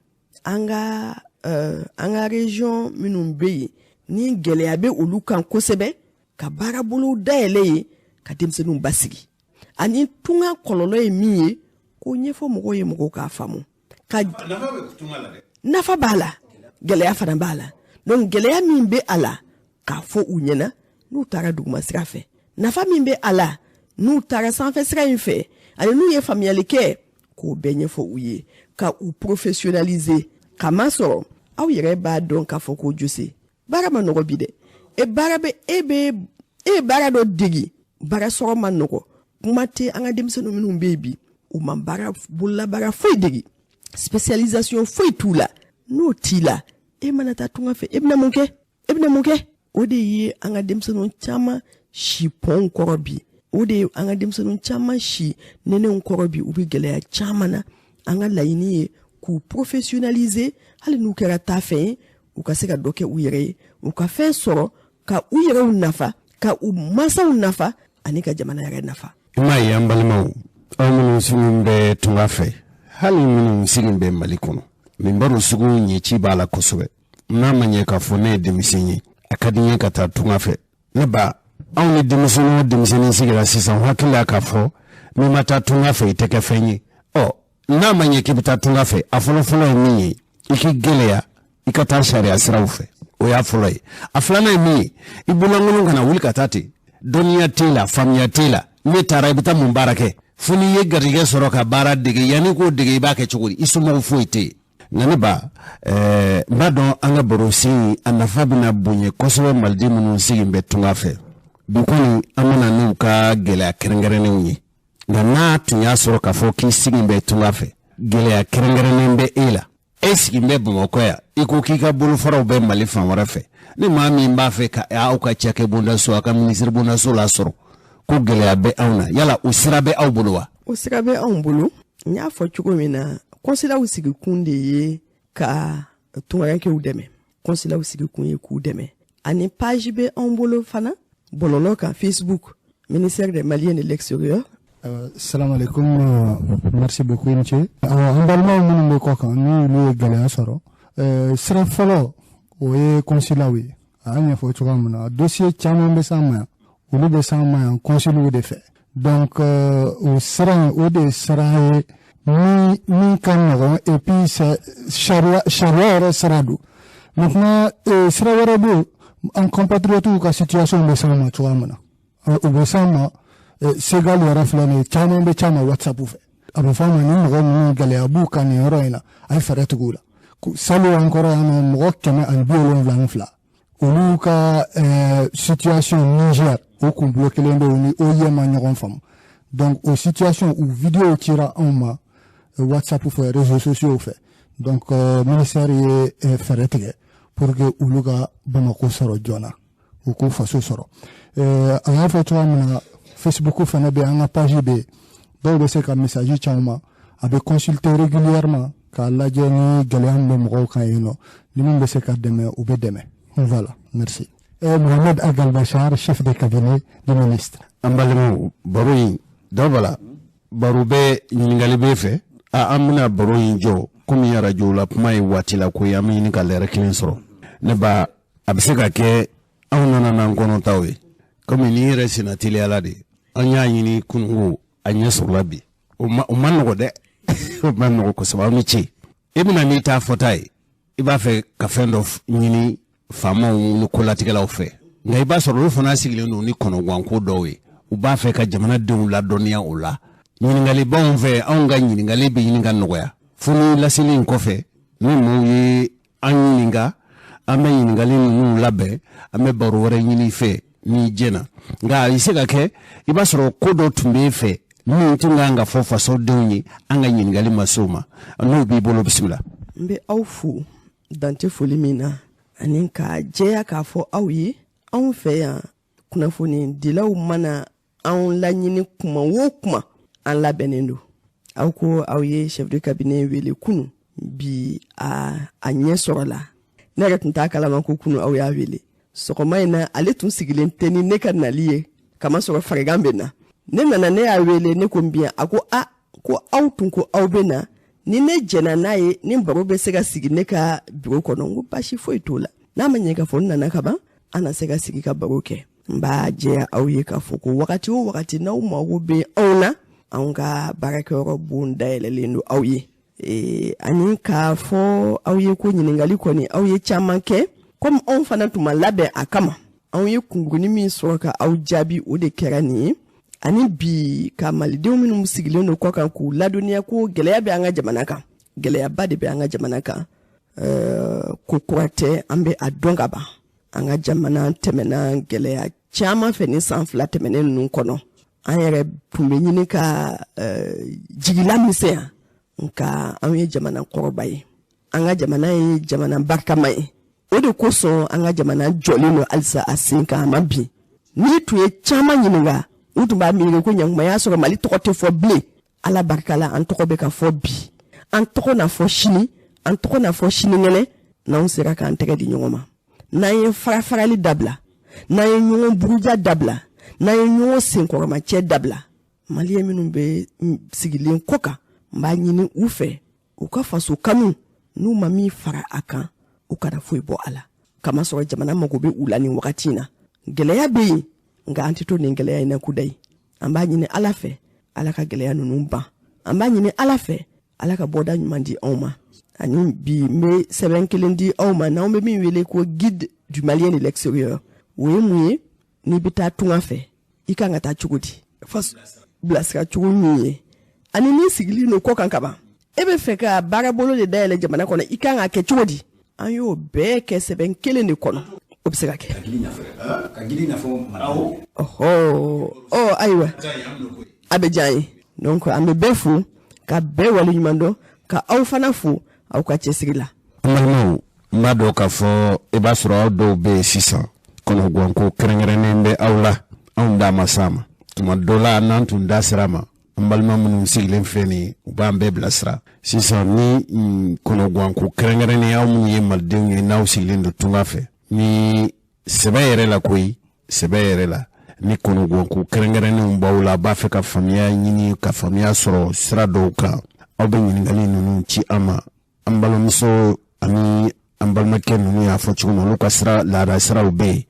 an ka région minnu bɛ yen ni gɛlɛya bɛ olu kan kosɛbɛ, ka baarabolow dayɛlɛ yen, ka denmisɛnninw basigi. Ani tunga kɔlɔlɔ ye min ye, k'o ɲɛfɔ mɔgɔw ye, mɔgɔw k'a faamu. Ka nafa b'a la, gɛlɛya fana b'a la. Donc gɛlɛya min bɛ a la, k'a fɔ u ɲɛna n'u taara duguma sira fɛ, nafa min bɛ a la n'u taara sanfɛ sira in fɛ, ani n'u ye faamuyali kɛ, k'o bɛɛ ɲɛfɔ u ye, ka u professionnaliser. Kamasɔrɔ aw yɛrɛ b'a dɔn k'a fɔ ko Jose, baara ma nɔgɔ bi dɛ. E baara bɛ e bɛ e ye baara dɔ degi, baara sɔrɔ ma nɔgɔ. Kuma tɛ an ka denmisɛnnin minnu bɛ yen bi, u ma baara bololabaara foyi degi, spécialisation foyi t'u la. N'o t'i la, e mana taa tunga fɛ, e bɛna mun kɛ? E bɛna mun kɛ? O de ye an ka denmisɛnnin caman si pɔnw kɔrɔ bi, o de ye an ka denmisɛnnin caman si nɛnɛw kɔrɔ bi. U bɛ gɛlɛya caman na. An ka laɲini ye k'u professionnaliser, hali n'u kɛra taafɛn ye, u ka se ka dɔ kɛ u yɛrɛ ye, u ka fɛn sɔrɔ, ka u yɛrɛw nafa, ka u mansaw nafa, ani ka jamana yɛrɛ nafa. I m'a ye an balimaw, aw minnu sigilen bɛ tunga fɛ, hali minnu sigilen bɛ Mali kɔnɔ, nin baro sugu ɲɛci b'a la kosɛbɛ. N'a ma ɲɛ k'a fɔ ne ye denmisɛn ye, a ka di n ye ka taa tunga fɛ. Ne ba, anw ni denmisɛnnin o denmisɛnnin sigira sisan, hakili la k'a fɔ n'i ma taa tunga fɛ i tɛ kɛ fɛn ye. Ɔ, n'a ma ɲɛ k'i bɛ taa tunga fɛ, a fɔlɔfɔlɔ ye min ye, i k'i gɛlɛya i ka taa sariya siraw fɛ, o y'a fɔlɔ ye. A filanan ye min ye, i bololankolon kana wuli ka taa ten, dɔnniya t'e la, faamuya t'e la. Ne taara, i bɛ taa mun baara kɛ? Fo n'i ye garijɛgɛ sɔrɔ ka baara dege, yanni k'o dege i b'a kɛ cogo di? I somɔgɔw foyi tɛ yen. Nka ne ba, n b'a dɔn an ka barosen a nafa bɛna bonya kosɛbɛ maliden minnu sigilen bɛ tunga fɛ. Bi kɔni an bɛna n'u ka gɛlɛya kɛrɛnkɛrɛnnenw ye. Nka n'a tun y'a sɔrɔ k'a fɔ k'i sigilen bɛ tunga fɛ, gɛlɛya kɛrɛnkɛrɛnnen bɛ e la, e sigilen bɛ Bamakɔ yan, i ko k'i ka bolofaraw bɛ Mali fan wɛrɛ fɛ, ni maa min b'a fɛ ka aw ka cakɛbondaso, aw ka minisiribondaso lasɔrɔ, ko gɛlɛya bɛ anw na, yala o sira bɛ aw bolo wa? O sira bɛ anw bolo. N y'a fɔ cogo min na, kɔnsilaw sigikun de ye ka tungarankew dɛmɛ. Kɔnsilaw sigikun ye k'u dɛmɛ. Ani page bɛ anw bolo fana bɔlɔlɔ kan, Facebook, ministère des Maliens de l'extérieur. Salam alaikum, merci beaucoup monsieur. An balimaw minnu bɛ kɔ kan, n'olu ye gɛlɛya sɔrɔ, sira fɔlɔ o ye consulat ye. A y'a ɲɛfɔ cogoya min na, dossier caman bɛ s'an ma yan, olu bɛ s'an ma yan consulat de fɛ. Donc o sira in, o de sira ye min ka nɔgɔn, et puis sariya yɛrɛ sira don. Maintenant sira wɛrɛ bɛ yen, an compatriotes ka situation bɛ s'an ma cogoya min na, u bɛ s'an ma. Segal yɛrɛ filɛ nin ye, caman bɛ caman WhatsApp fɛ, a bɛ fɔ a ma ni mɔgɔ ninnu gɛlɛya b'u kan nin yɔrɔ in na, a ye fɛɛrɛ tigɛ u la. Salon an kɔrɔ yan nɔ, mɔgɔ 172, olu ka situation Niger, o kun bloqué bɛ, u ni OIM ma ɲɔgɔn faamu. Donc o situation, u vidéo cira anw ma WhatsApp fɛ, réseaux sociaux fɛ. Donc ministère ye fɛɛrɛ tigɛ pour que olu ka Bamako sɔrɔ joona, u k'u faso sɔrɔ. A y'a fɔ cogoya min na, Facebook fana bɛ, an ka page bɛ yen, dɔw bɛ se ka message ci anw ma, a bɛ consulter régulièrement k'a lajɛ ni gɛlɛya min bɛ mɔgɔw kan yen nɔ, ni min bɛ se ka dɛmɛ, u bɛ dɛmɛ. Voilà, merci. Mohamed Agal Bachar, chef de cabinet du ministre. An balimaw, baro in Dabala, baro bɛ ɲininkali bɛ fɛ. An bɛna baro in jɔ komi arajo la kuma ye waati la ko ye, an bɛ ɲini ka lɛrɛ kelen sɔrɔ. Ne ba, a bɛ se ka kɛ anw nana n'an kɔnɔtaw ye, komi nin yɛrɛ senna teliyala de, an y'a ɲini kununko a ɲɛ sɔrɔla bi. O ma nɔgɔ dɛ, o ma nɔgɔ kosɛbɛ. Aw ni ce. I bɛna n'i ta fɔta ye, i b'a fɛ ka fɛn dɔ ɲini faamaw ni kolatigɛlaw fɛ, nka i b'a sɔrɔ olu fana sigilen don ni kɔnɔguwanko dɔw ye, u b'a fɛ ka jamanadenw ladɔnniya o la. Ɲininkali b'anw fɛ, anw ka ɲininkali bɛ ɲini ka nɔgɔya fo ni laseli in kɔfɛ. Ni maaw ye an ɲininka, an bɛ ɲininkali ninnu labɛn, an bɛ baro wɛrɛ ɲini i fɛ n'i jɛna. Nka a bɛ se ka kɛ i b'a sɔrɔ ko dɔ tun b'e fɛ min tun kan ka fɔ fasodenw ye, an ka ɲininkali ma se o ma. N'o b'i bolo, bisimila. N bɛ aw fo dan tɛ foli min na, ani k'a jɛya k'a fɔ aw ye, anw fɛ yan, kunnafonidilaw mana anw laɲini kuma o kuma, an labɛnnen don. Aw ko aw ye chef de cabinet wele kunu, bi a ɲɛ sɔrɔla. Ne yɛrɛ tun t'a kalama ko kunu aw y'a wele. Sɔgɔma in na, ale tun sigilen tɛ ni ne ka nali ye, kamasɔrɔ farigan bɛ na. Ne nana, ne y'a wele, ne ko n bi yan. A ko a ko aw tun ko aw bɛ na, ni ne jɛnna n'a ye, ni baro bɛ se ka sigi ne ka biro kɔnɔ. N ko baasi foyi t'o la, n'a ma ɲɛ k'a fɔ n nana ka ban, an na se ka sigi ka baro kɛ. N b'a jɛya aw ye k'a fɔ ko wagati o wagati n'aw mago bɛ anw na, anw ka baarakɛyɔrɔ bon dayɛlɛlen don aw ye. Ani k'a fɔ aw ye ko ɲininkali kɔni, aw ye caman kɛ. Komi anw fana tun ma labɛn a kama, anw ye kunkurunin min sɔrɔ ka aw jaabi, o de kɛra nin ye. Ani bi, ka malidenw minnu sigilen don kɔ kan, k'u ladɔnniya ko gɛlɛya bɛ an ka jamana kan, gɛlɛyaba de bɛ an ka jamana kan. Ko kura tɛ, an bɛ a dɔn ka ban. An ka jamana tɛmɛna gɛlɛya caman fɛ ni san 2 tɛmɛnen ninnu kɔnɔ. An yɛrɛ tun bɛ ɲini ka jigila misɛnya, nka anw ye jamana kɔrɔba ye, an ka jamana ye jamana barikama ye. O de kosɔn an ka jamana jɔlen don halisa a sen kan, a ma bin. N'i tun ye caman ɲininka, u tun b'a miiri ko ɲankuma y'a sɔrɔ Mali tɔgɔ tɛ fɔ bilen. Ala barika la, an tɔgɔ bɛ ka fɔ bi, an tɔgɔ na fɔ sini, an tɔgɔ na fɔ sinikɛnɛ, n'anw sera k'an tɛgɛ di ɲɔgɔn ma, n'an ye farafarali dabila, n'an ye ɲɔgɔn buruja dabila, n'an ye ɲɔgɔn senkɔrɔmacɛ dabila. Maliyɛn minnu bɛ sigilen kɔ kan, n b'a ɲini u fɛ, u ka faso kanu, n'u ma min fara a kan, u kana foyi bɔ a la, kamasɔrɔ jamana mago bɛ u la nin wagati in na. Gɛlɛya bɛ yen, nka an tɛ to nin gɛlɛya in na kudayi. An b'a ɲini Ala fɛ, Ala ka gɛlɛya ninnu ban. An b'a ɲini Ala fɛ, Ala ka bɔda ɲuman di anw ma. Ani bi, n bɛ sɛbɛn kelen di aw ma, n'anw bɛ min wele ko Guide du Malien de l'extérieur. O ye mun ye? N'i bɛ taa tunga fɛ, i kan ka taa cogo di, bilasira cogo min ye, ani n'i sigilen don kɔ kan kaban, e bɛ fɛ ka baarabolo de dayɛlɛ jamana kɔnɔ, i kan ka kɛ cogo di? An y'o bɛɛ kɛ sɛbɛn kelen de kɔnɔ. O bɛ se ka kɛ. Ɔhɔ, ɔ ayiwa, a bɛ diya an ye. Donc an bɛ bɛɛ fo, ka bɛɛ waleɲuman dɔn, ka aw fana fo aw ka cɛsiri la. An balimaw, n b'a dɔn k'a fɔ i b'a sɔrɔ aw dɔw bɛ yen sisan, kɔnɔguwanko kɛrɛnkɛrɛnnen bɛ aw la. Anw da ma s'a ma tuma dɔ la, n'an tun da sera a ma, an balima minnu sigilen filɛ nin ye, u b'an bɛɛ bilasira sisan. Ni kɔnɔguwanko kɛrɛnkɛrɛnnen, aw minnu ye malidenw ye, n'aw sigilen don tunga fɛ, ni sɛbɛ yɛrɛ la koyi, sɛbɛ yɛrɛ la, ni kɔnɔguwanko kɛrɛnkɛrɛnnenw b'aw la, a b'a fɛ ka faamuya ɲini, ka faamuya sɔrɔ sira dɔw kan, aw bɛ ɲininkali ninnu ci an ma. An balimamuso ani an balimakɛ ninnu y'a fɔ cogo min, olu ka sira, laada siraw bɛ yen.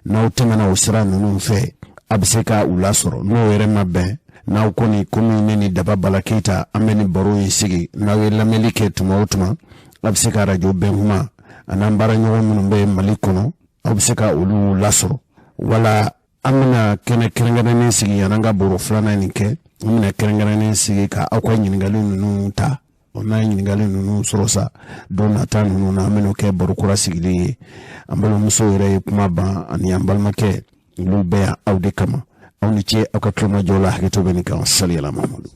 N'aw tɛmɛna o sira ninnu fɛ, a bɛ se ka u lasɔrɔ. N'o yɛrɛ ma bɛn n'aw kɔni, komi ne ni Daba Bala Keyita, an bɛ nin baro in sigi, n'aw ye lamɛnni kɛ tuma o tuma, a bɛ se ka arajo Bɛnkuma an'an baaraɲɔgɔn minnu bɛ Mali kɔnɔ, aw bɛ se ka olu lasɔrɔ. Wala an bɛna kɛnɛ kɛrɛnkɛrɛnnen sigi yan'an ka baro filanan nin kɛ. An bɛna kɛrɛnkɛrɛnnen sigi ka aw ka ɲininkali ninnu ta. N'an ye ɲininkali ninnu sɔrɔ sa, don nata ninnu na, an bɛn'o kɛ baro kura sigilen ye. An balimamuso yɛrɛ ye kuma ban, ani an balimakɛ, olu bɛ yan aw de kama. Aw ni ce aw ka tulomajɔ la. Hakɛto bɛ nin kan. Saliyala Mahamadu.